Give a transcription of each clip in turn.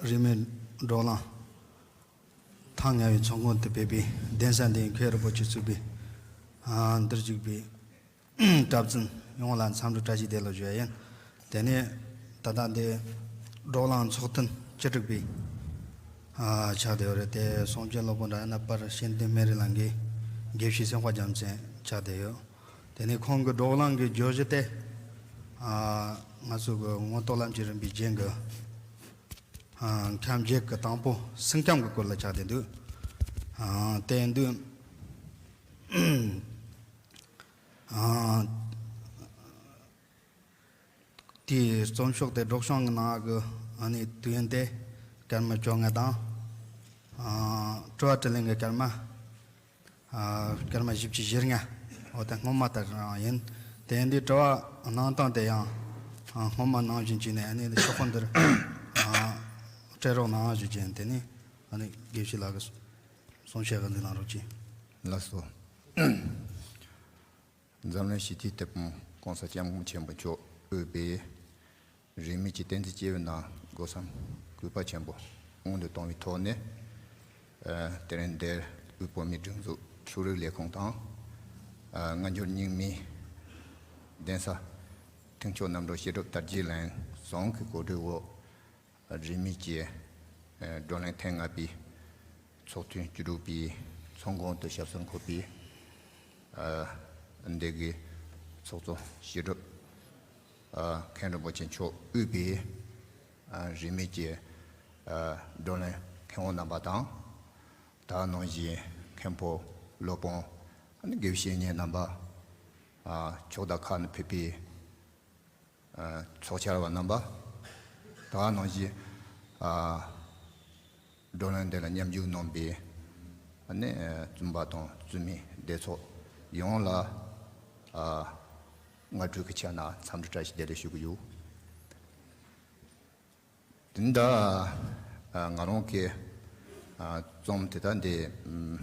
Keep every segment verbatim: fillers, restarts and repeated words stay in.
རིས་མེད་བགྲོ་གླེང་ཐེངས་ལྔ་པའི་ཚོགས་ཁང་དུ་ཕེབས་པའི་གདན་ས་འདིའི་མཁན་རིན་པོ་ཆེ་གཙོས་པའི་ཨ་འདིར་བཞུགས་པའི་གྲྭ་བཙུན་ཡོངས་ལ་འཚམས་འདྲི་བཀྲ་ཤིས་བདེ་ལེགས་ཞུ་ཡ་ཡིན། དེ་ནས་ད་ལྟ་འདི་བགྲོ་གླེང་ཚོགས་ཐེངས་བཅུ་དྲུག་པའི་ཨ་ཆགས་བསྡད་ཡོད་རེད། དེ་གསུང་བཤད་སློབ་དཔོན་རཏྣ་པར་ཤེས་ལྡན་སྨན་རི་ལགས་ཀྱི་དགེ་བཤེས་སེམས་དཔའ་རྒྱལ་མཚན་ཆགས་བསྡད་ཡོད། དེ་ནས་ཁོང་གི་བགྲོ་གླེང་གི་བརྗོད་གཞི་དེ་ཨ་ང་ཚོ་གི་མངོན་རྟོགས་ལམ་གྱི་རིམ་པའི་རྒྱན་གྱི་ཨ་ཁམས་བརྒྱད་ཀྱི་དང་པོ་སེམས་ཁམས་ཀྱི་སྐོར་ལ་ཆགས་བསྡད་འདུག་ཨ་དེ་ཡིན་དུས་ཨ་དེའི་རྩོམ་ཤོག་དེ་སྒྲོག་སྦྱང་གི་ནང་གི་ཨ་ནི་དུས་ཡུན་དེ་སྐར་མ་བཅོ་ལྔ་དང་ཨ་དྲི་བ་དྲིས་ལན་གྱི་སྐར་མ་ཨ་སྐར་མ་བཞི་བཅུ་ཞེ་ལྔ། འོ་དེ་སྔོན་མ་ལྟར་རང་ཡིན། དེ་ཡིན་དུས་དྲི་བ་གནང་སྟངས་དེ་ཡང་ཨ་སྔོན་མ་ནང་བཞིན་བྱས་ནས་ཨ་ནི་ཤོག་ཁག་འདིར་ཨ་སྤྲད་རོགས་གནང་ཞུ་རྒྱུ་ཡིན། དེ་ནས་ཨ་ནི་དགེ་བཤེས་ལགས་ཀྱི་གསུང་བཤད་ག་འདི་གནང་རོགས་གྱིས། ལགས་སོ། འཛམ་གླིང་ཞི་བདེའི་དེད་དཔོན་༸གོང་ས་༸སྐྱབས་མགོན་ཆེན་པོ་མཆོག་དབུས་པའི་རིས་མེད་ཀྱི་བསྟན་འཛིན་སྐྱེས་བུ་རྣམས་སྒོ་གསུམ་གུས་པ་ཆེན་པོས་སྔོན་དུ་བཏང་བའི་ཐོག་ནས། ཨ་དེ་རིང་འདིར་དབུས་བོད་མིའི་སྒྲིག་འཛུགས་ཆོས་རིག་ལས་ཁུངས་དང་། ཨ་སྔ་འགྱུར་རྙིང་མའི་གདན་ས་མཐུན་ཕྱོགས་རྣམ་གྲོལ་བྱེ་བྲག་དར་རྒྱས་གླིང་ཟུང་གི་གོ་སྒྲིག་འོག་རིས་མེད་ཀྱི་ཨ་བགྲོ་གླེང་ཐེངས་ལྔ་པའི་ཚོགས་ཐེངས་བཅུ་དྲུག་པའི་ཚོགས་ཁང་དུ་ཞབས་སོར་འཁོད་པའི་ཨ་འདི་གའི་ཚོགས་གཙོ་ཞི་སྒྲུབ་ཨ་མཁན་རིན་པོ་ཆེ་མཆོག་དབུས་པའི་ཨ་རིས་མེད་ཀྱི་ཨ་བགྲོ་གླེང་མཁན་དབང་རྣམ་པ་དང་། ད་ནང་བཞིན་མཁན་པོ་སློབ་དཔོན་ཨ་ནི་དགེ་བཤེས་གཉེན་རྣམ་པ། ཨ་ཕྱོགས་དང་ཁ་ནས་ཕེབས་པའི་ཨ་ཚོགས་བཅར་བ་རྣམ་པ། ད་ནང་བཞིན་ཨ་བགྲོ་གླེང་འདི་ལ་མཉམ་ཞུགས་གནང་བའི་ཨ་ནི་བཙུན་པ་དང་བཙུན་མའི་སྡེ་ཚོགས་ཡོངས་ལ་ཨ་སྔ་དྲོ་གི་ཆ་ནས་འཚམས་འདྲི་བཀྲ་ཤིས་བདེ་ལེགས་ཞུ་གི་ཡོད། དེ་འདྲ་ཨ་ང་རང་གི་ཨ་རྩོམ་དེ་དག་འདི་ཨམ་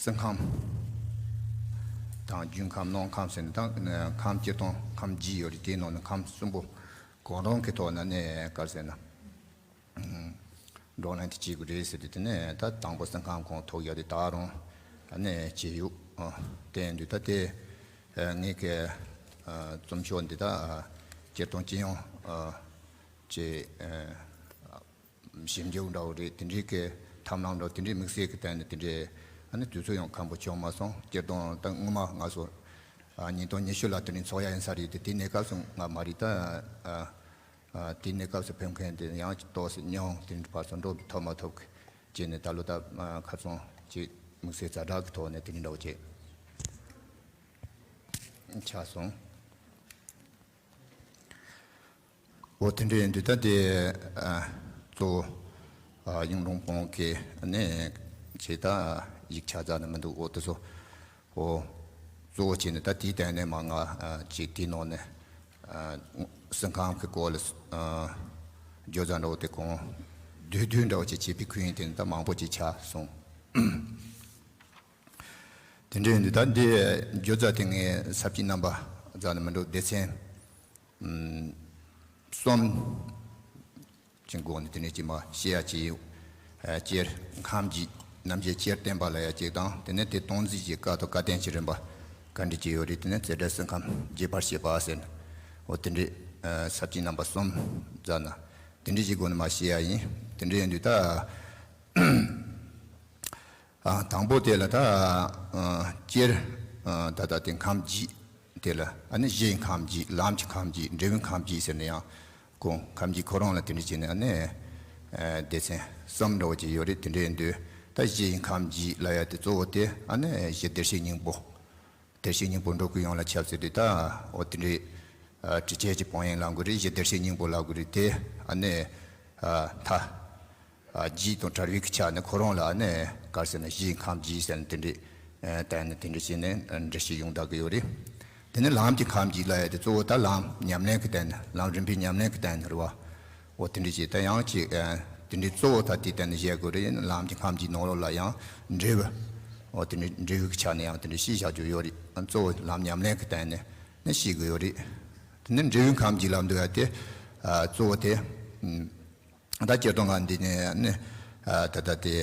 སེམས་ཁམས་དང་། རྒྱུན་ཁམས། ནང་ཁམས་ཟེར་ནས་དང་། ཁམས་སྤྱིར་བཏང་ཁམས་བརྒྱད་ཡོད་རེད། དེའི་ནང་ནས་ཁམས་གསུམ་པོ་གང་རུང་གི་ཐོག་ནས་ནས་ག་རེ་ཟེར་ན། ཨམ་བགྲོ་གླེང་དེ་བྱེད་དགོས་རེད་ཟེར་དུས། དེ་ནས་ད་དང་པོ་སེམས་ཁམས་གང་ཐོག་ཡོད་དེ་ད་རུང་ཨ་ནས་བྱས་ཡོད། ཨ་དེ་ཡིན་དུས་ད་དེ་ཨ་ངེད་ཀྱི་ཨ་རྩོམ་ཤོག་འདི་ད་ཨ་སྤྱིར་བཏང་སྤྱི་ཡོངས་ཨ་ཀྱི་ཨ་ཞིབ་འཇུག་འདྲ་བོ་རེད། དེ་འདྲའི་གི་ཐབས་ལམ་འདྲ་བོ་དེ་འདྲའི་དམིགས་བསལ་གྱི་སྟེང་ནས་དེ་འདྲའི་ཨ་ནི་དུས་ཚོད་ཡང་ཁམ་པོ་བྱུང་མ་སོང་། སྤྱིར་བཏང་ད་སྔོན་མ་ང་ཚོ་ཨ་ཉིས་སྟོང་ཉི་ཤུ་ལ་དེ་རིང་ཚོགས་ཡ་ཡིན་ས་རེད་དེ། དེའི་གནས་སྐབས་སུ་ང་མ་རེད་ད། ཨ་ཨ་དེའི་གནས་སྐབས་སུ་ཕེབས་མཁན་དེ་ཡང་ཏོག་ཙམ་ཉུང་། དེ་འདྲ་བར་སོང་འགྲོ་ཐུབ་མ་ཐུབ་ཀྱི་བྱས་ནས་ད་ལོ་ད་ཨ་ཁ་སང་ཅིག་དམིགས་བསལ་ཛ་དྲག་གི་ཐོག་ནས་དེ་འདྲ་འདྲ་བོ་ཅིག་ཆགས་སོང་། འོ་དེ་འདྲ་ཡིན་དུས་ད་དེ་ཨ་གཙོ་བོ་ཨ་གཡུང་དྲུང་དཔོན་གྱི་ནས་ཅིག་ད་ཡིག་ཆ་རྩ་ནས་མི་འདུག་འོ་དེ་ཚོ། འོ། གཙོ་བོ་བྱས་ནས་ད་དེའི་སྟེང་ནས་མ་ང་ཨ་ཅིག་དེའི་ནང་ནས་ཨ་སེམས་ཁམས་ཀྱི་སྐོར་ལ་ཨ་བརྗོད་བྱ་འདྲ་བོ་དེ་གང་བསྡུས་བསྡུས་འདྲ་བོ་ཅིག་བྱས་པའི་ཁུལ་ཡིན། དེ་ནི་ད་མང་པོ་ཅིག་ཆགས་སོང་། དེ་འདྲ་ཡིན་དུས་ད་འདི་བརྗོད་བྱ་དེ་ངས་ས་བཅད་རྣམ་པ་རྩ་ནས་མི་འདུག་སྡེ་ཚན་ཨམ་གསུམ་གྱི་སྒོ་ནས་དེ་ནས་ཅིག་མ་བཤད་ཡ་ཅིག་ཡོད། ཨ་སྤྱིར་ཁམས་ཀྱི་རྣམ་བཤད་སྤྱིར་བསྟན་པ་ལབ་ཡ་ཅིག་དང་། དེ་ནས་དེ་སྟངས་འཛིན་གྱི་སྐབས་དང་སྐབས་བསྟུན་གྱི་རིམ་པ་ག་འདྲ་ཅིག་ཡོད་རེད། དེ་ནས་བརྩེ་བྲལ་སེམས་ཁམས་རྒྱས་པར་བཤད་པ་ཟེར་ནས། འོ་དེ་འདྲའི་ཨ་ས་བཅད་རྣམ་པ་གསུམ་རྩ་ནས་དེ་འདྲ་ཅིག་སྒོ་ནས་མ་བཤད་ཡ་ཡིན། དེ་འདྲ་ཡིན་དུས་ད། ཨ་དང་པོ་དེ་ལ་ད་ཨ་སྤྱིར་ཨ་ད་ལྟ་དེ་ཁམས་བརྒྱད་དེ་ལ་ཨ་ནི་གཞིའི་ཁམས་བརྒྱད། ལམ་གྱི་ཁམས་བརྒྱད། འབྲས་བུའི་ཁམས་བརྒྱད་ཟེར་ནས་ཡང་གོ། ཁམས་བརྒྱད་ཁོ་རང་ལ་དེ་འདྲ་བྱས་ནས་ཨ་ནི་ཨ་སྡེ་ཚན་གསུམ་འདྲ་བོ་ཅིག་ཡོད་རེད། དེ་འདྲ་ཡིན་དུས་ད་གཞིའི་ཁམས་བརྒྱད་ལབ་ཡ་དེ་གཙོ་བོ་དེ་ཨ་ནི་གཞི་བདེར་གཤེགས་སྙིང་པོ། བདེར་གཤེགས་སྙིང་པོ་འགྲོ་ཀུན་ཡོངས་ལ་ཁྱབ་ཟེར་དུས་ད། འོ་དེ་འདྲའི་ཨ་དྲི་བཅས་ཀྱི་བང་ཡིན་ལབ་དགོས་རེད། གཞི་བདེར་གཤེགས་སྙིང་པོ་ལབ་དགོས་རེད། དེ་ཨ་ནི་ཨ་མཐའ་ཨ་བརྒྱད་དང་བྲལ་བའི་ཆ་ནས་ཁོ་རང་ལ་ཨ་ནི་ག་རེ་ཟེར་ན་གཞིའི་ཁམས་བརྒྱད་ཟེར་ནས་དེ་འདྲའི་ཨ་བསྟན་ནས་དེ་འདྲ་བྱས་ནས་འགྲེལ་བཤད་ཡོང་བསྡད་ཀྱི་ཡོད་རེད། དེ་ནས་ལམ་གྱི་ཁམས་བརྒྱད་ལབ་ཡ་དེ་གཙོ་བོ་ད་ལམ་ཉམས་ལེན་གྱི་སྟེང་ནས། ལམ་རིམ་པའི་ཉམས་ལེན་གྱི་སྟེང་ནས་རེད་བ། འོ་དེ་འདྲ་བྱས་ད་ཡང་ཅིག་ཨ་དེ་འདྲའི་གཙོ་བོ་ད་དེའི་སྟེང་ནས་བཤད་དགོས་རེད། ལམ་གྱི་ཁམས་བརྒྱད་ནང་ལོགས་ལ་ཡང་འབྲས་བུ། འོ་དེ་འདྲའི་འབྲས་བུའི་ཆ་ནས་ཡང་དེ་འདྲ་བཤད་བཞག་རྒྱུ་ཡོད་རེད། གཙོ་བོ་ལམ་ཉམས་ལེན་གྱི་སྟེང་ནས་ནི་བཤད་དགོས་ཡོད་རེད། དེ་ནས་འབྲས་བུའི་ཁམས་ཀྱི་ལབ་འདུག་ཡ་དེ། ཨ་གཙོ་བོ་དེ། ཨ་ད་སྤྱིར་བཏང་ང་འདི་ནས་ནི། ཨ་ད་ལྟ་དེ་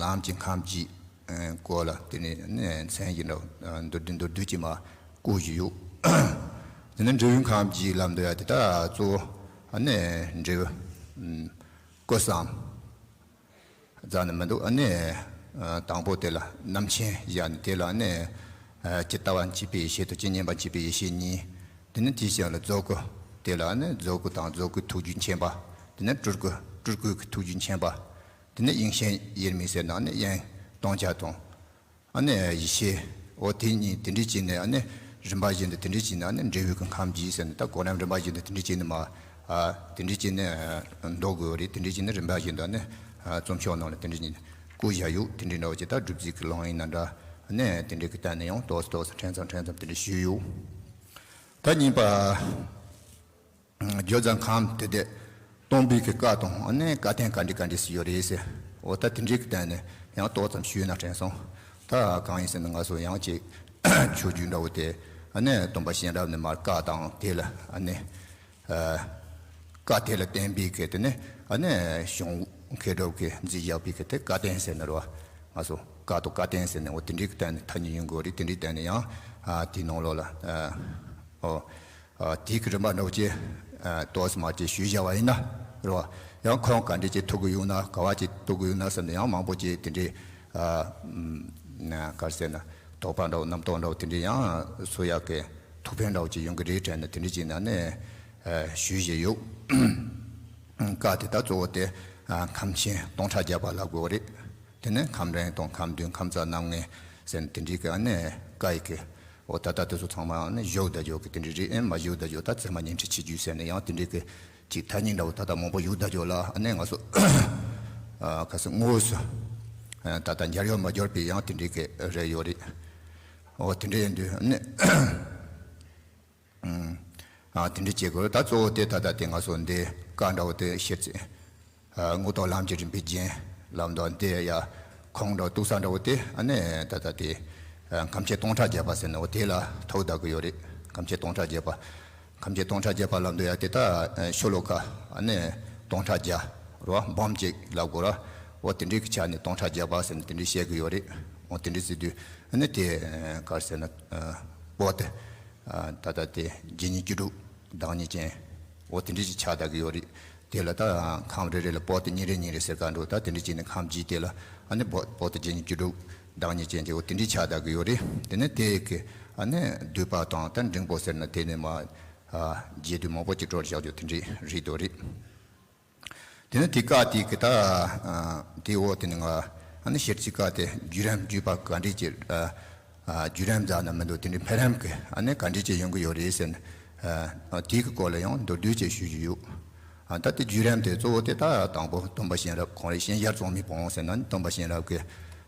ལམ་གྱི་ཁམས་ཀྱི་ཨ་སྐོར་ལ་དེ་ནས་ནི་མཚན་གྱི་འདྲ་བོ་ཨ་མདོར་བསྡུས་མདོར་བསྡུས་ཀྱིས་མར་བཀོད་བཞིན་ཡོད། དེ་ནས་འབྲས་བུའི་ཁམས་ཀྱི་ལབ་འདུག་ཡ་དེ་ད་གཙོ་བོ་ཨ་ནི་འབྲས་བུ་ཨ་སྐུ་གསུམ་ཙམ་ནི་མི་འདུག་ཨ་ནི་ཨ་དང་པོ་དེ་ལ་རྣམ་མཁྱེན་བཞག་ནས། དེ་ལ་ཨ་ནི་ཨ་ཇི་ལྟ་བ་མཆིས་པའི་ཡེ་ཤེས་དང་ཇི་སྙེད་པ་མཆིས་པའི་ཡེ་ཤེས་གཉིས། དེ་ནི་དེའི་ཞལ་ལ་རྫོགས་སྐུ། དེ་ལ་ཨ་ནི་རྫོགས་སྐུ་དང་རྫོགས་སྐུའི་ཐུགས་རྒྱུད་མཁྱེན་པ། དེ་ནི་སྤྲུལ་སྐུ། སྤྲུལ་སྐུའི་ཐུགས་རྒྱུད་མཁྱེན་པ། དེ་ནི་དབྱིངས་ཤེས་དབྱེར་མེད་ཟེར་ན་ཨ་ནི་དབྱིངས་སྟོང་ཆ་དང་། ཨ་ནི་ཡེ་ཤེས། འོ་དེ་གཉིས་དེ་འདྲ་བྱས་ནས་ཨ་ནི་རིམ་པ་བཞིན་དུ་དེ་འདྲ་བྱས་ནས་ཨ་ནི་འབྲས་བུའི་གི་ཁམས་ཀྱི་ཟེར་ནས། ད་གོ་རིམ་རིམ་པ་བཞིན་དུ་དེ་འདྲ་བྱས་ནས་མར་ཨ་དེ་འདྲ་བྱས་ནས་ཨ་འདོགས་དགོས་རེད། དེ་འདྲ་བྱས་ནས་རིམ་པ་བཞིན་དུ་ཨ་ནི་ཨ་རྩོམ་ཤོག་ནང་ལ་དེ་འདྲ་བྱས་ནས་བཀོད་བཞག་ཡོད། དེ་འདྲ་འདྲ་བོ་ཅིག་ད་སྒྲུབ་རྩིས་ཀྱི་ལམ་ཡིན་ན་འདྲ། ཨ་ནི་དེ་འདྲ་གི་སྟེང་ནས་ཡང་ཏོག་ཙམ་ཏོག་ཙམ་ཕྲན་ཚེགས་ཕྲན་ཚེགས་དེ་འདྲ་ཞུས་ཡོད། ད་གཉིས་པ། བརྗོད་བྱ་ཁམས་དེ་དེ་སྟོན་པའི་གི་བཀའ་དང་ཨ་ནི་བཀའ་བསྟན་ག་འདྲ་ག་འདྲ་ཞིག་ཡོད་རེད་ཟེར། འོ་ད་དེ་འདྲའི་གི་སྟེང་ནས་ཡང་ཏོག་ཙམ་ཞུས་ན་དྲན་སོང་། ད་གང་ཡིན་ཟེར་ན་ང་ཚོ་ཡང་ཅིག་ཆོས་བརྒྱུད་འདྲ་བོ་དེ་ཨ་ནི་སྟོན་པ་གཤེན་རབ་ནས་མར་བཀའ་དང་དེ་ལ་ཨ་ནི་ཨ་བཀའ་དེ་ལ་བརྟེན་པའི་གི་དེ་ནི་ཨ་ནི་གཞུང་མཁས་གྲུབ་ཀྱིས་མཛད་བཞག་པའི་གི་དེ་བཀའ་བསྟན་ཟེར་ནི་རེད་བ། ང་ཚོ་བཀའ་དང་བཀའ་བསྟན་ཟེར་ནས་འོ་དེ་འདྲའི་གི་སྟེང་ནས་ཐ་སྙད་ཡོང་དགོས་རེད། དེ་འདྲའི་སྟེང་ནས་ཡང་ཨ་དེའི་ནང་ལོགས་ལ་ཨ་འོ། ཨ་དེའི་གི་རིམ་པ་འདྲ་བོ་ཅིག་ཨ་ཏོག་ཙམ་མར་ཅིག་ཞུས་བཞག་པ་ཡིན་ན་རེད་བ། ཡང་ཁོང་ག་འདྲ་ཅིག་ཐུག་གི་ཡོད་ན། ག་བ་ཅིག་ཐུག་གི་ཡོད་ན་བསམ་ནས་ཡང་མང་པོ་ཅིག་དེ་འདྲའི་ཨ་ཨ་ག་རེ་ཟེར་ན་དོགས་པ་འདྲ་བོ་རྣམ་རྟོག་འདྲ་བོ་དེ་འདྲའི་ཡང་གསོ་ཡག་གི་ཐུགས་ཕན་འདྲ་བོ་ཅིག་ཡོང་གི་རེད་དྲན་ནས་དེ་འདྲ་ཅིག་ནང་ནས་ཨ་ཞུས་བཞིན་ཡོད། བཀའ་དེ་ད་གཙོ་བོ་དེ་ཨ་ཁམས་ཆེན་སྟོང་ཕྲག་བརྒྱ་པ་ལབ་དགོས་རེད། དེ་ནས་ཁམས་རིམ་དང་ཁམས་བདུན་ཁམས་རྩ་རྣམ་ལྔ་ཟེར་ནས་དེ་འདྲའི་གི་ཨ་ནི་བཀའ་ཡི་གི། འོ་ད་ལྟ་དེ་ཚོ་ཚང་མ་ཨ་ནི་བཞུགས་བསྡད་ཡོད་གི་དེ་འདྲ་རེད། ཨེ་མ་བཞུགས་བསྡད་ཡོད་ད་ཚད་མ་ཉི་ཁྲི་ཆིག་བརྒྱད་ཟེར་ནས་ཡང་དེ་འདྲའི་གི་ཅིག་ཐ་སྙད་འདྲ་བོ་ད་ལྟ་མང་པོ་བཞུགས་བསྡད་ཡོད་ལ། ཨ་ནི་ང་ཚོ་ཨ་ག་ཚོད་དངོས་སུ་ཨ་ད་ལྟ་འབྱར་ཡོད་མ་འབྱོར་པའི་ཡང་དེ་འདྲའི་གི་རེད་ཡོད་རེད། འོ་དེ་འདྲ་ཡིན་དུས་ཨ་ནི། ཨ་དེ་འདྲ་བྱེད་དགོས། ད་གཙོ་བོ་དེ་ད་ལྟ་དེ་ང་ཚོ་འདི་བཀའ་འདྲ་བོ་དེ་ཤེར་ཕྱིན་ཨ་དངོས་བསྟན་ལམ་གྱི་རིམ་པའི་རྒྱན་ལབ་འདུག་འདི་ཡ་ཁོང་འདྲ་བོ་གཏུགས་ས་འདྲ་བོ་དེ་ཨ་ནི་ད་ལྟ་དེ་ཨ་ཁམས་ཆེན་སྟོང་ཕྲག་བརྒྱ་པ་ཟེར་ནས་འོ་དེ་ལ་ཐུག་བསྡད་ཀྱི་ཡོད་རེད། ཁམས་ཆེན་སྟོང་ཕྲག་བརྒྱ་པ། ཁམས་ཆེན་སྟོང་ཕྲག་བརྒྱ་པ་ལབ་འདུག་ཡ་དེ་ད་ཨ་ཤོ་ལོ་ཀ་ཨ་ནི་སྟོང་ཕྲག་བརྒྱ་རེད་བ། འབུམ་གཅིག་ལབ་དགོས་ར། འོ་དེ་འདྲའི་གི་ཆ་ནས་སྟོང་ཕྲག་བརྒྱ་པ་ཟེར་ནས་དེ་འདྲའི་བཤད་ཀྱི་ཡོད་རེད། འོ་དེ་འདྲའི་ཟེར་དུས་ཨ་ནི་དེ་ཨ་ག་རེ་ཟེར་ན་ཨ་པོ་ཏི། ཨ་ད་ལྟ་དེ་བརྒྱད་གཉིས་བཅུ་དྲུག་བདག་ཉིད་ཅན། འོ་དེ་འདྲ་ཞིག་ཆགས་བསྡད་ཀྱི་ཡོད་རེད། དེ་ལ་ད་ཁམས་རེ་རེ་ལ་པོ་ཏི་གཉིས་རེ་གཉིས་རེ་ཟེར་ག་འགྲོ། ད་དེ་འདྲ་བྱས་ནས་ཁམས་ཀྱི་དེ་ལ་ཨ་ནི་པོ་པོ་ཏི་བརྒྱད་གཉིས་བཅུ་དྲུག་བདག་ཉིད་ཅན་གྱི་འོ་དེ་འདྲ་ཆགས་བསྡད་ཀྱི་ཡོད་རེད། དེ་ནས་དེ་གི་ཨ་ནི་བསྡུས་པ་དང་ད་འབྲིང་པོ་ཟེར་ན་དེ་ནས་མ་ཨ་རྒྱས་བསྡུས་མང་པོ་ཅིག་སྤྲོར་བཞག་རྒྱུ་དེ་འདྲ་རེད་འདུག་རེད། དེ་ནས་དེ་བཀའ་དེ་གི་ད་ཨ་དེ་འོག་དེ་ནས་ང་ཨ་ནི་ཤེར་ཕྱིན་བཀའ་དེ་བརྒྱུད་རིམ་བརྒྱུད་པ་ག་འདྲས་ཀྱི་ཨ་ཨ་བརྒྱུད་རིམ་ཙམ་ན་མི་འདུག་དེ་འདྲའི་འཕེལ་རིམ་གི་ཨ་ནི་ག་འདྲས་ཀྱི་ཡོང་གི་ཡོད་རེད་ཟེར་ནས་ཨ་དེ་གི་སྐོར་ལ་ཡང་མདོར་བསྡུས་ཅིག་ཞུ་རྒྱུ་ཡོད། ཨ་ད་དེ་བརྒྱུད་རིམ་དེ་གཙོ་བོ་དེ་ད་དང་པོ་སྟོན་པ་གཤེན་རབ་ཁོང་རང་གཤེན་ཞལ་རྩོམ་མི་བོན་ཟེར་ན་ནི་སྟོན་པ་གཤེན་རབ་ཀྱི་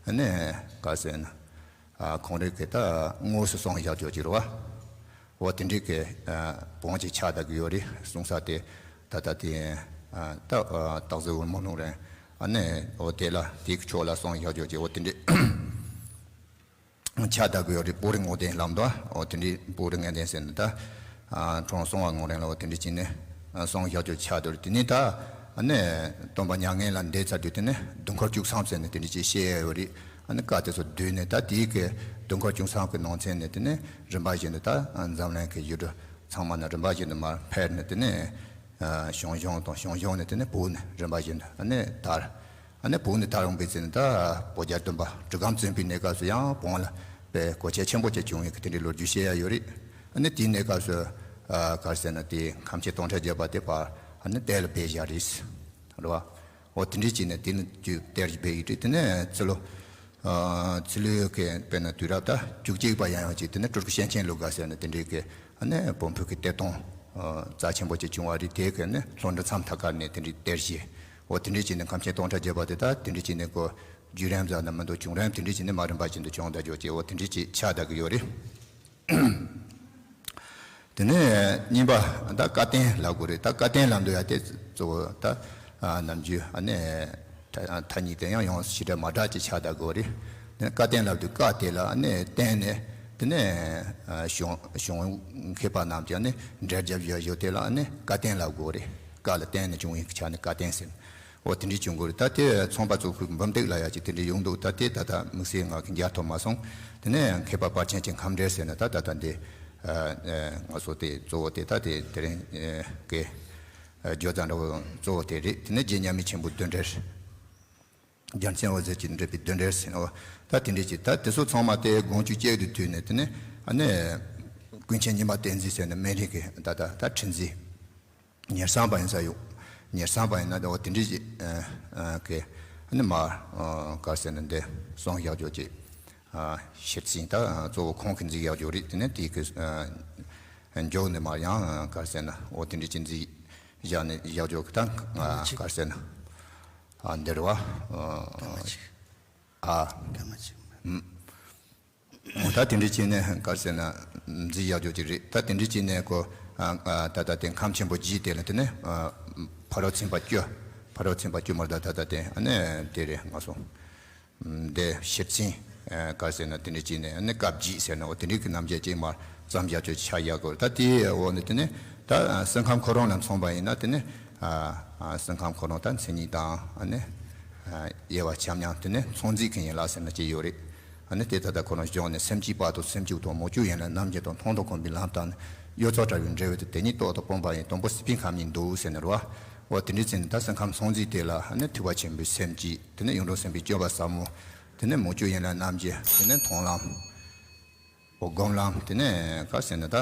ཨ་ནི་ག་ཟེར་ན། ཨ་ཁོང་རང་གིས་ད་དངོས་སུ་གསུངས་བཞག་ཆོག་ཅིག་རེད་བ། འོ་དེ་འདྲའི་གི་ཨ་བོན་ཅིག་ཆགས་བསྡད་ཀྱི་ཡོད་རེད། གསུང་ས་དེ་ད་ལྟ་དེ་ཨ་ད་ཨ་སྟག་གཟིག་འོལ་མོ་ལུང་རིང་ཨ་ནི་འོ་དེ་ལ་དེ་གི་ཕྱོགས་ལ་གསུངས་བཞག་ཆོག་ཅིག་འོ་དེ་འདྲའི་ཆགས་བསྡད་ཀྱི་ཡོད་རེད། པུ་རི་ངོ་ལྡན་ལབ་འདུག་འོ་དེ་འདྲའི་པུ་རི་ངོ་ལྡན་ཟེར་ནས་ད་ཨ་ཁྲོམ་གསང་བ་ངོ་རིང་ལ་འོ་དེ་འདྲ་བྱས་ནས་ཨ་གསུངས་བཞག་ཆོག་ཆགས་འདུག་དེ་ནས་ད་ཨ་ནི་སྟོན་པ་མྱ་ངན་ལས་འདས་ཚར་དུས་དེ་ནས་དུང་དཀར་བཅུ་གསུམ་ཟེར་ནས་དེ་འདྲ་ཅིག་བཤད་ཡ་ཡོད་རེད། ཨ་ནི་བཀའ་དེ་ཚོ་བསྡུས་ནས་ད་དེའི་གི་དུང་དཀར་བཅུ་གསུམ་གི་ནང་ཚན་ནས་དེ་ནས་རིམ་པ་བཞིན་དུ་ད་འཛམ་གླིང་གི་ཡུལ་གྲུ་ཚང་མ་ན་རིམ་པ་བཞིན་དུ་མར་འཕེལ་ནས་དེ་ནས་ཞང་ཞུང་དང་ཞང་ཞུང་ནས་དེ་ནས་བོད་ནས་རིམ་པ་བཞིན་དུ་ཨ་ནི་དར། ཨ་ནི་བོད་ནས་དར་ཡོང་པའི་ཚེ་ནས་ད་བོད་རྒྱལ་བསྟན་པ་སྒྲིག་ཁམས་བཙན་པོའི་གནས་སྐབས་སུ་ཡང་བོན་ལ་དཔེ་གོ་ཆེན་ཆེན་པོ་ཅིག་བྱུང་བའི་གི་དེ་འདྲའི་ལོ་རྒྱུས་བཤད་ཡ་ཡོད་རེད། ཨ་ནི་དེའི་གནས་སྐབས་སུ་ཨ་ག་རེ་ཟེར་ན་དེ་ཁམས་ཆེན་སྟོང་ཕྲག་བརྒྱ་པ་དེ་ཕར་ཨ་ནི་གཏེར་ལ་སྦས་བཞག་རེད། རེད་བ། འོ་དེ་འདྲའི་བྱས་ནས་དེ་ནི་རྒྱུ་གཏེར་གྱི་སྦས་ཡིག་རེད། དེ་ནས་ཚུ་ལོ་ཨ་ཚུ་ལོའི་གི་དཔེར་ན་དུས་རབས་ད་བཅུ་གཅིག་པ་ཡང་ཡང་ཅིག་དེ་ནས་སྤྲུལ་སྐུ་ཤེར་ཕྱིན་ལུགས་ག་ཟེར་ནས་དེ་འདྲའི་གི་ཨ་ནི་བོན་པོའི་གི་གཏེར་སྟོན་ཨ་རྩ་ཆེན་པོ་ཅིག་བྱུང་བ་རེད། དེ་གི་ནི་ལྷོ་འབྲི་མཚམས་ཐད་ཀར་ནས་དེ་འདྲའི་གཏེར་བཞེས། འོ་དེ་འདྲའི་བྱས་ནས་ཁམས་ཆེན་སྟོང་ཕྲག་བརྒྱ་པ་དེ་ད་དེ་འདྲའི་བྱས་ནས་ཁོ་བརྒྱུད་རིམ་ཟེར་ན་མི་འདུག་བྱུང་རིམ་དེ་འདྲའི་བྱས་ནས་མར་རིམ་པ་བཞིན་དུ་བྱུང་བསྡད་ཡོད་ཅེས་འོ་དེ་འདྲའི་ཅིག་ཆགས་བསྡད་ཀྱི་ཡོད་རེད། དེ་ནས་གཉིས་པ་ད་བཀའ་བསྟན་ལབ་དགོས་རེད། ད་བཀའ་བསྟན་ལབ་འདོད་ཡ་དེ་གཙོ་བོ་ད་ཨ་ནམ་རྒྱུན་ཨ་ནི་ཐ་ཐ་སྙད་དེ་ཡང་ཡང་ཞེ་དྲག་མ་གྲགས་ཅིག་ཆགས་བསྡད་དགོས་རེད། དེ་ནས་བཀའ་བསྟན་ལབ་དུས་བཀའ་དེ་ལ་ཨ་ནི་བསྟན་ནས་ དེ་ནས་ཨ་གཞུང་གཞུང་མཁས་པ་རྣམས་ཀྱིས་ནི་འགྲེལ་བརྒྱབ་བཞག་ཡོད་དེ་ལ་ནི་བཀའ་བསྟན་ལབ་དགོས་རེད། བཀའ་ལ་བསྟན་ནས་བྱུང་བའི་ཆ་ནས་བཀའ་བསྟན་ཟེར། འོ་དེ་འདྲའི་བྱུང་དགོས་རེད། ད་དེ་ཚོང་པ་ཚོ་ཁུལ་འབུམ་སྡེ་ལ་ཡ་ཅིག་དེ་འདྲའི་ཡོང་འདུག་ད་དེ་ད་ལྟ་དམིགས་བསལ་ང་གི་མཇལ་ཐུབ་མ་སོང་། དེ་ནས་མཁས་པ་དཔལ་ཆེན་གྱི་ཁམས་འགྲེལ་ཟེར་ནས་ད་ད་ལྟ་འདི་ཨ་ཨ་ང་ཚོ་དེ་གཙོ་བོ་དེ་ད་དེ་དེ་རིང་ཨ་གི་ཨ་བརྗོད་བྱ་འདྲ་བོ་གཙོ་བོ་དེ་རེད། དེ་ནས་རྗེ་མཉམ་མེད་ཆེན་པོའི་བདུན་འགྲེལ། རྒྱལ་མཚན་འོད་ཟེར་གྱིས་འགྲེལ་པའི་བདུན་འགྲེལ་ཟེར་ནོ། ད་དེ་འདྲའི་ཅིག་ད་དེ་ཚོ་ཚང་མ་དེ་དགོངས་བཅུ་གཅིག་ཏུ་བསྡུས་ནས་དེ་ནས་ཨ་ནི་ཀུན་མཁྱེན་ཉི་མ་བསྟན་འཛིན་ཟེར་ནས་སྨན་རི་གི་ད་ད་ད་ཁྲི་འཛིན་ཉེར་ཚང་པ་ཡིན་ས་ཡོད། ཉེར་ཚང་པ་ཡིན་ན་ད་འོ་དེ་འདྲའི་ཅིག་ཨ་ཨ་གི་ཨ་ནི་མར་ཨ་ག་རེ་ཟེར་ན་འདི་གསུངས་བཞག་ཆོག་ཅིག་ཨ་ཤེར་ཕྱིན་ད་གཙོ་བོ་ཁོང་གིས་མཛད་བཞག་ཆོག་རེད། དེ་ནས་དེ་གི་ཨ་མཇུག་ནས་མར་ཡང་ག་རེ་ཟེར་ན་འོ་དེ་འདྲའི་ཅིག་མཛད་བཞག་ནས་བཞག་ཆོག་གི་ད་ཨ་ག་རེ་ཟེར་ན། ཨ་འདིར་བ། ཨ། ཨ། ད་དེ་འདྲའི་བྱས་ནས་ག་རེ་ཟེར་ན་མཛད་བཞག་ཆོག་ཅིག་རེད། ད་དེ་འདྲའི་བྱས་ནས་ཁོ་ཨ་ཨ་ད་ལྟ་དེ་ཁམས་ཆེན་པོ་བརྒྱད་དེ་ལ་དེ་ནས་ཨ་ཕ་རོལ་ཚན་པ་བཅུ། ཕ་རོལ་ཚན་པ་བཅུ་མར་ད་ད་ལྟ་དེ་ཨ་ནི་དེ་རེད་ང་སོང་། འདི་ཤེར་ཕྱིན་ཨ་ག་རེ་ཟེར་ན་དེ་འདྲའི་བྱས་ནས་ཨ་ནི་བཀའ་བརྒྱད་ཟེར་ན་འོ་དེ་འདྲའི་གི་རྣམ་བཅད་ཅིག་མར་བརྩམས་བཞག་ཆོག་ཆ་བཞག་གོ། ད་དེའི་འོག་ནས་དེ་ནས་ད་སེམས་ཁམས་ཁོ་རང་ལ་མཚོན་པ་ཡིན་ན་དེ་ནས་ཨ་ཨ་སེམས་ཁམས་ཁོ་རང་ད་མཚན་ཉིད་དང་ཨ་ནི་ཨ་དབྱེ་བ་ཆ་མཉམ་དེ་ནས་ཚོགས་འཛིན་གྱི་ཡན་ལག་ཟེར་ན་ཅིག་ཡོད་རེད། ཨ་ནི་དེ་ད་ལྟ་ཁོ་རང་གཞུང་ནས་སེམས་བསྐྱེད་དཔག་ཏུ་སེམས་བསྐྱེད་དང་། མོས་གུས་ཡན་ལག་རྣམ་འབྱེད་དང་། མཐོང་དང་གོམས་པའི་ལམ་ལྟར་ནི། གཡོ་ཚོགས་བྲལ་བའི་འབྲས་བུ་སྟེ། དེ་ཉིད་རྟོགས་དང་སྤོང་པ་ཡི། དང་པོ་སྲིད་པའི་ཁམས་ཉིད་འདུག་ཟེར་ནས་རེད་བ། འོ་དེ་འདྲའི་ཚེ་ནི་ད་སེམས་ཁམས་ཚོགས་འཛིན་དེ་ལ་ཨ་ནི་ཐུབ་པ་ཆེན་པོའི་སེམས་བསྐྱེད། དེ་ནས་གཡུང་དྲུང་སེམས་དཔའི་སྤྱོད་པ་ཟབ་མོ། དེ་ནས་མོས་གུས་ཡན་ལག་རྣམ་འབྱེད། དེ་ནས་མཐོང་ལམ། འོ་སྒོམ་ལམ། དེ་ནས་ག་ཟེར་ན་ད་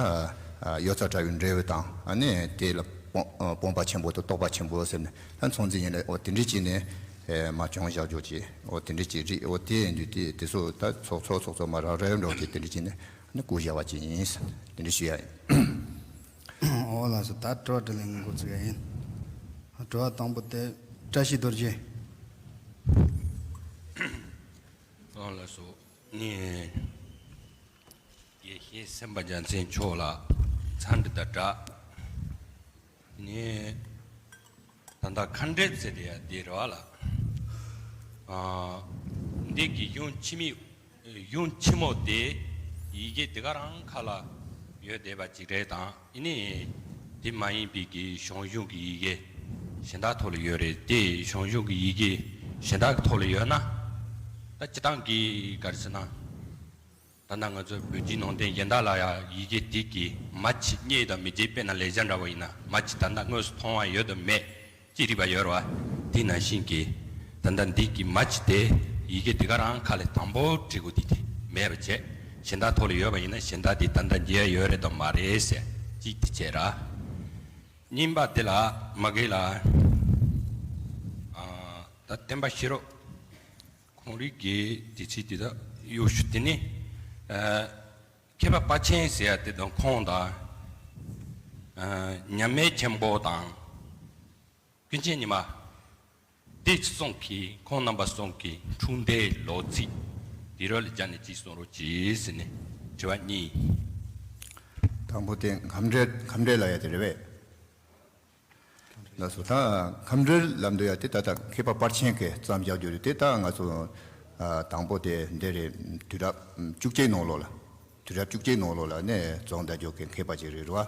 གཡོ་ཚོགས་བྲལ་བའི་འབྲས་བུ་དང་ཨ་ནི་དེ་ལ་སྤོང་སྤོང་བ་ཆེན་པོ་དང་རྟོགས་པ་ཆེན་པོ་ཟེར་ནས་ད་ཚོགས་འཛིན་ཡིན་ལ་འོ་དེ་འདྲའི་བྱས་ནས་མ་བྱུང་བཞག་ཆོག་ཅིག་འོ་དེ་འདྲའི་བྱས་རེད། འོ་དེ་ཡིན་དུས་དེ་དེ་ཚོ་ད་ཚོགས་ཚོགས་ཚོགས་ཚོགས་མ་རག་རེ་འགྲོ་ཅིག་དེ་འདྲའི་བྱས་ནས་ནི་བཀོད་བཞག་པ་ཅིག་ཡིན། དེ་འདྲ་ཞུ་ཡ་ཡིན། འོ་ལགས་སོ། ད་དྲི་བ་དྲིས་ལན་འགོ་ཚུགས་ཡ་ཡིན། དྲི་བ་དང་པོ་དེ་བཀྲ་ཤིས་རྡོ་རྗེ། འོ་ལགས་སོ། ངས་དགེ་བཤེས་སེམས་དཔའ་རྒྱལ་མཚན་མཆོག་ལ་འཚམས་འདྲི་དང་སྦྲགས། ནས་ད་ལྟ་ཁམས་འགྲེལ་ཟེར་དེ་ཡ་འདི་རེད་བ་ལགས། ཨ་འདི་གི་གཞུང་ཕྱི་མི་གཞུང་ཕྱི་མོ་དེ་ཡི་གེ་དེ་ག་རང་ཁ་ལ་ཡོད་བསྡད་པ་ཅིག་རེད་དང་ཨ་ནི་དེ་མ་ཡིན་པའི་གི་གཞུང་གཞུང་གི་ཡི་གེ་གཞན་དག་ཐོག་ལ་ཡོད་རེད། དེ་གཞུང་གཞུང་གི་ཡི་གེ་གཞན་དག་གི་ཐོག་ལ་ཡོད་ན་ད་སྤྱིར་བཏང་གི་ག་རེ་ཟེར་ན། ད་ལྟ་ང་ཚོའི་བོད་བརྒྱུད་ནང་བསྟན་གཞན་དག་ལ་ཡང་ཡི་གེ་དེ་གི་མ་ཕྱི་རྙེད་དང་མི་རྙེད། དཔེར་ན་ལེགས་སྦྱར་འདྲ་བོ་ཡིན་ན་མ་ཕྱི་ད་ལྟ་དངོས་སུ་མཐོང་བ་ཡོད་དམ་མེད་ཅེས་རིག་པ་ཡོད་རེད་བ། དེ་ནང་བཞིན་གྱི་ད་ལྟ་འདི་གི་མ་ཕྱི་དེ་ཡི་གེ་དེ་ག་རང་ཁ་ལས་དང་པོ་བྲིས་དགོས་དེ་དེ་མེད་པ་བྱས། གཞན་དག་ཐོག་ལ་ཡོད་པ་ཡིན་ན་གཞན་དག་དེ་ད་ལྟ་མཇལ་ཡོད་རེད་དམ་མ་རེད་ཟེར་གཅིག་དེ་བྱས་ར། གཉིས་པ་དེ་ལ་མ་གི་ལ་ཨ་ད་བསྟན་པ་ཤེས་རབ། ཁོང་རིག་གི་དེ་ཚིག་དེ་དག་གཡོ་ཞུ་དེ་ནི། ཨ་མཁས་པ་དཔའ་ཆེན་ཟེར་ཡ་དེ་དང་ཁོང་དང་། ཨ་མཉམ་མེད་ཆེན་པོ་དང་། ཀུན་མཁྱེན་ཉི་མ། དེ་གསུང་གི་ཁོང་རྣམ་པ་གསུང་གི་འཁྲུངས་འདས་ལོ་ཚིགས་དེ་རོ་ལ་སྦྱར་ནས་ཅིག་གསུང་རོགས་གྱིས་ཟེར་ནས་དྲི་བ་གཉིས། དང་པོ་དེ་ཁམས་འགྲེལ་ཁམས་འགྲེལ་ལ་ཡ་དེ་རེད་པས། ལགས་སོ། ད་ཁམས་འགྲེལ་ལབ་འདོད་ཡ་དེ་ད་ལྟ་མཁས་པ་དཔལ་ཆེན་གྱིས་བརྩམས་བཞག་རྒྱུ་རེད་དེ། ད་ང་ཚོ་ཨ་དང་པོ་དེ་འདི་རེད། དུས་རབས་བཅུ་གཅིག་ནང་ལོགས་ལ། དུས་རབས་བཅུ་གཅིག་ནང་ལོགས་ལ་ནས་བརྩམས་བསྡད་རྒྱུ་གི་མཁས་པ་ཅིག་རེད་རེད་བ།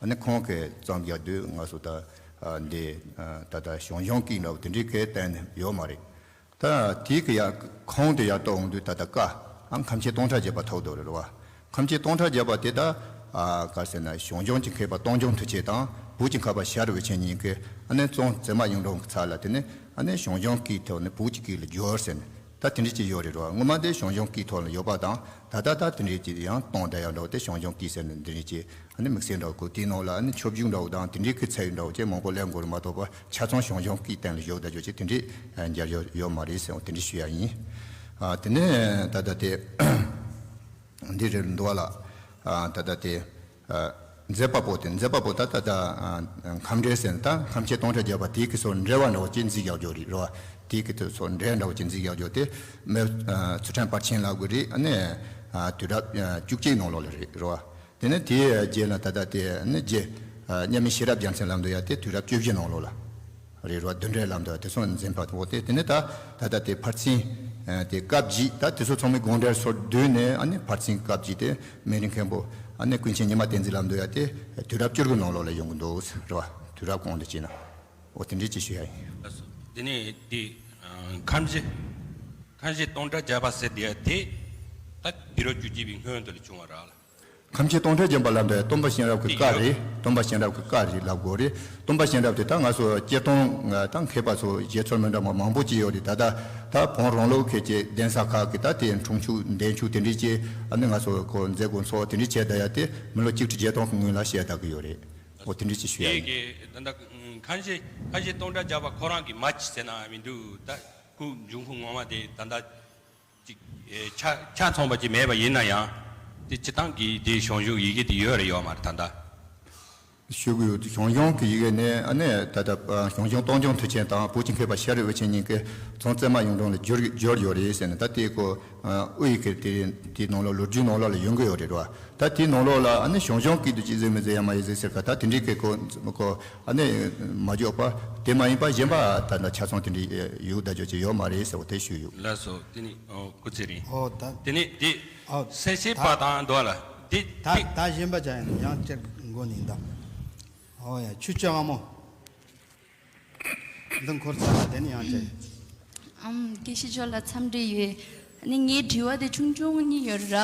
ཨ་ནི་ཁོང་གིས་བརྩམས་བཞག་དུས་ང་ཚོ་ད་ཨ་འདི་ཨ་ད་ལྟ་ཞང་ཞུང་སྐད་འདྲ་བོ་དེ་འདྲའི་གི་གཏན་ནས་ཡོད་མ་རེད། ད་དེ་གི་ཡ་ཁོང་དེ་ཡ་གཏོང་འོང་དུས་ད་ལྟ་ཀ་ཨང་ཁམས་ཆེན་སྟོང་ཕྲག་བརྒྱད་པ་ཐོག་ཏུ་རེད་བ། ཁམས་ཆེན་སྟོང་ཕྲག་བརྒྱད་པ་དེ་ད་ཨ་ག་ཟེར་ན་ཞང་ཞུང་གི་མཁས་པ་སྟོང་རྒྱུང་མཐུ་ཆེན་དང་བོད་ཀྱི་མཁས་པ་ཤེས་རབ་འོད་ཆེན་གཉིས་ཀྱིས་ཨ་ནི་ཙོང་ཙེ་མ་གཡུང་དྲུང་གི་ཚབ་ལ་དེ་ནི་ཨ་ནི་ཞང་ཞུང་སྐད་ཐོག་ནས་བོད་ཀྱི་སྐད་ལ་བསྒྱུར་ཟེར་ནས་ད་དེ་འདྲ་ཅིག་ཡོད་རེད་བ། སྔོན་མ་དེ་ཞང་ཞུང་སྐད་ཐོག་ལ་ཡོད་པ་དང་ད་ལྟ་ད་དེ་འདྲ་ཅིག་ཡང་གཏོང་བསྡད་ཡ་འདྲ་བོ་དེ་ཞང་ཞུང་སྐད་ཟེར་ནས་འདི་འདྲ་ཅིག་ཨ་ནི་དམིགས་བསལ་འདྲ་བོ་དེའི་ནང་ལ་ཨ་ནི་ཆོས་བརྒྱུད་འདྲ་བོ་དང་དེ་འདྲའི་གི་ཚད་ཡོད་འདྲ་བོ་ཅིག་མང་པོ་སླེབས་དགོས་རེད་མ་གཏོགས་པ་ཆ་ཚང་ཞང་ཞུང་སྐད་གཏན་ལ་བཞག་བསྡད་རྒྱུ་ཅིག་དེ་འདྲའི་ཨ་འཇལ་ཡོད་ཡོད་མ་རེད་ཟེར་བ་དེ་འདྲ་ཞུ་ཡ་ཡིན། ཨ་དེ་ནས་ད་ལྟ་དེ་འདི་རེད་འདུག་བ་ལ། ཨ་ད་ལྟ་དེ་ཨ་མཛད་པ་པོ་དེ་མཛད་པ་པོ་ད་ད་ལྟ་ཨ་ཁམས་འགྲེལ་ཟེར་ན་ད་ཁམས་ཆེན་སྟོང་ཕྲག་བརྒྱད་པ་དེའི་གི་སོ་འགྲེལ་བ་འདྲ་བོ་ཅིག་མཛད་ཡག་རྒྱུ་རེད་རེད་བ། དེའི་གི་སོ་འགྲེལ་འདྲ་བོ་ཅིག་མཛད་ཡག་རྒྱུ་དེ་མི་ཨ་ཚུལ་ཁྲིམས་དཔལ་ཆེན་ལབ་དགོས་རེད། ཨ་ནི་ཨ་དུས་རབས་ཨ་བཅུ་གཅིག་ནང་ལོགས་ལ་རེད་རེད་བ། དེ་ནས་དེའི་རྗེས་ལ་ད་ལྟ་དེ་ནི་རྗེ་ཨ་མཉམ་མེད་ཤེས་རབ་རྒྱལ་མཚན་ལབ་འདོད་ཡ་དེ་དུས་རབས་བཅུ་བཞི་ནང་ལོགས་ལ་རེད་རེད་བ། བདུན་འགྲེལ་ལབ་འདོད་ཡ་དེ་སོང་འཛིན་པ་དང་། དེ་དེ་ནས་ད་ད་ལྟ་དེ་ཕར་ཕྱིན་ ཨ་དེ་སྐབས་བརྒྱད་ད་དེ་ཚོ་ཚང་མའི་དགོངས་འགྲེལ་སོར་བསྡུས་ནས་ཨ་ནི་ཕར་ཕྱིན་སྐབས་བརྒྱད་དེ་སྨན་རི་མཁན་པོ་ཨ་ནི་ཀུན་མཁྱེན་ཉི་མ་བསྟན་འཛིན་ལབ་འདུག་ཡ། དེ་དུས་རབས་བཅུ་དགུ་ནང་ལོགས་ལ་ཡོང་གི་འདུག་རེད་བ། དུས་རབས་གོང་དུ་བྱས་ན། འོ་དེ་འདྲའི་ཅིག་ཞུ་ཡ་ཡིན། ལགས་སོ། དེ་ནས་དེ་ཨ་ཁམས་བཞི་ཁམས་བཞི་སྟོང་ཕྲག་བརྒྱ་པ་ཟེར་དེ་ཡ་དེ་ད་དུས་རབས་བཅུ་གཅིག་པའི་སྔོན་དུ་ལ་བྱུང་བ་རེད་ལ། ཁམས་བཞི་སྟོང་ཕྲག་བརྒྱ་པ་ལབ་འདྲ་སྟོན་པ་གཤེན་རབ་ཀྱི་བཀའ་རེད། སྟོན་པ་གཤེན་རབ་ཀྱི་བཀའ་རེད་ལབ་དགོས་རེད། སྟོན་པ་གཤེན་རབ་དེ་ད་ང་ཚོ་སྤྱིར་བཏང་ད་མཁས་པ་ཚོ་བཞེད་ཚུལ་མི་འདྲ་མ་མང་པོ་ཅིག་ཡོད་རེད། ད་ད་ད་བོན་རང་ལུགས་མཁས་ཀྱི་གདན་ས་ཁག་གི་ད་དེ་འཁྲུངས་ཆུ་འདན་ཆུ་དེ་འདྲའི་ཅིག་ཨ་ནི་ང་ཚོ་ཁོ་མཛད་སྒོ་ཚོགས་དེ་འདྲའི་བྱས་བསྡད་ཡ་དེ་མི་ལོ་གཅིག་ཁྲི་བརྒྱད་སྟོང་གི་སྔོན་ལ་བཤད་བསྡད་ཀྱི་ཡོད་རེད། འོ་དེ་འདྲའི་ཅིག་ཞུ་ཡ་དེ་ཡིན། གི་ད་ལྟ་ཁམས་བཞི་ཁམས་བཞི་སྟོང་ཕྲག་བརྒྱ་པ་ཁོ་རང་གི་མ་ཅིག་ཟེར་ན་མི་འདུག་ད་ཁོ་འབྱུང་ཁུངས་ངོ་མ་དེ་ད་ལྟ་ཅིག་ཨེ་ཆ་ཆ་ཚང་པ་ཅིག་མེད་པ་ཡིན་ན་ཡང་དེ་སྤྱིར་བཏང་གི་དེ་ཞང་ཞུང་ཡི་གེ་དེ་ཡོད་རེད་ཡོད་མ་རེད་ད་ལྟ། ཞུ་གི་ཡོད། ཞང་ཞུང་གི་ཡི་གེ་ནས་ཨ་ནི་ད་ལྟ་ཞང་ཞུང་སྟོང་རྐྱང་མཐུ་ཆེན་དང་བོད་ཀྱི་མཁས་པ་ཤེས་རབ་འོད་ཆེན་གཉིས་ཀས་རྫོང་བཙན་མ་གཡུང་དྲུང་ལ་བསྒྱུར་བསྒྱུར་ཡོད་རེད་ཟེར་ནས། ད་དེ་ཁོ་དབུ་ཡི་གེ་དེ་དེའི་ནང་ལོགས་ལོ་རྒྱུས་ནང་ལོགས་ལ་ཡོང་གི་ཡོད་རེད་བ། ད་དེའི་ནང་ལོགས་ལ་ཨ་ནི་ཞང་ཞུང་གི་དུ་ཅི་ཟེར་མི་ཟེར་ཡ་མ་ཡི་ཟེར་ཟེར་ག་ད་དེ་འདྲའི་གི་ཁོ་ཁོ་ཨ་ནི་མ་འཇོག་པ་དེ་མ་ཡིན་པ་གཞན་པ་ད་ལྟ་ཆ་ཚང་དེ་འདྲའི་ཡོད་བསྡད་རྒྱུ་ཅིག་ཡོད་མ་རེད་ཟེར་བ་དེ་ཞུས་ཡོད། ལགས་སོ། དེ་ནི་ཨོ་སྐུ་ཚེ་རིང་། ཨོ་ད་དེ་ནི་དེ་ཨོ་གསལ་བཤད་ད་པ་དང་འདུག་ལ་དེ་ད་དེ་ད་གཞན་པ་ཅག་ཡང་ཡང་བསྐྱར་མགོ་ནས་འདའ། ཨོ་ཡ་ཆུ་ལྕགས་ཨ་མོ། འདི་འཁོར་ཚར་ལ་དེ་ནི་ཡང་བྱས། ཨམ་དགེ་བཤེས་མཆོག་ལ་འཚམས་འདྲི་ཡོད། ཨ་ནི་ངའི་དྲི་བ་དེ་ཆུང་ཆུང་གཉིས་ཡོད་ར།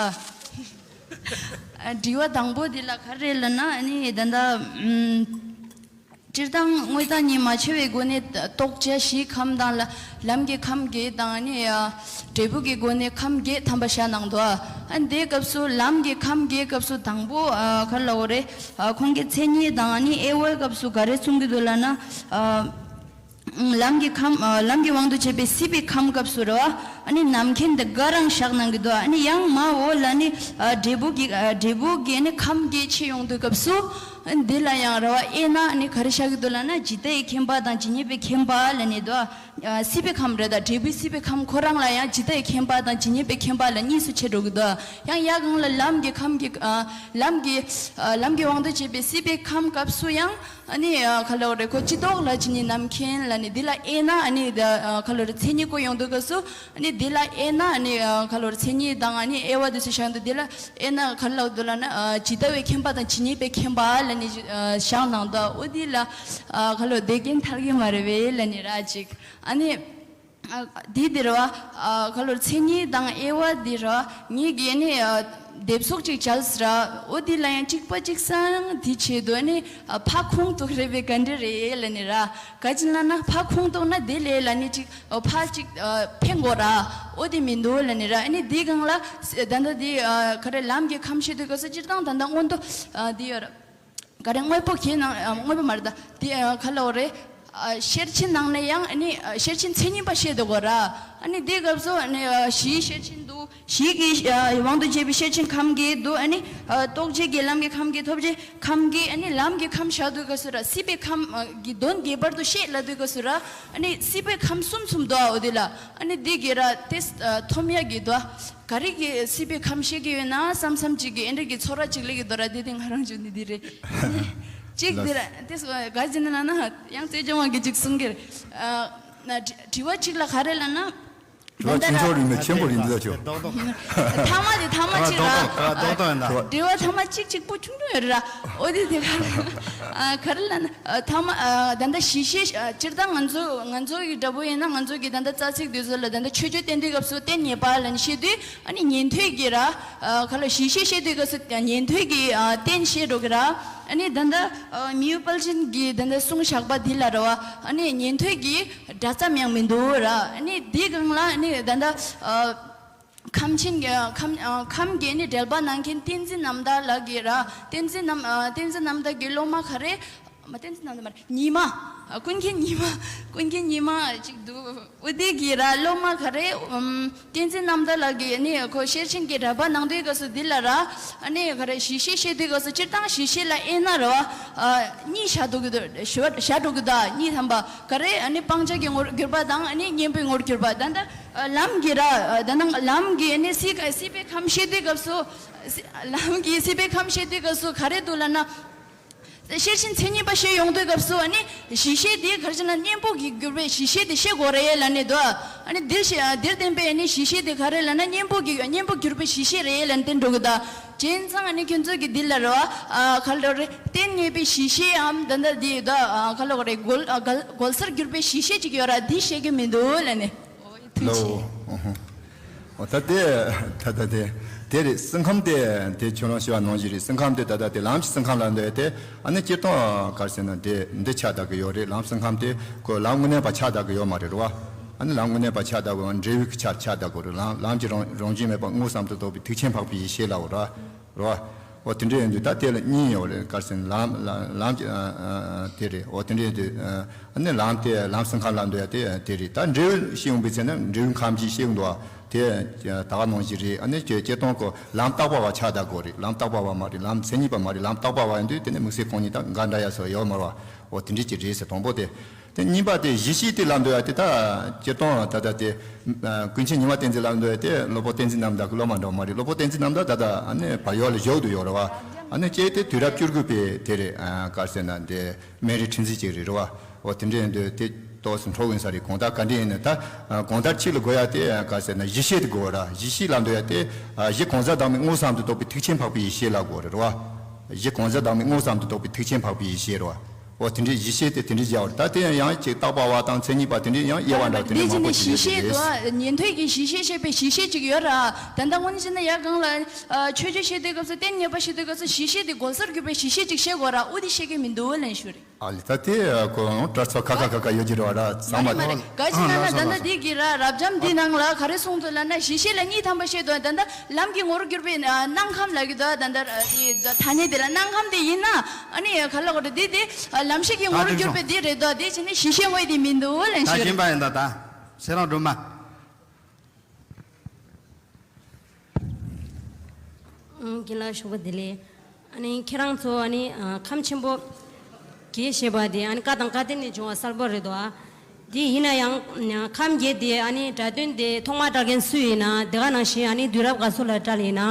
ཨ་དྲི་བ་དང་པོ་དེ་ལ་ག་རེ་ལབ་ན་ཨ་ནི་ད་ལྟ་ཨམ་སྤྱིར་བཏང་དངོས་བཏང་ཉིད་མ་ཕྱེ་བའི་སྒོ་ནས་རྟོགས་བྱ་བཞིའི་ཁམས་དང་ལ་ལམ་གྱི་ཁམས་བརྒྱད་དང་ཨ་ནི་ཨ་འབྲས་བུ་གི་སྒོ་ནས་ཁམས་བརྒྱད་ཐམ་པ་བཞག་གནང་འདུག་ཨ་ནི་དེའི་སྐབས་སུ་ལམ་གྱི་ཁམས་བརྒྱད་སྐབས་སུ་དང་པོ་ཨ་ག་རེ་ལབ་དགོས་རེད། ཨ་ཁོང་གི་མཚན་ཉིད་དང་ཨ་ནི་དབྱེ་བའི་སྐབས་སུ་ག་རེ་གསུང་གི་འདུག་ལབ་ན། ཨ། ལམ་གྱི་ཁམས། ལམ་གྱི་དབང་དུ་བྱས་པའི་སྲིད་པའི་ཁམས་སྐབས་སུ་རེད་བ། ཨ་ནི་ནམ་མཁའི་འདི་ག་རང་བཞག་གནང་གི་འདུག་ཨ་ནི་ཡང་མ་འོག་ལ་ནི་འབྲས་བུ་གི་འབྲས་བུ་གི་ནི་ཁམས་བརྒྱད་ཕྱེ་ཡོང་དུས་སྐབས་སུ། འདི་ལ་ཡང་རེད་བ་དབྱེ་ན་ནི་ག་རེ་བཞག་གི་འདུག་ལབ་ན་ཇི་ལྟ་བའི་མཁྱེན་པ་དང་ཇི་སྙེད་པའི་མཁྱེན་པ་ལབ་ནི་འདུག་སྲིད་པའི་ཁམས་རེད་ད། འབྲས་བུའི་སྲིད་པའི་ཁམས་ཁོ་རང་ལ་ཡང་ཇི་ལྟ་བའི་མཁྱེན་པ་དང་ཇི་སྙེད་པའི་མཁྱེན་པ་ལ་གཉིས་སུ་ཕྱེ་འགྲོ་གི་འདུག་ཡང་ཡར་སྒང་ལ་ལམ་གྱི་ཁམས་ཀྱི་ལམ་གྱི་ལམ་གྱི་དབང་དུ་བྱས་པའི་སྲིད་པའི་ཁམས་སྐབས་སུ་ཡང་། ཨ་ནི་ཨ་ག་ལབ་རེད། ཁོ་སྤྱི་ལྡོག་ལ་ཇི་སྙེད་ནམ་མཁྱེན་ལབ་ནི་འདི་ལ་དབྱེ་ན་ཨ་ནི་ད་ཨ་ག་ལབ་རེད། མཚན་ཉིད་སྐོར་ཡོང་དུས་སྐབས་སུ་ཨ་ནི་འདི་ལ་དབྱེ་ན་ཨ་ནི་ཨ་ག་ལབ་རེད། མཚན་ཉིད་དང་ཨ་ནི་དབྱེ་བ་འདི་ཚོ་བཞག་འདུག་འདི་ལ་དབྱེ་ན་ག་ལབ་འདུག་ལབ་ན་ཨ་ཇི་ལྟ་བའི་མཁྱེན་པ་དང་ཇི་སྙེད་པའི་མཁྱེན་པ་ལབ་ནི་ཨ་བཞག་གནང་འདུག་འོ་འདི་ལ་ཨ་ག་ལབ་བདེ་རྒན་ཐར་གི་མ་རེད་པས་ལབ་ནི་ར་ཅིག་ཨ་ནི། ཨ་འདི་འདི་རེད་བ། ཨ་ག་ལབ་རེད། མཚན་ཉིད་དང་དབྱེ་བ་འདི་རེད་བ། ངེད་ཀྱིས་ནི་ཨ་དེབ་གཟུགས་ཅིག་བྱས་ཟེར་ར། འོ་འདི་ལ་ཡང་གཅིག་པ་གཅིག་སང་འདི་བྱེད་དུས་ནི་ཨ་ཕ་ཁུངས་གཏུགས་རེད་པས་ག་འདྲ་རེད་ལབ་ནི་ར། ག་ཅི་ལབ་ན་ཕ་ཁུངས་གཏུགས་ན་དེ་ལས་ལབ་ནི་ཅིག་ཨ་ཕ་ཅིག་ཨ་འཕེན་དགོས་ར། འོ་དེ་མི་འདུག་ལབ་ནི་ར། ཨ་ནི་འདི་སྒང་ལ་ད་ལྟ་འདི་ཨ་ག་རེ་ལམ་གྱི་ཁམས་བཤད་དུས་སྐབས་སུ་སྤྱིར་བཏང་ད་ལྟ་སྔོན་དུ་ཨ་འདི་ཡོད་ར། ག་རེ་དངོས་པོ་ཁྱེད་ནང་ཨ་དངོས་པོ་མ་རེད་ད། དེ་ཨ་ག་ལབ་དགོས་རེད། ཨ་ཤེར་ཕྱིན་ནང་ནས་ཡང་ཨ་ནི་ཨ་ཤེར་ཕྱིན་མཚན་ཉིད་པ་བཤད་འདུག་གོ་ར། ཨ་ནི་དེའི་སྐབས་སུ་ཨ་ནི་ཨ་གཞིའི་ཤེར་ཕྱིན་འདུག་གཞི་གི་ཨ་དབང་དུ་བྱས་པའི་ཤེར་ཕྱིན་ཁམས་བརྒྱད་འདུག་ཨ་ནི་ཨ་རྟོགས་བྱེད་ཀྱི་ལམ་གྱི་ཁམས་བརྒྱད། ཐོབ་བྱའི་ཁམས་བརྒྱད། ཨ་ནི་ལམ་གྱི་ཁམས་བཞག་དུས་སྐབས་སུ་ར་སྲིད་པའི་ཁམས་ཨ་གི་དོན་ངེས་པར་དུ་ཤེས་ལབ་དུས་སྐབས་སུ་ར། ཨ་ནི་སྲིད་པའི་ཁམས་གསུམ་གསུམ་འདུག་ཨ་འོ་དེ་ལ། ཨ་ནི་དེ་གི་ར་དེ་ཨ་ཐོབ་ཡ་གི་འདུག་ག་རེ་གི་སྲིད་པའི་ཁམས་ཤེས་ཀྱི་ཡོད་ན་བསམ་བསམ་ཅིག་གི་ཨེ་འདྲ་གི་ཚོར་བ་ཅིག་སླེབས་ཀྱི་འདུག་ར། དེ་དེ་ང་རང་བྱུང་ནི་འདི་རེད། གཅིག་འདི་ར་དེ་སོ་ག་ཟེར་ན་ན་ཡང་རྩེ་སྦྱོང་བ་གི་ཅིག་གསུང་གི་རེད། ཨ་ན་དྲི་དྲི་བ་གཅིག་ལ་ག་རེ་ལབ་ན། དྲི་བ་ཆུང་ཆུང་རིགས་ནས་ཆེན་པོ་རིགས་འདི་ལ་ཆོག་རྡོག་རྡོག་ཐ་མ་དེ་ཐ་མ་གཅིག་ར། རྡོག་རྡོག་རྡོག་རྡོག་ཡིན་ན། དྲི་བ་ཐ་མ་གཅིག་གཅིག་པོ་ཆུང་ཆུང་ཡོད་རེད་ར། འོ་དེ་དེ་ག་རེ་ཨ་ག་རེ་ལབ་ན། ཨ་ཐ་མ་ཨ་ད་ལྟ་གཞི་ཤེས་ཨ་སྤྱིར་བཏང་ང་ཚོ་ང་ཚོ་གི་འདྲ་པོ་ཡིན་ན་ང་ཚོ་གི་ད་ལྟ་རྩ་ཚིག་དེ་ཚོ་ལ་ད་ལྟ་མཆོད་བརྗོད་བསྟན་དུས་སྐབས་སུ་རྟེན་ངེས་པ་ལབ་ནས་བཤད་དུས་ཨ་ནི་ཉན་ཐོས་ཀྱི་ར། ཨ་ག་ལ་གཞི་ཤེས་བཤད་དུས་སྐབས་སུ་ཉན་ཐོས་ཀྱི་ཨ་རྟེན་བཤད་འགྲོ་གི་ར། ཨ་ནི་ད་ལྟ་ཨ་མི་ཡུལ་དཔལ་ཆེན་གྱི་ད་ལྟ་གསུང་བཞག་པ་འདི་ལ་ར་བ་ཨ་ནི་ཉན་ཐོས་ཀྱི་སྒྲ་ཙམ་ཡང་མི་འདུག་ར། ཨ་ནི་འདི་སྒང་ལ་ཨ་ནི་ད་ལྟ་ཨ། ཁམས་ཆེན་གྱི་ཁམས་ཨ་ཁམས་ཀྱི་ནི་འགྲེལ་པ་གནང་མཁན་བསྟན་འཛིན་རྣམ་དག་ལགས་ཀྱིས་ར། བསྟན་འཛིན་རྣམ་ཨ་བསྟན་འཛིན་རྣམ་དག་གི་སློབ་མ་ག་རེ། མ་བསྟན་འཛིན་རྣམ་དག་མ་རེད། ཉི་མ། ཨ་ཀུན་མཁྱེན་ཉི་མ། ཀུན་མཁྱེན་ཉི་མ་ཅིག་འདུག་འོ་དེ་གིས་ར་སློབ་མ་ག་རེ། ཨམ་བསྟན་འཛིན་རྣམ་དག་ལགས་ཀྱིས་ནི་ཁོ་ཤེར་ཕྱིན་གྱི་འགྲེལ་པ་གནང་དུས་སྐབས་སུ་འདི་ལ་ར། ཨ་ནི་ག་རེ་གཞི་ཤེས་བཤད་དུས་སྐབས་སུ་སྤྱིར་བཏང་གཞི་ཤེས་ལ་དབྱེ་ན་ར་བ། ཨ་གཉིས་བཞག་འགྲོ་གི་འདུག་བཞག་འགྲོ་གི་འདུག་གཉིས་ཐམ་པ་ག་རེ། ཨ་ནི་སྤང་བྱ་གི་ངོར་གྱུར་པ་དང་ཨ་ནི་གཉེན་པོའི་ངོར་གྱུར་པ་ད་ལྟ། ལམ་གྱི་ར་ད་ནང་ལམ་གྱི་ནི་སྲིད་སྲིད་པའི་ཁམས་བཤད་དུས་སྐབས་སུ། ལམ་གྱི་སྲིད་པའི་ཁམས་བཤད་དུས་སྐབས་སུ་ག་རེ་འདུག་ལབ་ན། ཤེར་ཕྱིན་མཚན་ཉིད་པ་བཤད་ཡོང་དུས་སྐབས་སུ་ཨ་ནི་གཞི་ཤེས་དེ་ག་རེ་ཟེར་ན་གཉེན་པོ་གིས་བསྒྱུར་བའི་གཞི་ཤེས་དེ་བཤད་དགོས་རེད་ལབ་ནས་འདུག་ཨ་ནི་འདིར་བཤད་འདིར་བསྟན་པའི་ཨ་ནི་གཞི་ཤེས་དེ་ག་རེ་ལབ་ན་གཉེན་པོ་གིས་གཉེན་པོ་གྱུར་པའི་གཞི་ཤེས་རེད་ལབ་ནས་བསྟན་འགྲོ་གི་འདུག་བྱས་ཙང་ཨ་ནི་ཁྱོད་ཚོ་གིས་འདི་ལ་རེད་བ། ག་ལ་རེད། རྟེན་གནས་པའི་གཞི་ཤེས་འམ་ད་ལྟ་འདི་ཡོད་ད། ག་ལ་རེད། གོལ་གོལ་སར་གྱུར་པའི་གཞི་ཤེས་ཅིག་ཡོད་ར་འདི་བཤད་ཀྱི་མི་འདུག་ལབ་ནས། ལོ། ཨོ་ད་དེ་ད་ད་དེ་དེ་རེད། སེམས་ཁམས་དེ་དེ་ཁྱོད་རང་ཞུ་བ་ནང་བཞིན་རེད། སེམས་ཁམས་དེ་ད་ད་དེ་ལམ་གྱི་སེམས་ཁམས་ལ་འདོད་དེ་ཨ་ནི་སྤྱིར་བཏང་ག་རེ་ཟེར་ན་དེ་འདི་ཆགས་བསྡད་ཀྱི་ཡོད་རེད། ལམ་སེམས་ཁམས་དེ་ཁོ་ལམ་དངོས་གནས་པ་ཆགས་བསྡད་ཀྱི་ཡོད་མ་རེད་རེད་བ། ཨ་ནི་ལམ་དངོས་གནས་པ་ཆགས་བསྡད་ཀྱི་ཡོད། འབྲས་བུའི་ཆ་ཆགས་བསྡད་ཀྱི་རེད། ལམ་ལམ་གྱི་རང་རང་བཞིན་མེད་པ་དངོས་སམ་དུ་རྟོགས་པའི་ཐེག་ཆེན་འཕགས་པའི་ཡེ་ཤེས་ལ་འོ་ར། རེད་བ། འོ་དེ་འདྲ་ཡིན་དུས་ད་དེ་ལ་གཉིས་ཡོད་རེད། ག་རེ་ཟེར་ན་ལམ་ལམ་ལམ་གྱི་ཨ་ཨ་ཨ་དེ་རེད། འོ་དེ་འདྲ་ཡིན་དུས་ཨ་ནི་ལམ་དེ་ལམ་སེམས་ཁམས་ལ་འདོད་ཡ་དེ་དེ་རེད། ད་འབྲས་བུ་ཤེས་ཡོང་པའི་ཚེ་ན་འབྲས་བུ་ཁམས་ཀྱི་ཤེས་ཡོང་དུས་དེ་ད་ག་ནང་བཞིན་རེད། ཨ་ནི་སྤྱིར་བཏང་ཁོ་ལམ་རྟག་པ་བ་ཆགས་བསྡད་དགོས་རེད། ལམ་རྟག་པ་བ་མ་རེད། ལམ་མཚན་ཉིད་པ་མ་རེད། ལམ་རྟག་པ་བ་ཡིན་དུས་དེ་ནི་དམིགས་བསལ་ཁོང་གཉིས་ད་འགལ་འདྲ་ཡ་སོགས་ཡོད་མ་རེད་བ། འོ་དེ་འདྲ་ཅིག་རེད་ཟེར། དང་པོ་དེ། དེ་གཉིས་པ་དེ་གཞི་ཤེས་དེ་ལ་འདོད་ཡ་དེ་ད་སྤྱིར་བཏང་ད་ལྟ་དེ་ཀུན་མཁྱེན་ཉི་མ་བསྟན་འཛིན་ལ་འདོད་ཡ་དེ་སློབ་དཔོན་བསྟན་འཛིན་རྣམ་དག་གི་སློབ་མ་འདྲ་མ་རེད། སློབ་དཔོན་བསྟན་འཛིན་རྣམ་དག་ད་ལྟ་ཨ་ནི་བལ་ཡུལ་ལ་བཞུགས་བསྡད་ཡོད་རེད་བ། ཨ་ནི་སྐྱེས་དེ་དུས་རབས་བཅུ་དགུ་པའི་དེ་རེད། ག་རེ་ཟེར་ན་དེ་སྨན་རིའི་ཁྲི་འཛིན་ཅིག་རེད་རེད་བ། འོ་དེ་འདྲ་ཡིན་དུས་དེ་ཏོག་ཙམ་འཕྲོ་ཡིན་ས་རེད། གང་ལྟར་ག་འདྲ་ཡིན་ན་ད་གང་ལྟར་ཅིག་ལ་དགོས་ཡ་དེ་ག་རེ་ཟེར་ན་གཞི་ཤེས་དེ་དགོས་ར། གཞི་ཤེས་ལ་འདོད་ཡ་དེ་གཞི་གང་ཟག་བདག་མེད་མངོན་སུམ་དུ་རྟོགས་པའི་ཐེག་ཆེན་འཕགས་པའི་ཡེ་ཤེས་ལ་དགོས་རེད་རེད་བ། གཞི་གང་ཟག་བདག་མེད་མངོན་སུམ་དུ་རྟོགས་པའི་ཐེག་ཆེན་འཕགས་པའི་ཡེ་ཤེས་རེད་བ། འོ་དེ་འདྲའི་གཞི་ཤེས་དེ་དེ་འདྲའི་བྱ་བ་རེད། ད་དེ་ཡང་ཡང་ཅིག་བརྟག་པ་བ་དང་མཚན་ཉིད་པ་དེ་འདྲའི་ཡང་དབྱེ་བ་འདྲ་དེ་འདྲའི་མང་པོ་ཞིག་ཡོད་རེད། ཉན་ཐོས་ཀྱི་གཞི་ཤེས་ཞེས་པའི་གཞི་ཤེས་ཅིག་ཡོད་ར། ད་ལྟ་དངོས་གནས་བྱས་ན་ཡ་གང་ལ་ཆོས་སྤྱོད་བཤད་དུས་སྐབས་སུ་རྟེན་གནས་པ་བཤད་དུས་སྐབས་སུ་གཞི་ཤེས་དེ་གོལ་སར་གྱུར་པའི་གཞི་ཤེས་ཅིག་བཤད་དགོས་ར། འོ་དེ་བཤད་ཀྱི་མི་འདུག་ལབ་ཞུ་རེད། ཨ་ལི་ད་དེ་ཁོ་ཡང་དྲ་ཚོ་ཁ་ཁ་ཁ་ཁ་ཡོད་ཀྱི་རེད་བ་ར། ཚང་མ་མ་རེད་མ་རེད། ག་ཅི་ལབ་ན་ད་ལྟ་འདི་གི་ར་རབ་འབྱམས་འདི་ནང་ལ་ག་རེ་གསུངས་འདུག་ལབ་ན་གཞི་ཤེས་ལ་གཉིས་ཐམ་པ་བཤད་འདུག་ད་ལྟ་ལམ་གྱི་ངོ་བོར་གྱུར་པའི་སྣང་ཁམས་ལབ་ཀྱི་འདུག་ད་ལྟ་དེ་ཐ་སྙད་དེ་ལ་སྣང་ཁམས་དེ་ཡིན་ན་ཨ་ནི་ག་ལ་གོ་འདི་དེ་ལམ་ཤེས་ཀྱི་ངོ་བོར་གྱུར་པའི་དེ་རེད་འདུག་དེ་བྱས་ནས་གཞི་ཤེས་དངོས་དེ་མི་འདུག་ལབ་ད་ཞིག་རེད། སྦྱིན་པ་ཡིན་ད་ད་ཚེ་རིང་སྒྲོལ་མ། ཨང་། དགེ་ལགས་ཞོགས་པ་བདེ་ལེགས། ཨ་ནི་ཁྱེད་རང་ཚོ་ཨ་ནི་ཨ་ཁམས་ཆེན་པོ་བརྒྱད་ཞེས་པ་དེ་ཨ་ནི་བཀའ་དང་བཀའ་བསྟན་ནས་བྱུང་བ་གསལ་པོ་རེད་དོ། ཨ་དེ་ཡིན་ན་ཡང་ཨ་ཁམས་བརྒྱད་དེ་ཨ་ནི་སྒྲ་དོན་དེ་ཐོག་མར་བཀྲལ་མཁན་སུ་ཡིན་ན་དེ་ག་ནང་བཞིན་ཨ་ནི་དུས་རབས་ག་ཚོད་ལ་བཀྲལ་ཡིན་ན།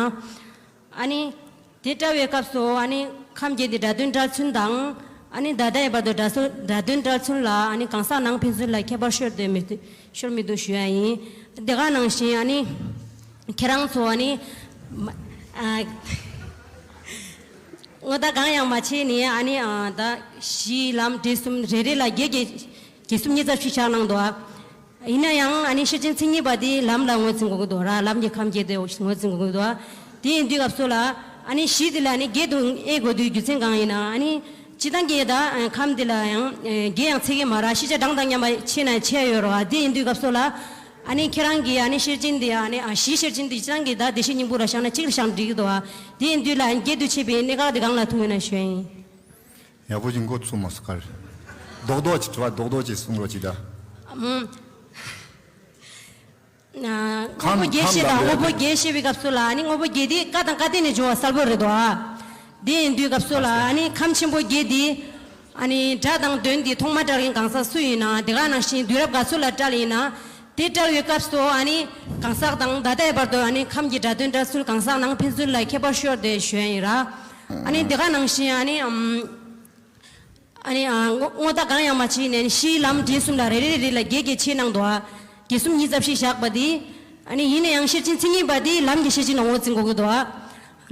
ཨ་ནི་དེ་བཀྲལ་བའི་སྐབས་སུ་ཨ་ནི་ཁམས་བརྒྱད་དེ་སྒྲ་དོན་བཀྲལ་ཚུལ་དང་ཨ་ནི་ད་ལྟའི་བར་དུ་སྒྲ་སོ་སྒྲ་དོན་བཀྲལ་ཚུལ་ལ་ཨ་ནི་གང་ཟག་ནང་ཕན་ཚུན་ལ་ཁྱད་པར་ཤོར་དོན་མི་འདུག་ཤོར་མི་འདུག་ཞུ་ཡ་ཡིན། དེ་ག་ནང་བཞིན་ཨ་ནི་ཁྱེད་རང་ཚོ་ཨ་ནི་མ་ཨ་དངོས་བརྡ་གང་ཡང་མ་བྱས་ནས་ཨ་ནི་ཨ་ད་གཞི་ལམ་འབྲས་གསུམ་རེ་རེ་ལ་བརྒྱད་བརྒྱད་བརྒྱད་གསུམ་ཉིས་རྩ་བཞི་བཞག་གནང་འདུག་ཨ། ཡིན་ན་ཡང་ཨ་ནི་ཤེར་ཕྱིན་མཚན་ཉིད་པ་དེ་ལམ་ལ་ངོས་འཛིན་དགོས་ཀྱི་འདུག་ར། ལམ་གྱི་ཁམས་བརྒྱད་དེ་ངོས་འཛིན་དགོས་ཀྱི་འདུག་དེ་ཡིན་དུས་སྐབས་སུ་ལ་ཨ་ནི་གཞི་དེ་ལ་ཨ་ནི་བརྒྱད་དུ་དབྱེ་དགོས་དུས་རྒྱུ་མཚན་གང་ཡིན་ན། ཨ་ནི་སྤྱིར་བཏང་གི་ད་ཁམས་དེ་ལ་ཡང་བརྒྱད་ཡང་ཚད་ཀྱི་མ་ར། ཤེས་བྱ་གྲངས་དང་མཉམ་པ་ཕྱེ་ན་ཕྱེ་ཡོད་ར། དེ་ཡིན་དུས་སྐབས་སུ་ལ་ཨ་ནི་ཁྱེད་རང་གིས་ཨ་ནི་ཤེར་ཕྱིན་དེ་ཨ་ནི་ཨ་གཞི་ཤེར་ཕྱིན་དེ་སྤྱིར་བཏང་གི་ད་བདེ་གཤེགས་སྙིང་པོ་ལ་བཞག་ན་གཅིག་ལ་བཞག་ན་འགྲིག་གི་འདུག་ཨ། དེ་ཡིན་དུས་ལ་ཨ་ནི་བརྒྱད་དུ་ཕྱེ་བའི་གནད་འགག་དེ་གང་ལ་ཐུག་ཡོད་ན་ཞུ་ཡ་ཡིན། ཡག་པོ་ཅིག་མགོ་ཚོས་མ་སོང་ག་རེ། རྡོག་རྡོག་ཅིག་དྲི་བ་རྡོག་རྡོག་ཅིག་གསུང་རོགས་ཅིག་ད། ཨམ། ཨ་དངོས་པོ་ཁམས་བརྒྱད་ཁམས་བཤད་དང་དང་དངོས་པོ་བརྒྱད་བཤད་པའི་སྐབས་སུ་ལ་ཨ་ནི་དངོས་པོ་བརྒྱད་དེ་བཀའ་དང་བཀའ་བསྟན་ནས་བྱུང་བ་གསལ་པོ་རེད་དོ། ཨ་དེ་ཡིན་དུས་སྐབས་སུ་ལ་ཨ་ནི་ཁམས་ཆེན་པོ་བརྒྱད་དེ་ཨ་ནི་སྒྲ་དང་དོན་དེ་ཐོག་མ་བཀྲལ་མཁན་གང་ཟག་སུ་ཡིན་ན། དེ་ག་ནང་བཞིན་དུས་རབས་ག་ཚོད་ལ་བཀྲལ་ཡིན་ན། དེ་བཀྲལ་བའི་སྐབས་སུ་ཨ་ནི་གང་ཟག་དང་ད་ལྟའི་བར་དུ་ཨ་ནི་ཁམས་ཀྱི་སྒྲ་དོན་བཀྲལ་ཚུལ་གང་ཟག་ནང་ཕན་ཚུན་ལ་ཁྱད་པར་ཤོར་ཏེ་ཞུ་ཡ་ཡིན་ར། ཨ་ནི་དེ་ག་ནང་བཞིན་ཨ་ནི་ཨམ། ཨ་ནི་ཨ་དངོས་དངོས་བརྡ་གང་ཡང་མ་བྱས་ནས་གཞི་ལམ་འབྲས་གསུམ་ལ་རེ་རེ་རེ་ལ་བརྒྱད་བརྒྱད་ཕྱེ་གནང་འདུག་ཨ། བརྒྱད་གསུམ་ཉིས་རྩ་བཞི་བཞག་པ་དེ། ཨ་ནི་ཡིན་ན་ཡང་ཤེར་ཕྱིན་མཚན་ཉིད་པ་དེ་ལམ་གྱི་ཤེར་ཕྱིན་ལ་ངོས་འཛིན་དགོས་ཀྱི་འདུག་ཨ།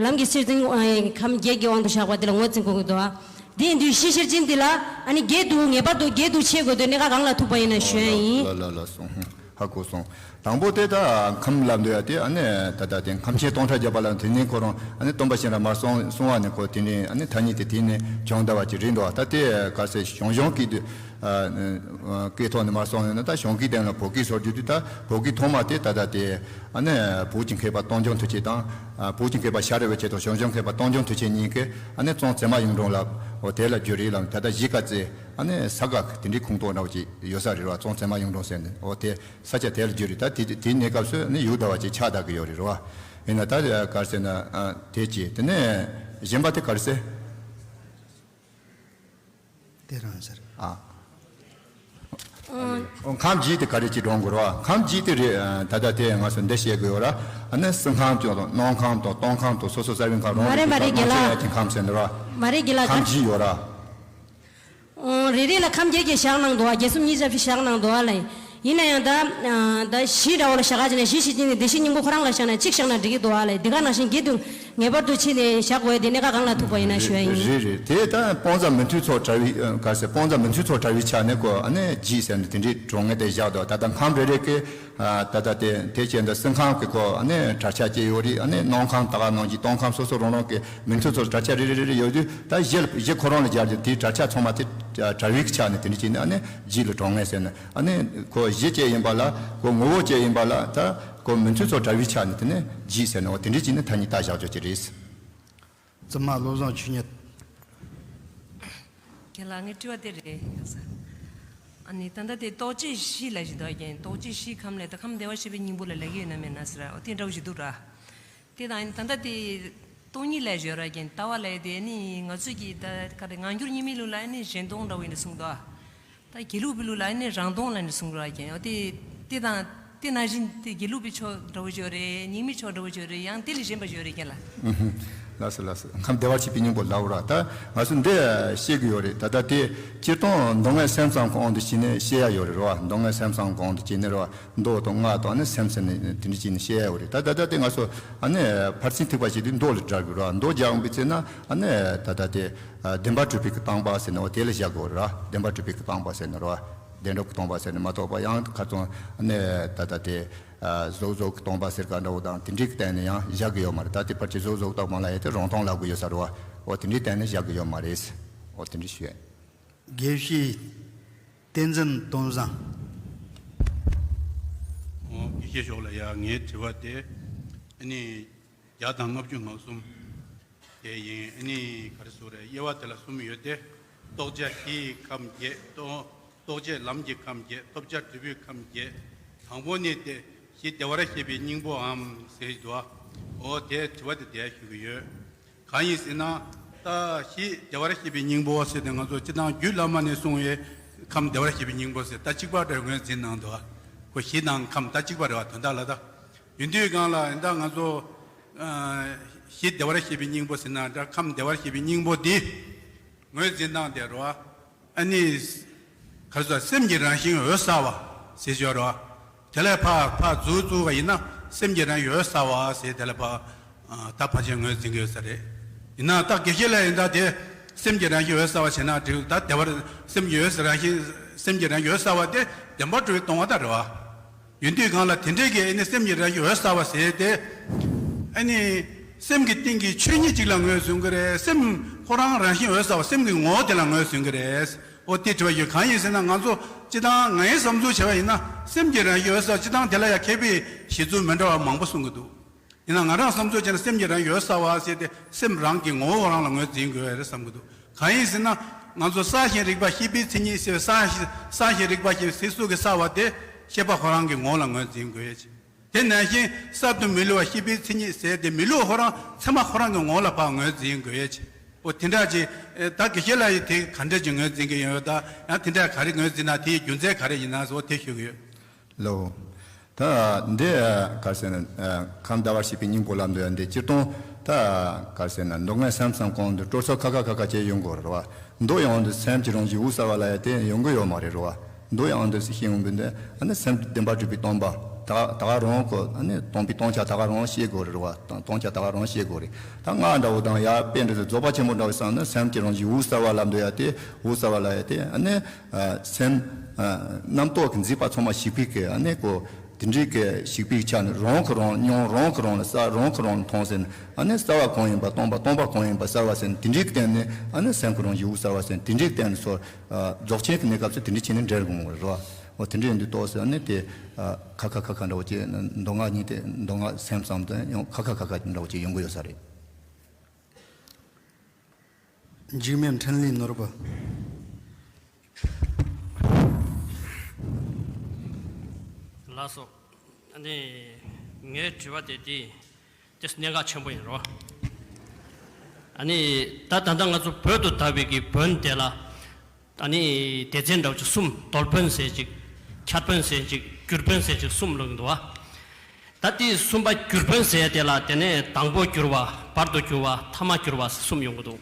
ལམ་གྱི་ཤེར་ཕྱིན་ཨ་ཁམས་བརྒྱད་ཀྱི་དབང་དུ་བཞག་པ་དེ་ལ་ངོས་འཛིན་དགོས་ཀྱི་འདུག་ཨ། དེ་ཡིན་དུས་གཞི་ཤེར་ཕྱིན་དེ་ལ་ཨ་ནི་བརྒྱད་དུ་ངེས་པར་དུ་བརྒྱད་དུ་ཕྱེ་དགོས་དོན་གནད་འགག་གང་ལ་ཐུག་པ་ཡིན་ན་ཞུ་ཡ་ཡིན། ལ་ལ་ལ་སོང་། ཧ་གོ་སོང་། དང་པོ་དེ་ད་ཁམས་ལབ་འདོད་ཡ་དེ་ཨ་ནི་ད་ལྟ་དེ་ཁམས་ཆེན་སྟོང་ཕྲག་བརྒྱ་པ་ལ་དེ་ནས་ཁོ་རང་ཨ་ནི་སྟོན་པ་གཤེན་རབ་མར་སོང་སོང་བ་ནས་ཁོ་དེ་ནས་ཨ་ནི་ཐ་སྙད་དེ་དེ་ནས་བྱུང་བསྡད་པ་ཅིག་རེད་འདུག་ད་དེ་ག་ཚོད་བྱུང་བྱུང་གི་དུས་ཨ་སྐད་ཐོག་ནས་མར་སོང་ཡོད་ན་ད་བྱུང་གི་དེ་ལ་བོད་སྐད་སོར་བསྒྱུར་དུས་ད་བོད་སྐད་ཐོག་མ་དེ་ད་ལྟ་དེ་ཨ་ནི་བོད་ཀྱི་མཁས་པ་སྟོང་རྒྱུང་མཐུ་ཆེན་དང་ཨ་བོད་ཀྱི་མཁས་པ་ཤ་རི་བའི་ཆེད་དུ་བྱུང་བྱུང་མཁས་པ་སྟོང་རྒྱུང་མཐུ་ཆེན་གཉིས་ཀས་ཨ་ནི་གཙང་ཙེ་མ་གཡུང་དྲུང་ལ་འོ་དེ་ལ་བསྒྱུར་རེད་ལབ། ད་ལྟ་གཞིས་ཀ་རྩེ་ཨ་ནི་ས་ག་དེ་འདྲའི་ཁོངས་གཏོགས་འདྲ་བོ་ཅིག་ཡོད་ས་རེད་བ། གཙང་ཙེ་མ་གཡུང་དྲུང་ཟེར་ནས་འོ་དེ། ས་ཆ་དེ་ལ་བསྒྱུར་རེད། ད་དེ་དེའི་གནས་སྐབས་སུ་ནི་ཡུལ་འདྲ་བ་ཅིག་ཆགས་བསྡད་ཀྱི་ཡོད་རེད་རོ། ཡིན་ན་ད་ག་རེ་ཟེར་ན་ཨ་དེ་ཅི་དེ་ནས་གཞན་པ་དེ་ག་རེ་ཟེར། དེ་རང་ཟེར། ཨ། ཨོ་ཁམས་བཞི་དེ་ག་རེ་ཅིག་སྒྲོང་དགོས་རོ། ཁམས་བཞི་དེ་རེད། ད་ལྟ་དེ་ང་ཚོ་འདི་བཤད་དགོས་ཡོད་ར། ཨ་ནི་སེམས་ཁམས་ཀྱང་དང་སྣང་ཁམས་དང་སྟོང་ཁམས་དང་སོ་སོ་ས་བོན་ཁམས་རང་མ་རེད་མ་རེད་རྒན་ལགས། ཁམས་ཟེར་ནི་ར། མ་རེད་རྒན་ལགས། ཁམས་བཞི་ཡོད་ར། ཨོ། རེ་རེ་ལ་ཁམས་བརྒྱད་ཀྱི་བཞག་གནང་འདུག་ཨ། བརྒྱད་གསུམ་གཉིས་ཆ་བཞི་བཞག་གནང་འདུག་ཨ་ལ། ཡིན་ན་ཡང་ད་ད་བཞི་འདྲ་བོ་ལ་བཞག་ག་བྱས་ན་བཞི་བཞི་གཅིག་ནི་བདེ་གཤེགས་སྙིང་པོ་ཁོ་རང་ལ་བཞག་ན་གཅིག་བཞག་ན་འགྲིག་གི་འདུག་ཨ་ལ། འདི་ག་ནང་བཞིན་བརྒྱད་དུ་ངེས་པར་དུ་ཕྱེ་ནས་བཞག་དགོས་དེ་གནད་འགག་གང་ལ་ཐུག་པ་ཡིན་ན་ཞུ་ཡ་ཡིན། རེད་རེད། དེ་ད་སྤོང་ཙམ་མི་མཐུན་ཚོགས་བྲལ་བའི་ག་ཟེར་སྤོང་ཙམ་མི་མཐུན་ཚོགས་བྲལ་བའི་ཆ་ནས་ཀོ་ཨ་ནི་བརྒྱད་ཟེར་ནས་དེ་འདྲའི་གྲངས་ངེས་དེ་བཞག་འདུག་ད་ལྟ་ཁམས་རེ་རེ་གི་ད་ལྟ་དེ་དེ་བྱས་འདི་སེམས་ཁམས་ཀྱི་སྐོར་ཨ་ནི་དྲ་ཆ་སྐྱེ་ཡོད་རེད། ཨ་ནི་སྣང་ཁམས་ད་ག་ནང་གི་སྟོང་ཁམས་སོ་སོ་རང་རང་གི་མི་མཐུན་ཚོགས་དྲ་ཆ་རེ་རེ་རེ་རེ་ཡོད་དུས་ད་གཞི་གཞི་ཁོ་རང་ལ་སྦྱར་རྒྱུ་དེའི་དྲ་ཆ་ཚང་མ་དེ་བྲལ་བའི་ཆ་ནས་དེ་འདྲ་བྱས་ནས་ཨ་ནི་བརྒྱད་ལ་གྲངས་ངེས་ཟེར་ནས་ཨ་ནི་ཁོ་གཞི་བཅས་ཡིན་པ་ལ་ཁོ་ངོ་བོ་བཅས་ཡིན་པ་ལ་ད་ཁོ་མི་མཐུན་ཚོགས་བྲལ་བའི་ཆ་ནས་དེ་ནི་བརྒྱད་ཟེར་ནས་འོ་དེ་འདྲ་བྱས་ནས་ཐ་སྙད་བཏགས་བཞག་ཆོག་གི་རེད། བཙུན་མ་བློ་བཟང་ཆོས་ཉིད། ཁྱེད་ལ་ངའི་དྲི་བ་དེ་རེད་ཡག་ས། ཨ་ནི་ད་ལྟ་དེ་རྟོག་བཅས་བཞི་ལ་བཞི་འདུག་ཨ་རྒན། རྟོག་བཅས་བཞི་ཁམས་ལས་ད་ཁམས་བདེ་བར་གཤེགས་པའི་སྙིང་པོ་ལ་ལབ་ཀྱི་ཡོད་ན་མེད་ན་ཟེར་འོ་དེ་འདྲ་བོ་ཞིག་འདུག་ར། དེ་དང་ད་ལྟ་དེ་སྟོང་ཉིད་ལ་བཞི་ར་རྒན། ལྟ་བ་ལ་དེ་ནི་ང་ཚོས་ཀྱི་ད་ག་རེ་ངང་རྒྱུར་གཉིས་མེད་ལུགས་ལ་ནི་གཞན་སྟོང་འདྲ་བོ་ཡིན་ནས་གསུངས་འདུག་ཨ། ད་དགེ་ལུགས་པའི་ལུགས་ལ་ནི་རང་སྟོང་ལ་ནི་གསུང་རོགས་རྒྱན། འོ་དེ་དེ་དང་དེ་ནང་བཞིན་དེ་དགེ་ལུགས་པའི་ཕྱོགས་འདྲ་བོ་ཅིག་ཡོད་རེད། རྙིང་མའི་ཕྱོགས་འདྲ་བོ་ཅིག་ཡོད་རེད། ཡང་དེ་ལས་གཞན་པ་ཅིག་ཡོད་རེད་རྒན་ལགས། ལགས་སོ་ལགས་སོ། ཁམས་བདེ་བར་གཤེགས་པའི་སྙིང་པོ་ལབ་ར། ད་ང་ཚོ་འདི་བཤད་གི་ཡོད་རེད། ད་ལྟ་དེ་སྤྱིར་བཏང་མདོ་སྔགས་སེམས་ཙམ་གྱི་དབང་དུ་བྱས་ནས་བཤད་ཡ་ཡོད་རེད་རོ། མདོ་སྔགས་སེམས་ཙམ་གྱི་དབང་དུ་བྱས་ནས་རོ། མདོ་དང་སྔགས་དང་ནི་སེམས་ཟེར་ནས་དེ་འདྲ་བྱས་ནས་བཤད་ཡ་ཡོད་རེད། ད་ད་ལྟ་དེ་ང་ཚོ་ཨ་ནི་ཕར་ཕྱིན་ཐེག་པ་བྱེད་དུས་མདོ་ལ་སྦྱར་གི་རོ། མདོ་སྦྱར་འོང་པའི་ཚེ་ན་ཨ་ནི་ད་ལྟ་དེ། ཨ། བདེན་པར་གྲུབ་པའི་གི་སྟོང་པ་ཟེར་ནས་འོ་དེ་ལ་བཞག་དགོས་ར། བདེན་པར་གྲུབ་པའི་གི་སྟོང་པ་ཟེར་ནས་ར། བདེན་གྲུབ་ཀྱི་སྟོང་པ་ཟེར་ནས་མ་གཏོགས་པ་ཡང་ཁ་ཚོན་ནས་ད་ལྟ་དེ་ཨ་གཟུགས་གཟུགས་ཀྱི་སྟོང་པ་ཟེར་ག་འདྲ་བོ་དང་དེ་འདྲའི་གི་སྟེང་ནས་ཡང་བཞག་གི་ཡོད་མ་རེད། ད་དེ་ཕལ་ཆེར་གཟུགས་གཟུགས་ལྟ་བུ་མ་ལ་ཡ་དེ་རང་སྟོང་ལབ་གི་ཡོད་ས་རེད་བ། འོ་དེ་འདྲའི་སྟེང་ནས་བཞག་གི་ཡོད་མ་རེད། འོ་དེ་འདྲ་ཞུ་ཡ། དགེ་བཤེས་བསྟན་འཛིན་དོན་བཟང་། འོ་དགེ་བཤེས་མཆོག་ལ་ཡ་ངའི་དྲི་བ་དེ་ཨ་ནི་བརྒྱ་དང་ལྔ་བཅུ་ང་གསུམ། དེ་ཡིན། ཨ་ནི་ག་རེ་ཟེར་རེད། དབྱེ་བ་དེ་ལ་གསུམ་ཡོད་དེ། རྟོགས་བྱ་གཞིའི་ཁམས་བརྒྱད། རྟོགས་རྟོགས་བྱེད་ལམ་གྱི་ཁམས་བརྒྱད། ཐོབ་བྱ་འབྲས་བུའི་ཁམས་བརྒྱད། དང་པོ་ནི་དེ་གཞི་བདེ་བར་གཤེགས་པའི་སྙིང་པོའམ་ཟེར་གྱི་འདུག་ཨ། འོ་དེ་དྲི་བ་དེ་དེ་ཞུ་གི་ཡོད། གང་ཡིན་ཟེར་ན། ད་གཞི་བདེ་བར་གཤེགས་པའི་སྙིང་པོ་ཟེར་ཏེ་ང་ཚོ་སྤྱིར་བཏང་རྒྱུད་བླ་མ་ནས་གསུངས་པའི་ཁམས་བདེ་བར་གཤེགས་པའི་སྙིང་པོ་ཟེར་ད་གཅིག་པ་འདྲ་ངོས་འཛིན་གནང་འདུག་ཨ། ཁོ་གཞི་དང་ཁམས་ད་གཅིག་པ་རེད་བ། དོན་དག་ལ་ད། ཡིན་དུས་གང་ལ་ཡིན་ད་ང་ཚོ་ཨ་གཞི་བདེ་བར་གཤེགས་པའི་སྙིང་པོ་ཟེར་ན་འདྲ་ཁམས་བདེ་བར་གཤེགས་པའི་སྙིང་པོ་འདི་ངོས་འཛིན་སྟངས་དེ་རེད་བ། ཨ་ནི་ག་རེ་ཟེར་སེམས་ཀྱི་རང་བཞིན་འོད་གསལ་བ་ཟེར་ཞོར་རེད་བ། དེ་ལས་ཕར་ཕར་འཛུགས་བཙུགས་པ་ཡིན་ན་སེམས་ཀྱི་རང་བཞིན་འོད་གསལ་བ་ཟེར་དེ་ལས་ཕར་ཨ་ད་ཕལ་ཆེར་ངོས་འཛིན་གྱི་ཡོད་ས་རེད། ཡིན་ན་ད་དགེ་བཤེས་ལ་ཡིན་ད་དེ་སེམས་ཀྱི་རང་བཞིན་འོད་གསལ་བ་བྱས་ན་འགྲིག་ད་བདེ་བར་སེམས་ཀྱི་འོད་གསལ་རང་བཞིན་སེམས་ཀྱི་རང་བཞིན་འོད་གསལ་བ་དེ་བདེན་པར་གྲུབ་པའི་སྟོང་པ་ད་རེད་བ། ཡིན་དུས་གང་ལ་དེ་འདྲའི་གི་ཨ་ནི་སེམས་ཀྱི་རང་བཞིན་འོད་གསལ་བ་ཟེར་ཏེ། ཨ་ནི་སེམས་ཀྱི་སྟེང་གི་ཆོས་ཉིད་ཅིག་ལ་ངོས་འཛིན་གྱི་རེད། སེམས་ཁོ་རང་རང་བཞིན་འོད་གསལ་བ་སེམས་ཀྱི་ངོ་བོ་དེ་ལ་ངོས་འཛིན་གྱི་རེད། འོ་དེ་དྲི་བ་ཡོད། གང་ཡིན་ཟེར་ན་ང་ཚོ་སྤྱིར་བཏང་ངའི་བསམ་ཚུལ་བྱས་པ་ཡིན་ན་སེམས་ཀྱི་རང་བཞིན་འོད་གསལ་བ་སྤྱིར་བཏང་དེ་ལ་ཡང་མཁས་པའི་བཞེད་ཚུལ་མི་འདྲ་བ་མང་པོ་གསུང་གི་འདུག་ཡིན་ན་ང་རང་བསམ་ཚུལ་བྱས་ན་སེམས་ཀྱི་རང་བཞིན་འོད་གསལ་བ་ཟེར་ཏེ་སེམས་རང་གི་ངོ་བོ་རང་ལ་ངོས་འཛིན་དགོས་རེད་བསམ་གྱི་འདུག་གང་ཡིན་ཟེར་ན་ང་ཚོ་གསལ་ཞིང་རིག་པ་ཤེས་པའི་མཚན་ཉིད་ཟེར་བའི་གསལ་ཞིང་གསལ་ཞིང་རིག་པ་ཞེས་ཟེར་སུ་གི་གསལ་བ་དེ་ཤེས་པ་ཁོ་རང་གི་ངོ་བོ་ལ་ངོས་འཛིན་དགོས་ཡོད་ཅེས། དེ་ནང་བཞིན་གསར་དུ་མི་བསླུ་བ་ཤེས་པའི་མཚན་ཉིད་ཟེར་ཏེ་མི་བསླུ་བ་ཁོ་རང་ཚད་མ་ཁོ་རང་གི་ངོ་བོ་ལ་ཕར་ངོས་འཛིན་དགོས་ཡོད་ཅེས། འོ་དེ་འདྲ་ཅིག་ད་དགེ་བཤེས་ལགས་ཡིས་དེ་ག་འདྲ་ཅིག་ངོས་འཛིན་གྱི་ཡོད་ད་ཡང་དེ་འདྲ་ག་རེ་ངོས་འཛིན་ན་དེའི་རྒྱུ་མཚན་ག་རེ་ཡིན་ན་སོགས་དེ་ཞུ་གི་ཡོད། ལོ། ད་འདི་ག་རེ་ཟེར་ན་ཁམས་བདེ་བར་གཤེགས་པའི་སྙིང་པོ་ལབ་འདོད་ཡ་འདི་སྤྱིར་བཏང་ད་ག་རེ་ཟེར་ན་མདོ་སྔགས་སེམས་ཙམ་གོང་དུ་སྤྲོ་ཚོགས་ཁ་ཁ་ཁ་ཁ་བྱས་ཡོང་དགོས་རེད་བ། མདོ་ཡང་འདི་སེམས་ཀྱི་རང་བཞིན་འོད་གསལ་བ་ལ་ཡ་དེ་ཡོང་གི་ཡོད་མ་རེད་རེད་བ། མདོ་ཡང་འདི་ཤེས་ཡོང་དུས་འདི་ཨ་ནི་སེམས་བདེན་པར་གྲུབ་པའི་སྟོང་པ་ད་ད་ག་རང་གོ་ཨ་ནི་སྟོང་པའི་སྟོང་ཆ་ད་ག་རང་ཤེས་དགོས་རེད་བ། སྟོང་ཆ་ད་ག་རང་ཤེས་དགོས་རེད། ད་སྔགས་འདྲ་བོ་དང་ཡ་དཔེ་འདི་ཚོ་རྫོགས་པ་ཆེན་པོ་འདྲ་བོ་བསམ་ན་སེམས་ཀྱི་རང་བཞིན་འོད་གསལ་བ་ལབ་འདོད་ཡ་དེ་འོད་གསལ་བ་ལབ་ཡ་དེ་ཨ་ནི། སེམས། རྣམ་རྟོག་གི་མཛེས་པ་ཚང་མ་ཞིག་པའི་གི་ཨ་ནི་ཀོ། དེ་འདྲའི་གི་ཞིག་པའི་ཆ་ནས་རང་གི་རང་མྱོང་རང་གི་རང་ལ་གསལ་རང་གི་རང་ལ་མཐོང་ཟེར་ནས་ཨ་ནི་གསལ་བ་གང་ཡིན་པ་སྟོང་པ་སྟོང་པ་གང་ཡིན་པ་གསལ་བ་ཟེར་ནས་དེ་འདྲའི་གི་སྟེང་ནས་ཨ་ནི་སེམས་ཀྱི་རང་བཞིན་འོད་གསལ་བ་ཟེར་ནས་དེ་འདྲའི་གི་སྟེང་ནས་སོ། རྫོགས་ཆེན་གྱི་གནས་སྐབས་སུ་དེ་འདྲའི་བྱས་ནས་འདྲེན་དགོས་རེད་བ། འོ་དེ་འདྲའི་འདི་ཏོག་ཟེར་ཨ་ནི་དེ། ཁ་ཁ་ཁ་ཁ་འདྲ་བོ་ཅིག་མདོ་སྔགས་གཉིས་དེ་མདོ་སྔགས་སེམས་ཙམ་དུ་ཡང་ཁ་ཁ་ཁ་ཁ་འདྲ་བོ་ཅིག་ཡོང་གི་ཡོད་ས་རེད། འཇིགས་མེད་འཕྲིན་ལས་ནོར་བུ། ལགས་སོ། ཨ་ནི་ངའི་དྲི་བ་དེ་འདི་ཏོག་ཙམ་གནད་འགག་ཆེན་པོ་ཡིན་རོ། ཨ་ནི་ད་ད་ལྟ་ང་ཚོ་བོད་དུ་དར་བའི་གི་བོན་དེ་ལ་ཨ་ནི་སྡེ་ཚན་འདྲ་བོ་ཅིག་གསུམ། རྡོར་བོན་ཟེར་ཅིག་འཁྱར་བོན་ཟེར་ཅིག་སྒྱུར་བོན་ཟེར་ཅིག་གསུམ་ལོག་གི་འདུག་བ། ད་དེ་གསུམ་པ་སྒྱུར་བོན་ཟེར་དེ་ལ་དེ་ནས་དང་པོ་བསྒྱུར་བ། བར་དུ་བསྒྱུར་བ། ཐ་མ་བསྒྱུར་བ་གསུམ་ཡོང་གི་འདུག་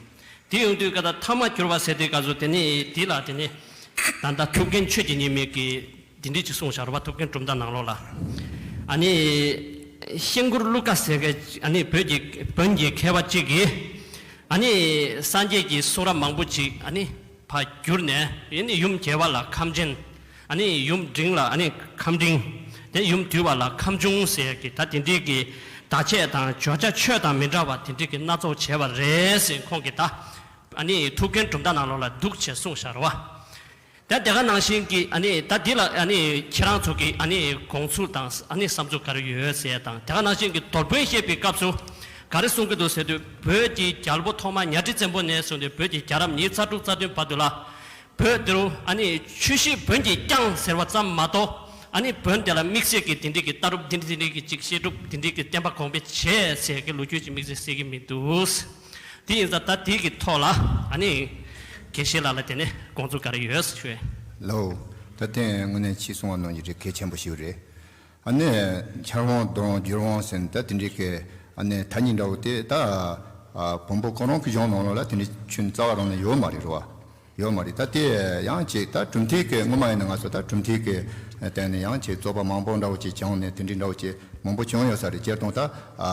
དེ་ཡོང་དུས་ཀ་ད་ཐ་མ་གྱུར་པ་ཟེར་དུས་ཀ་ཚོ་དེ་ནི་དེ་ལ་དེ་ནི་ད་ལྟ་ཐུབ་བསྟན་ཆོས་ཀྱི་ཉི་མའི་གི་དེ་འདྲས་ཅིག་གསུངས་བཞག་རེད་བ། ཐུབ་བསྟན་གྲུབ་མཐའ་ནང་ལོགས་ལ། ཨ་ནི་ཤིང་མགུར་ཀླུ་དགའ་ཟེར་མཁན་ཨ་ནི་བོད་ཀྱི་བོན་གྱི་མཁས་པ་གཅིག་གིས་ཨ་ནི་སངས་རྒྱས་ཀྱི་གསུང་རབ་མང་པོ་ཅིག་ཨ་ནི་ཕར་བསྒྱུར་ནས་ཨ་ནི་ཡུམ་རྒྱལ་བ་ལ་ཁམས་ཆེན། ཨ་ནི་ཡུམ་འབྲིང་ལ་ཨ་ནི་ཁམས་འབྲིང་། དེ་ཡུམ་དུལ་བ་ལ་ཁམས་ཆུང་ཟེར་གི་ད་དེ་འདྲའི་གི་བརྡ་ཆད་དང་བརྗོད་བྱ་ཆོས་དང་མི་འདྲ་བ་དེ་འདྲའི་གི་སྣ་ཚོགས་བྱས་པ་རེད་ཟེར་ཁོང་གིས་ད་ཨ་ནི་ཐུབ་བསྟན་གྲུབ་མཐའ་ནང་ལོགས་ལ་འདུག་བྱས་གསུངས་བཞག་རེད་བ། ད་དེ་ག་ནང་བཞིན་གྱི་ཨ་ནི་ད་འདི་ལ་ཨ་ནི་ཁྱེད་རང་ཚོ་གི་ཨ་ནི་དགོངས་ཚུལ་དང་ཨ་ནི་བསམ་ཚུལ་ག་རེ་ཡོད་ཟེར་དང་། དེ་ག་ནང་བཞིན་གྱི་རྡོར་དཔོན་བཤད་པའི་སྐབས་སུ་ག་རེ་གསུང་གི་འདུག་ཟེར་དུས། བོད་ཀྱི་རྒྱལ་པོ་ཐོག་མ་གཉའ་ཁྲི་བཙན་པོ་ནས་བཟུང་སྟེ་བོད་ཀྱི་རྒྱལ་རབས་ཉི་ཤུ་རྩ་དྲུག་རྩ་བདུན་བར་དུ་ལ། བོད་འདི་རུ་ཨ་ནི་ཆོས་སྲིད་བོན་གྱིས་བསྐྱངས་ཟེར་བ་ཙམ་མ་གཏོགས། ཨ་ནི་བོན་དེ་ལ་དམིགས་བསལ་གྱི་དེ་འདྲའི་གི་ལྟ་གྲུབ་འདི་འདྲའི་འདི་འདྲའི་གི་ཅིག་བཤད་སྒྲུབ་དེ་འདྲའི་གི་བསྟན་པ་གོང་འཕེལ་བྱས་ཟེར་གི་ལོ་རྒྱུས་ཀྱི་དམིགས་བསལ་གསལ་གི་མི་འདུག། དེ་ཡིན་ཙང་ད་དེའི་གི་ཐོག་ལ་ཨ་ནི་དགེ་བཤེས་ལགས་ལ་དེ་ནས་དགོངས་ཚུལ་ག་རེ་ཡོད་ཞུ། ལགས། ད་ཐེངས་དངོས་གནས་ཁྱེད་གསུངས་པ་ནང་བཞིན་རེད། གལ་ཆེན་པོ་ཞིག་རེད། ཨ་ནི་འཆར་དབང་བསྡུར་དབང་བསྒྱུར་དབང་ཟེར་ནས་ད་དེ་འདྲའི་གི་ཨ་ནི་ཐ་སྙད་འདྲ་བོ་དེ་ད་ཨ་བོན་པོ་ཁོ་རང་གི་གཞུང་ནང་ལོགས་ལ་དེ་འདྲའི་ཁྱོན་རྩ་བ་རང་ནས་ཡོད་མ་རེད་རེད་བ། ཡོད་མ་རེད། ད་དེ་ཡང་ཅིག་ད་གྲུབ་མཐའི་གི་སྔོན་མ་ཡིན་ན་ང་ཚོ་ད་གྲུབ་མཐའི་གི་སྟེང་ནས་ཡང་ཅིག་རྩོད་པ་མང་པོ་འདྲ་བོ་ཅིག་བྱུང་ནས་དེ་འདྲའི་འདྲ་བོ་ཅིག་མང་པོ་བྱུང་ཡོད་ས་རེད། སྤྱིར་བཏང་ད་ཨ་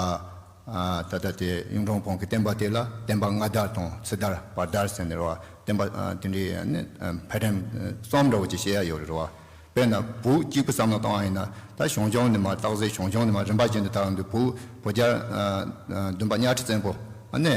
ཨ་ད་ལྟ་དེ་གཡུང་དྲུང་བོན་གྱི་བསྟན་པ་དེ་ལ་བསྟན་པ་ལྔ་དར་དང་ཚུ་དར་བར་དར་ཟེར་ནས་རེད་བ། བསྟན་པ་ཨ་དེ་འདྲའི་ཨ་ནི་ཨ་འཕེལ་རིམ་གསུམ་འདྲ་བོ་ཅིག་བཤད་ཡ་ཡོད་རེད་རེད་བ། དཔེར་ན་བོད་གཅིག་པུ་བསམ་བློ་བཏང་བ་ཡིན་ན། ད་ཞང་ཞུང་ནས་མར་སྟག་གཟིག། ཞང་ཞུང་ནས་མར་རིམ་པ་བཞིན་དུ་ད་འདི་བོད་བོད་རྒྱལ་ཨ་ཨ་བདུན་པ་གཉའ་ཁྲི་བཙན་པོ་ཨ་ནི་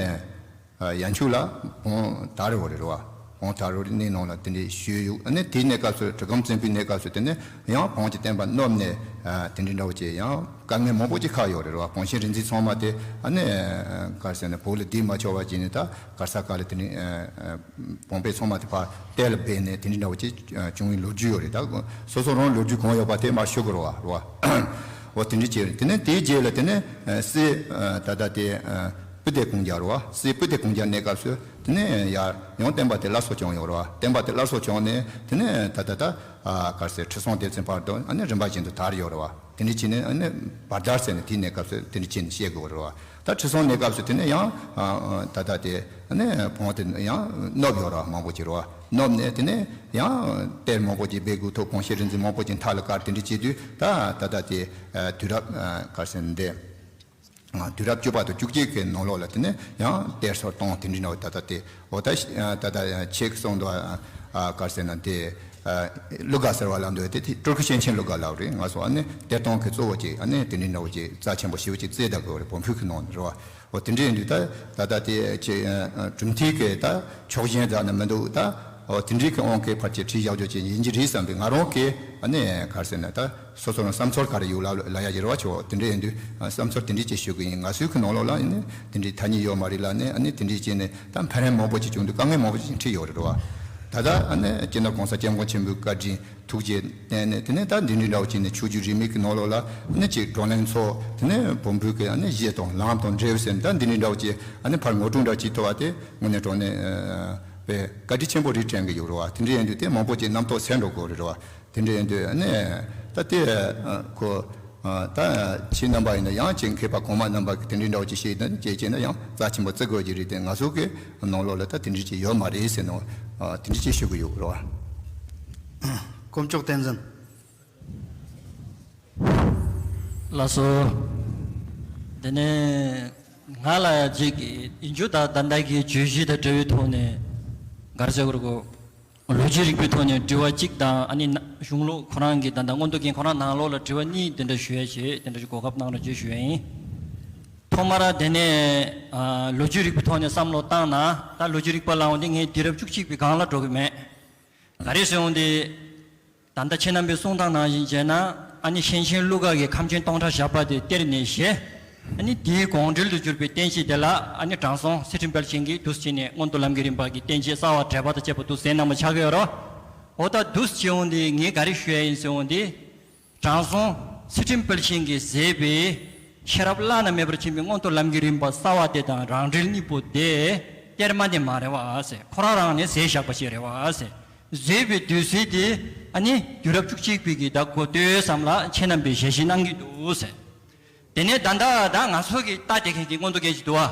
ཨ་ཡན་ཆོད་ལ་བོན་དར་ཡོད་རེད་རེད་བ། བོན་དར་ཡོད་རེད། གནས་ནང་ལ་དེ་འདྲའི་ཞུས་ཡོད། ཨ་ནི་དེའི་གནས་སྐབས་སུ་གྲི་གུམ་བཙན་པོའི་གནས་སྐབས་སུ་དེ་ནས་ཡང་བོན་གྱི་བསྟན་པ་སྣུབས་ནས་ཨ་དེ་འདྲའི་འདྲ་བོ་ཅིག་ཡང་དཀའ་ངལ་མང་པོ་ཅིག་ཁག་ཡོད་རེད་རེད་བ། གོང་ཞིང་རིག་འཛིན་ཚང་མ་དེ་ཨ་ནི་ཨ་ག་རེ་ཟེར་ན་བོད་ལ་སྡོད་མ་ཆོག་པ་བྱས་ནས་ད་གར་ས་ག་ལ་དེ་ནས་ཨ་ཨ་བོན་པོ་ཚང་མ་དེ་ཕར་གཏེར་ལ་སྦས་ནས་དེ་འདྲའི་འདྲ་བོ་ཅིག་བྱུང་བའི་ལོ་རྒྱུས་ཡོད་རེད། ད་སོ་སོ་རང་ལོ་རྒྱུས་གང་ཡོད་པ་དེ་མར་ཞུ་དགོས་རེད་བ། རེད་བ། འོ་དེ་འདྲའི་བྱས་རེད། དེ་ནས་དེའི་རྗེས་ལ་དེ་ནས་ཨ་སྲས་ཨ་ད་ལྟ་དེ་ཨ་སྤུ་ལྡེ་གུང་རྒྱལ་རེད་བ། སྲས་སྤུ་ལྡེ་གུང་རྒྱལ་གནས་སྐབས་སུ་དེ་ནས་ཡར་ཡང་བསྟན་པ་དེ་སླར་གསོ་བྱུང་ཡོད་རེད་བ། བསྟན་པ་དེ་སླར་གསོ་བྱུང་ནས་དེ་ནས་ད་ལྟ་ད་ཨ་ག་རེ་ཟེར་ཁྲི་སྲོང་ལྡེ་བཙན་བར་དུ་ཨ་ནི་རིམ་པ་བཞིན་དུ་དར་ཡོད་རེད་བ། དེ་འདྲ་བྱས་ནས་ཨ་ནི་བར་དར་ཟེར་ནས་དེའི་གནས་སྐབས་སུ་དེ་འདྲ་བྱས་ནས་བཤད་དགོས་རེད་བ། ད་ཁྲི་སྲོང་གནས་སྐབས་སུ་དེ་ནས་ཡང་ཨ་ཨ་ད་ལྟ་དེ་ཨ་ནི་བོན་དེ་ཡང་སྣུབས་ཡོད་རེད་བ། མང་པོ་ཅིག་རེད་བ། སྣུབས་ནས་དེ་ནས་ཡང་གཏེར་མང་པོ་ཅིག་སྦས་དགོས་ཐུག། གོང་ཞིང་རིག་འཛིན་མང་པོ་ཅིག་མཐའ་ལ་བཀར། དེ་འདྲ་བྱེད་དུས་ད་ད་ལྟ་དེ་ཨ་དུས་རབས་ཨ་ག་རེ་ཟེར་འདི། དུས་རབས་བཅུ་པ་དང་བཅུ་གཅིག་གི་ནང་ལོགས་ལ་དེ་ནས་ཡང་གཏེར་སོར་གཏོང་དེ་འདྲ་ནང་ད་ལྟ་དེ་འོ་ད་ད་ལྟ་ཆེ་གི་སོང་དུ་ཨ་ག་རེ་ཟེར་ན་དེ་གླུ་གར་ཟེར་བ་ལབ་འདུག། དེ་དེ་སྤྲུལ་སྐུ་གཤེན་ཆེན་གླུ་གར་ལབ་རེད། ང་ཚོ་ཨ་ནི་གཏེར་སྟོན་གྱི་གཙོ་བོ་ཅིག་ཨ་ནི་དེ་འདྲ་འདྲ་བོ་ཅིག་རྩ་ཆེན་པོ་ཞེ་པོ་ཅིག་བརྩིས་བསྡད་དགོས་རེད། བོན་ཕུག་གི་ནང་ནས་རེད་བ། འོ་དེ་འདྲ་ཡིན་དུས་ད་ད་ལྟ་དེ་ཆེ་གྲུབ་མཐའི་གི་ད་ཕྱོགས་ཞེན་རྩ་ནས་མི་འདུག། ད་འོ་དེ་འདྲའི་གི་དབང་གིས་ཕར་ཆེར་ཁྲིད་བཞག་རྒྱུ་ཅིག་ཡིན་གྱི་རེད་བསམ་པའི་ང་རང་གི་ཨ་ནི་ག་རེ་ཟེར་ན་ད། སོ་སོ་རང་བསམ་ཚུལ་ག་རེ་ཡོད་ལ་ལ་ཡ་ཡིར་བ་ཆེ་བ་དེ་འདྲ་ཡིན་དུས་བསམ་ཚུལ་དེ་འདྲ་ཅིག་ཞུ་གི་ཡིན། ང་ཚོའི་གི་ནང་ལོགས་ལ་ཨ་ནི་དེ་འདྲའི་ཐ་སྙད་ཡོད་མ་རེད་ལ་ནི་ཨ་ནི་དེ་འདྲ་བྱས་ནས་ད་འཕེལ་རིམ་མང་པོ་ཅིག་བྱུང་དུས་དཀའ་ངལ་མང་པོ་ཅིག་འཕྲད་ཡོད་རེད་བ། ད་ལྟ་ཨ་ནི་སྤྱི་ནོར་༸གོང་ས་༸སྐྱབས་མགོན་ཆེན་པོའི་བཀའ་དྲིན་ཐུགས་རྗེ་བརྟེན་ནས་དེ་ནས་ད་འདི་འདྲའི་འདྲ་བོ་བྱས་ནས་ཆོས་བརྒྱུད་རིས་མེད་ཀྱི་ནང་ལོགས་ལ་ཨ་ནི་ཅིག་བགྲོ་གླེང་ཚོགས། དེ་ནས་བོན་པོའི་གི་ཨ་ནི་གཞས་དང་ལམ་དང་འབྲེལ་བ་ཟེར་ནས་ད་འདི་འདྲའི་འདྲ་བོ་ཅིག་ཨ་ནི་ཕར་ངོ་སྤྲོད་འདྲ་བྱེད་ཐུབ་པ་དེ་དངོས་གནས་དྲང་གནས་ཨ་དཔེ་བཀའ་དྲིན་ཆེན་པོ་རེད་དྲན་གི་ཡོད་རེད་བ། དེ་འདྲ་ཡིན་དུས་དེ་མང་པོ་ཅིག་རྣམ་རྟོག་སད་འགྲོ་དགོས་རེད་བ། དེ་འདྲ་ཡིན་དུས་ཨ་ནི་ད་ལྟའི་ཁོ་ད་ཁྱེད་རྣམ་པ་ཡིན་ན་ཡང་ཅིག་མཁས་པ་གོང་མ་རྣམ་པ་གི་དེ་འདྲའི་འདྲ་བོ་ཅིག་བཤད་ན་ཅིག་བྱས་ན་ཡང་རྩ་ཆེན་པོ་བརྩི་དགོས་ཀྱི་རེད་དེ། ང་ཚོ་གི་ནང་ལོགས་ལ་ད་དེ་འདྲ་ཅིག་ཡོད་མ་རེད་ཟེར་ནོ། དེ་འདྲ་ཅིག་ཞུ་གི་ཡོད་རེད་བ། དཀོན་མཆོག་བསྟན་འཛིན། ལགས་སོ། དེ་ནས་ང་ལ་ཅིག་ཡིན་རྒྱུ་ད་ད་ལྟ་གི་བརྗོད་གཞི་དང་འབྲེལ་བའི་ཐོག་ནས་ག་རེ་ཟེར་དགོས་རེད་གོ། ལོ་རྒྱུས་རིག་པའི་ཐོག་ནས་དྲི་བ་གཅིག་དང་ཨ་ནི་ན་གཞུང་ལུགས་ཁོ་རང་གི་ད་ལྟ་མངོན་རྟོགས་རྒྱན་ཁོ་རང་ནང་ལོགས་ལ་དྲི་བ་གཉིས་དེ་འདྲ་ཞུ་ཡ་བྱས་དེ་འདྲ་ཞིག་གོ་སྐབས་གནང་རོགས་བྱེད་ཞུ་ཡ་ཡིན། ཐོག་མར་དེ་ནས་ཨ་ལོ་རྒྱུས་རིག་པའི་ཐོག་ནས་བསམ་བློ་བཏང་ན་ད་ལོ་རྒྱུས་རིག་པ་ལབ་ཡོང་དུས་ངས་དུས་རབས་བཅུ་གཅིག་པའི་སྒང་ལ་འགྲོ་གི་མེད། ག་རེ་ཟེར་ཡོང་དུས། ད་ལྟ་ཁྱེད་རྣམ་པའི་གསུང་སྟངས་ནང་བཞིན་བྱས་ན་ཨ་ནི་གཤེན་ཆེན་ཀླུ་དགའ་གིས་ཁམས་ཆེན་སྟོང་ཕྲག་བཞག་པ་དེ་གཏེར་ནས་བཞེས། ཨ་ནི་དེའི་དགོངས་འགྲེལ་དུ་གྱུར་པའི་བསྟན་བཅོས་དེ་ལ་ཨ་ནི་དྲང་སྲོང་ཚུལ་ཁྲིམས་དཔལ་ཆེན་གྱིས་འདུག་སེ་བྱས་ནས་མངོན་མཐོ་ལམ་གྱི་རིམ་པ་གི་བསྟན་བཅོས་གསར་བ་འགྲེལ་པ་དང་བཅས་པ་འདུག་སེ་གནང་བ་ཆགས་ཀྱི་ཡོད་རེད། འོ་ད་འདུག་སེ་བྱས་ཡོང་དུས་ངས་ག་རེ་ཞུ་ཡ་ཡིན་ཟེར་ཡོང་དུས། དྲང་སྲོང་ཚུལ་ཁྲིམས་དཔལ་ཆེན་གྱིས་མཛད་པའི་ཤེས་རབ་བླ་ན་མེད་པར་ཆེན་པོའི་མངོན་མཐོ་ལམ་གྱི་རིམ་པ་གསར་བ་དེ་དང་རང་འགྲེལ་གཉིས་པོ་དེ་གཏེར་མ་དེ་མ་རེད་བ་ཟེར། ཁོ་རང་རང་ནས་མཛད་བཞག་པ་ཞིག་རེད་བ་ཟེར། མཛད་པའི་དུས་ཚོད་དེ་ཨ་ནི་དུས་རབས་བཅུ་གཅིག་པའི་གི་ཟླ་འགོ་སྟོད་ཙམ་ལ་ཁྱེད་རྣམ་པས་ཞལ་བཞེས་གནང་གི་འདུག་ཟེར། དེ་ནས་ད་ལྟ་ད་ང་ཚོ་གི་ལྟ་བསྡད་མཁན་གྱི་མངོན་མཐོ་རྒྱན་ཞིག་འདུག་བ།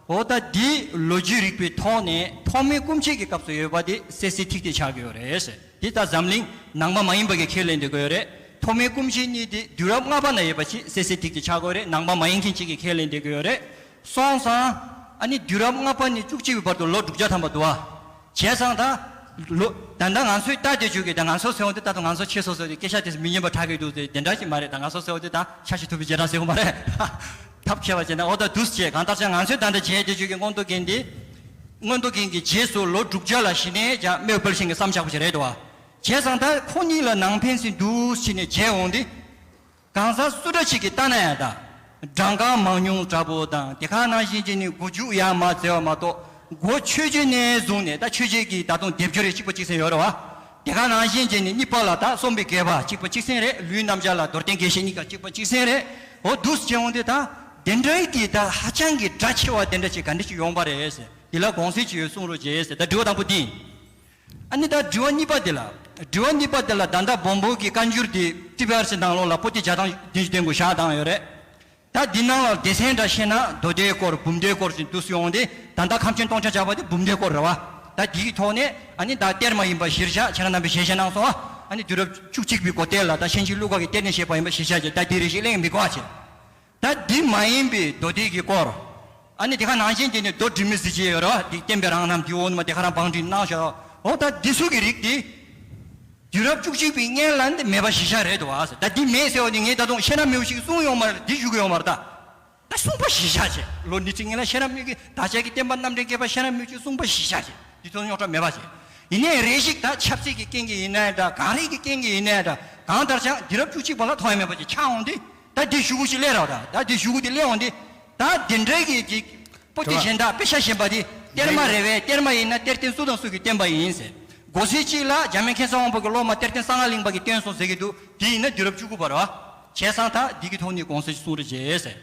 འོ་ད་འདི་ལོ་རྒྱུས་རིག་པའི་ཐོག་ནས་ཐོག་མའི་སྐུ་མཆེད་ཀྱི་སྐབས་སུ་ཡོད་པ་དེ་གསལ་གསལ་ཐིག་ཐིག་ཆགས་ཀྱི་ཡོད་རེད་ཟེར། འདི་ད་འཛམ་གླིང་ནང་པ་མ་ཡིན་པ་གིས་ཁས་ལེན་བསྡད་ཀྱི་ཡོད་རེད། ཐོག་མའི་སྐུ་མཆེད་གཉིས་དེ་དུས་རབས་ལྔ་པ་ན་ཡོད་པ་ཞིག་གསལ་གསལ་ཐིག་ཐིག་ཆགས་ཀྱི་ཡོད་རེད། ནང་པ་མ་ཡིན་མཁན་གཅིག་གིས་ཁས་ལེན་བསྡད་ཀྱི་ཡོད་རེད། སོང་ཙང་ཨ་ནི་དུས་རབས་ལྔ་པ་ནས་བཅུ་གཅིག་པའི་བར་དུ་ལོ་དྲུག་བརྒྱ་ཐམ་པ་འདུག་བ། བྱས་ཙང་ད་ལོ་ད་ལྟ་ང་ཚོས་ལྟ་བསྡད་རྒྱུ་གི་ད་ང་ཚོ་ཟེར་བ་འདི་ད་དུང་ང་ཚོ་ཁྱེད་ཚོ་ཚོ་གི་སྐད་ཆ་དེ་མི་སྙན་པ་གྲགས་ཀྱི་འདུག་དེ་དེ་འདྲ་ཞིག་མ་རེད། ད་ང་ཚོ་ཟེར་བ་འདི་ད་ཆ་ཤས་ཐུབ་པའི་རྗེས་འབྲང་ཟེར་གྱི་མ་རེད། ཐབས་མཁས་པ་བྱས་ན་འོ་ད་འདུག་སེ་བྱས། གང་ལྟར་ཀྱང་ང་ཚོས་ད་ལྟ་མཇལ་བསྡད་རྒྱུ་གི་མངོན་རྟོགས་རྒྱན་འདི། མངོན་རྟོགས་རྒྱན་གྱི་རྗེས་སུ་ལོ་དྲུག་བརྒྱ་ལ་གཞི་ནས་ཀྱང་རྨེའུ་དཔལ་ཤིང་གིས་བརྩམས་བཞག་པ་ཞིག་རེད་འདུག་བ། བྱས་ཙང་ད་ཁོ་གཉིས་ལ་ནང་ཕན་ཚུན་འདུག་སེ་ནས་མཇལ་འོང་དུས། གང་ཟག་སུ་འདྲ་ཞིག་གིས་ལྟ་ན་ཡང་ད། སྦྲང་རྐང་མང་ཉུང་འདྲ་པོ་དང་དེ་ག་ནང་བཞིན་བྱས་ནས་མགོ་མཇུག་ཡར་མར་འཛེགས་པ་མ་གཏོགས། མགོ་ཆོས་རྗེ་ནས་བཟུང་ནས་ད་ཆོས་རྗེ་གི་ད་དུང་སྡེབ་སྦྱོར་རེ་གཅིག་པ་གཅིག་མཚུངས་ཡོད་རེད་བ། དེ་ག་ནང་བཞིན་བྱས་ནས་གཉིས་པ་ལ་ད་གསུམ་པའི་བརྒྱད་པ་གཅིག་པ་གཅིག་མཚུངས་རེད། ལུས་རྣམ་བཞག་ལ་རྡོར་གདན་རྒྱས་བཤད་གཉིས་ཀ་གཅིག་པ་གཅིག་མཚུངས་རེད། འོ་འདུག་སེ་བྱས་འོང་དུས་ད། དེ་འདྲའི་དེ་ད་ཧ་ཅང་གི་སྒྲ་ཆེ་བ་དེ་འདྲ་ཞིག་ག་འདྲ་ཞིག་ཡོང་པ་རེད་ཟེར། འདི་ལ་དགོངས་སེལ་ཅིག་ཡོད་གསུང་རོགས་བྱེད་ཟེར། ད་དྲི་བ་དང་པོ་འདི་ཡིན། ཨ་ནི་ད་དྲི་བ་གཉིས་པ་དེ་ལ། དྲི་བ་གཉིས་པ་དེ་ལ་ད་ལྟ་བོན་པོ་གི་བཀའ་འགྱུར་དེ་ཊི་བི་ཨར་སི་ནང་ལོགས་ལ་པོ་ཏི་བརྒྱ་དང་བདུན་ཅུ་དོན་དགུ་བཞག་བཏང་ཡོད་རེད། ད་འདི་ནང་ལ་སྡེ་ཚན་འདྲ་བཤད་ན་མདོ་སྡེའི་སྐོར་འབུམ་སྡེའི་སྐོར་ཞིག་འདུག་སེ་ཡོང་སྟེ། ད་ལྟ་ཁམས་ཆེན་སྟོང་ཆ་བཞག་པ་དེ་འབུམ་སྡེའི་སྐོར་རེད་བ། ད་འདི་གི་ཐོག་ནས་ཨ་ནི་ད་གཏེར་མ་ཡིན་པ་གཞིར་བཞག་ཁྱེད་རང་རྣམ་པས་ཞལ་བཞེས་གནང་སོང་ཨ། ཨ་ནི་དུས་རབས་བཅུ་གཅིག་པའི་འགོ་སྟོད་ལ་ད་ཤན་འབྱེད་ཀླུ་མཁར་གྱི་གཏེར་ནས་བཞེས་པ་ཡིན་པ་གཞིར་བཞག་བྱས། ད་འདི་རེ་ཞིག་གླེང་མི་དགོས་ཨ་བྱས། ད་འདི་མ་ཡིན་པའི་མདོ་སྡེ་གི་སྐོར། ཨ་ནི་དེ་ག་ནང་བཞིན་དེ་ནི་མདོ་དྲི་མེད་གཟི་བརྗིད་ཡོད་རེད་བ། འདི་བསྟན་པའི་རང་རྣམ་འདི་འོ་ནི་མ་དེ་ག་རང་བང་སྒྲིག་གནང་ཤག་འོ་ད་འདི་ཚོ་གི་རིགས་དེ། དུས་རབས་བཅུ་གཅིག་པའི་སྔན་ལ་འདི་མེད་པ་གཞིར་བཞག་རེད་འདུག་བ། ད་འདི་མེད་ཟེར་བ་ནི་ངས་ད་དུང་ཤེས་རབ་མི་བོ་ཞིག་གསུངས་ཡོད་མ་རེད། འདི་ཞུ་གི་ཡོད་མ་རེད་ད། ད་གསུངས་པ་གཞིར་བཞག་བྱས། ལོ་ཉི་ཤུ་སྔན་ལ་ཤེས་རབ་མི་བོ་གིས་བདག་ཅག་གི་བསྟན་པ་རྣམ་འདྲེན་མཁས་པ་ཤེས་རབ་མི་བོ་ཞིག་གསུངས་པ་གཞིར་བཞག་བྱས། འདི་ཚོ་རྙོག་དྲ་མེད་པ་བྱས། ཡིན་ནའི་རེ་ཞིག་ད་ཆབ་སྲིད་ཀྱི་རྐྱེན་གྱིས་ཡིན་ནའི་འདྲ། གང་རིགས་ཀྱི་རྐྱེན་གྱིས་ཡིན་ནའི་འདྲ། གང་ལྟར་ཀྱང་དུས་རབས་བཅུ་གཅིག་པ་ལ་ཐོགས་ཡ་མེད་པ་ཅིག་ཆགས་འོང་དུས། ད་འདི་ཞུ་གུ་ཞིག་སླེབས་རོགས་ད། ད་འདི་ཞུ་གུ་དེ་སླེབས་འོང་དུས། ད་འདི་འདྲའི་གི་ཅིག་པོ་ཏི་གཞན་དག་དཔེ་ཆ་གཞན་པ་དེ་གཏེར་མ་རེད་བས། གཏེར་མ་ཡིན་ན་གཏེར་སྟོན་སུ་དང་སུ་གིས་བསྟན་པ་ཡིན་ཟེར། མགོ་སེར་གཅིག་ལ་འཇམ་དབྱངས་མཁྱེན་བརྩེ་དབང་པོ་གི་སློབ་མ་གཏེར་སྟོན་གསང་སྔགས་གླིང་པ་གིས་བསྟན་སོང་ཟེར་གྱི་འདུག་དེ་ཡིན་ན་དུས་རབས་བཅུ་དགུ་པ་རེད་བ། བྱས་ཙང་ད་འདི་གི་ཐོག་ནས་དགོངས་སེལ་གསུང་རོགས་བྱེད་ཟེར།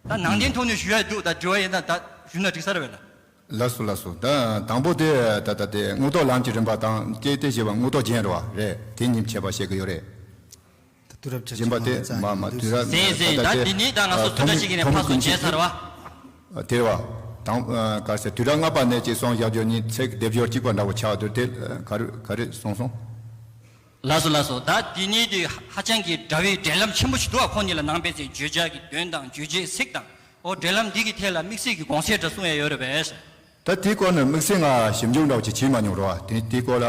ད་ནང་བསྟན་ཐོག་ནས་ཞུ་ཡ་འདུག་ད་དྲི་བ་ཡིན་ན་ད་ཞུ་ན་འགྲིག་ས་རེད་བས་ལ། ལགས་སོ་ལགས་སོ། ད་དང་པོ་དེ་ད་ད་དེ་དངོས་ཐོག་ལམ་གྱི་རིམ་པ་དང་ཀྱེ་དེ་ཞེས་པ་དངོས་ཐོག་རྒྱན་རེད་བ། རེད། དེ་གཉིས་ཁྱད་པར་བཤད་ཀྱི་ཡོད་རེད། ད་དུས་རབས་བཅུ་གཅིག་གཞན་པ་དེ་མ་མ་དུས་རབས་ཟིན་ཟིན། ད་ད་དེ་འདི་ནི་ད་ང་ཚོ་ཐོག་མའི་ཐུགས་ཐག་ཆེ་གི་ནས་ཐོག་མའི་ཕར་ཚུར་ཀུན་མཇལ་ཚར་བ། དེ་རེད་བ། དང་ག་རེ་ཟེར། དུས་རབས་ལྔ་པ་ནས་ཅིག་གསུངས་བཞག་རྒྱུ་ནི་ཚིག་སྡེབ་སྦྱོར་གཅིག་པ་འདྲ་བོ་ཆགས་འདུག་དེ་ག་རེ་ག་རེ་གསུངས་སོང་། ལགས་སོ་ལགས་སོ། ད་འདི་ནི་དེ་ཧ་ཅང་གི་འདྲ་བའི་འབྲེལ་ལམ་ཆེན་པོ་ཞིག་འདུག་བ། ཁོང་གཉིས་ལ་ནང་པའི་ཚིག་བརྗོད་བྱ་གི་དོན་དང་རྗོད་བྱེད་ཚིག་དང་། འོ་འབྲེལ་ལམ་འདི་གི་ཐད་ལ་དམིགས་བསལ་གྱི་དགོངས་སེལ་འདྲ་གསུང་ཡ་ཡོད་རེད་པས། ད་དེའི་སྐོར་ནས་དམིགས་བསལ་ང་ཞིབ་འཇུག་འདྲ་བོ་ཅིག་བྱས་མ་མྱོང་རེད་བ། དེ་དེའི་སྐོར་ལ་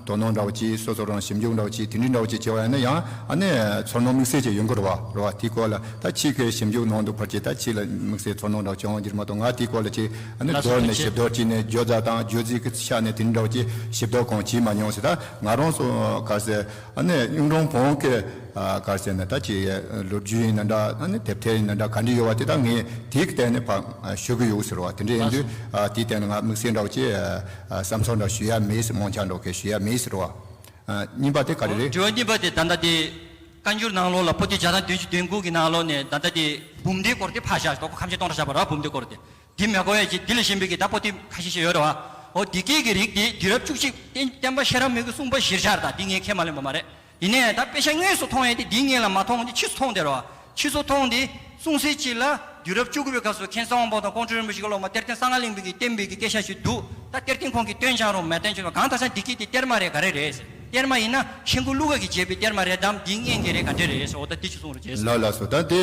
དོ་སྣང་འདྲ་བོ་ཅིག་སོ་སོ་རང་ཞིབ་འཇུག་འདྲ་བོ་ཅིག་དེ་འདྲའི་འདྲ་བོ་ཅིག་བྱས་པ་ཡིན་ན་ཡང་ཨ་ནི་ཚོར་སྣང་དམིགས་བསལ་ཅིག་ཡོང་གི་རེད་བ། རེད་བ། དེའི་སྐོར་ལ་ད་ཁྱེད་ཀྱིས་ཞིབ་འཇུག་གནང་འདུག་ཕར་ཅིག་ད་ཁྱེད་ལ་དམིགས་བསལ་ཚོར་སྣང་འདྲ་བོ་ཅིག་ཡོང་གི་རེད་མ་གཏོགས། ང་དེའི་སྐོར་ལ་ཅིག་ཨ་ནི་ལགས་སོ། མདོར་ནས་ཐུགས་རྗེ་ཆེ། ཞིབ་ལྟ་ཅིག་ནས་སྦྱོར་རྩ་དང་སྦྱོར་རྩིས་ཀྱི་ཆ་ནས་དེ་འདྲ་བོ་ཅིག་ཞིབ་ལྟ་གང་བྱས་མ་མྱོང་ཟེར། ད་ང་རང་ཚོ་ག་རེ་ཟེར། ཨ་ནི་གཡུང་དྲུང་བོན་གྱི་ཨ་ག་རེ་ཟེར་ན་ད་ཅིག་ལོ་རྒྱུས་ཡིན་ན་འདྲ། ཨ་ནི་དེབ་ཐེར་ཡིན་ན་འདྲ། ག་འདྲ་ཡོད་པ་དེ་དག་ངས་དེའི་སྟེང་ནས་ཕར་ཞུ་གི་ཡོད་ཟེར་བ། དེ་འདྲ་ཡིན་དུས་ཨ་དེའི་སྟེང་ནས་ང་དམིགས་བསལ་འདྲ་བོ་ཅིག་ཨ་བསམ་ཚུལ་འདྲ་ཞུ་ཡ་མེད་ཟེར། མང་ཆེ་འགྲོ་གི་ཞུ་ཡ་མེད་ཟེར་བ། ཨ་གཉིས་པ་དེ་ག་རེ་རེད། དྲི་བ་གཉིས་པ་དེ་ད་ལྟ་དེ་བཀའ་འགྱུར་ནང་ལོགས་ལ་པོ་ཏི་བརྒྱ་དང་བདུན་ཅུ་དོན་དགུ་གི་ནང་ལོགས་ནས་ད་ལྟ་དེ་འབུམ་སྡེའི་སྐོར་དེ་ཕར་བཞག་ཏོག་ཁམས་ཆེན་སྟོང་ཕྲག་བཞག་པ་རེད་བ། འབུམ་སྡེའི་སྐོར་དེ། འདི་མི་དགོས་ཡ་ཅིག་འདི་ལས་གཞན་པའི་གི་ད་པོ་ཏི་ཁ་ཤས་ཤིག་ཡོད་རེད་བ། འོ་འདི་སྐད་ཀྱི་རིགས་འདི་དུས་རབས་བཅུ་གཅིག་བསྟན་བསྟན་པ་ཤེས་རབ་མི་གི་གསུངས་པ་གཞིར་བཞག་ད་འདི་ངས་ཁས་མ་ལེན་པ་མ་རེད། ཡིན་ནའི་ད་དཔེ་ཆ་དངོས་སུ་མཐོང་ཡ་དེ་འདི་སྔོན་ལ་མ་མཐོང་། འདི་ཕྱིས་སུ་མཐོང་དེ་རེད་བ། ཕྱིས་སུ་མཐོང་དེ་གསུང་སྲོལ་གཅིག་ལ་དུས་རབས་བཅུ་དགུ་པའི་སྐབས་སུ་མཁན་ས་དབང་པོ་དང་ཀོང་སྤྲུལ་རིན་པོ་ཆེ་གི་སློབ་མ་གཏེར་སྟོན་གསང་སྔགས་གླིང་པའི་གི་བསྟན་པའི་གི་སྐད་ཆ་ཞིག་འདུག་ད་གཏེར་སྟོན་ཁོང་གིས་བཏོན་བཞག་རུང་མ་བཏོན་ཆོག་གང་ལྟར་ཀྱང་འདི་སྐད་དེ་གཏེར་མ་རེད་ག་རེ་རེད་ཟེར། གཏེར་མ་ཡིན་ན་ཤིང་ཀུན་ཀླུ་མཁར་གྱིས་བྱས་པའི་གཏེར་མ་རེད་དམ། འདི་སྔོན་གྱི་རེད་ག་འདྲ་རེད་ཟེར། འོ་ད་འདི་ཅིག་གསུང་རོགས་བྱེད་ཟེར། ལགས་ལགས་སོ། ད་དེ་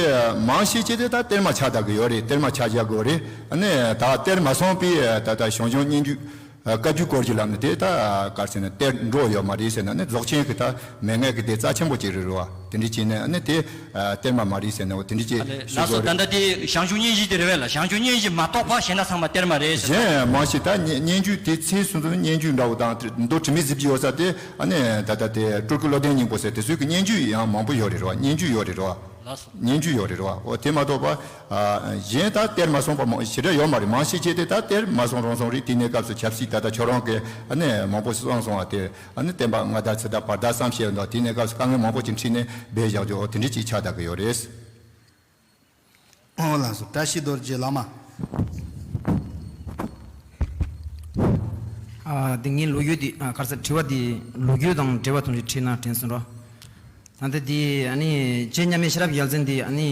མང་ཤས་ཅིག་དེ་ད་གཏེར་མ་ཆགས་བསྡད་ཀྱི་ཡོད་རེད། གཏེར་མ་ཆགས་བཞག་གི་ཡོད་རེད། ཨ་ནི་ད་གཏེར་མ་སོང་པའི་ད་ད་ཞང་ཞུང་སྙན་བརྒྱུད་བཀའ་བརྒྱུད་སྐོར་གྱི་ལམ་ནས་དེ་ད་ག་རེ་ཟེར་ན་གཏེར་འགྲོ་ཡོད་མ་རེད་ཟེར་ན་ནི་རྫོགས་ཆེན་གྱི་ད་མན་ངག་གི་དེ་རྩ་ཆེན་པོ་ཅིག་རེད་རེད་བ། དེ་འདྲ་བྱས་ནས་ཨ་ནི་དེ་གཏེར་མ་མ་རེད་ཟེར་ན་འོ་དེ་འདྲ་ཅིག་ཨ་ལས་ཞུ་ལགས་སོ། དགོས་ད་རེད། ལྟ་དེ་ཞང་ཞུང་སྙན་བརྒྱུད་དེ་རེད་བས་ལ། ཞང་ཞུང་སྙན་བརྒྱུད་མ་གཏོགས་པ་གཞན་དག་ཚང་མ་གཏེར་མ་རེད་ཟེར། གཞན་མང་ཤས་ད་སྙན་སྙན་བརྒྱུད་དེ་ཚེ་སོ་སོའི་སྙན་བརྒྱུད་འདྲ་བོ་དང་མདོ་དྲི་མེད་གཟི་བརྗིད་ཡོད་ས་དེ་ཨ་ནི་ད་ལྟ་དེ་སྤྲུལ་སྐུ་བློ་ལྡན་སྙིང་པོ་ཟེར་དེ་ཚོའི་གི་སྙན་བརྒྱུད་ཡང་མང་པོ་ཡོད་རེད་རེད་བ། སྙན་བརྒྱུད་ཡོད་རེད་རེད་བ། ལགས་སོ། སྙན་བརྒྱུད་ཡོད་རེད་རེད་བ། འོ་དེ་མ་གཏོགས་པ་ཨ་གཞན་ད་གཏེར་མ་སོང་པ་མང་ཞེ་དྲག་ཡོད་མ་རེད། མང་ཤས་ཅིག་དེ་ད་གཏེར་མ་སོང་རུང་སོང་རེད། དེ་ནས་སྐབས་སུ་ཆབ་སྲིད་ད་ལྟ་ཁྱོད་རང་གི་ཨ་ནི་མང་པོ་གསུངས་སོང་བ་དེ་ཨ་ནི་བསྟན་པ་སྔ་དར་ཚེ་དར་བར་དར་བསམ་ཤེས་འདུག་དེ་ནས་སྐབས་སུ་དཀའ་ངལ་མང་པོ་ཅིག་འཕྲད་ནས་སྦས་བཞག་རྒྱུ་འོ་དེ་འདྲ་ཅིག་ཆགས་བསྡད་ཀྱི་ཡོད་རེད། ཨོ་ལགས་སོ། བཀྲ་ཤིས་རྡོ་རྗེ་བླ་མ། ཨ་འདི་ངའི་ལོ་རྒྱུས་འདི་ཨ་ག་རེ་ཟེར་དྲི་བ་འདི་ལོ་རྒྱུས་དང་འབྲེལ་བ་ཐོག་ནས་དྲིས་ན་དྲན་སོང་རོ། ད་ལྟ་འདི་ཨ་ནི་རྗེ་མཉམ་མེད་ཤེས་རབ་ཡ་མཚན་འདི་ཨ་ནི་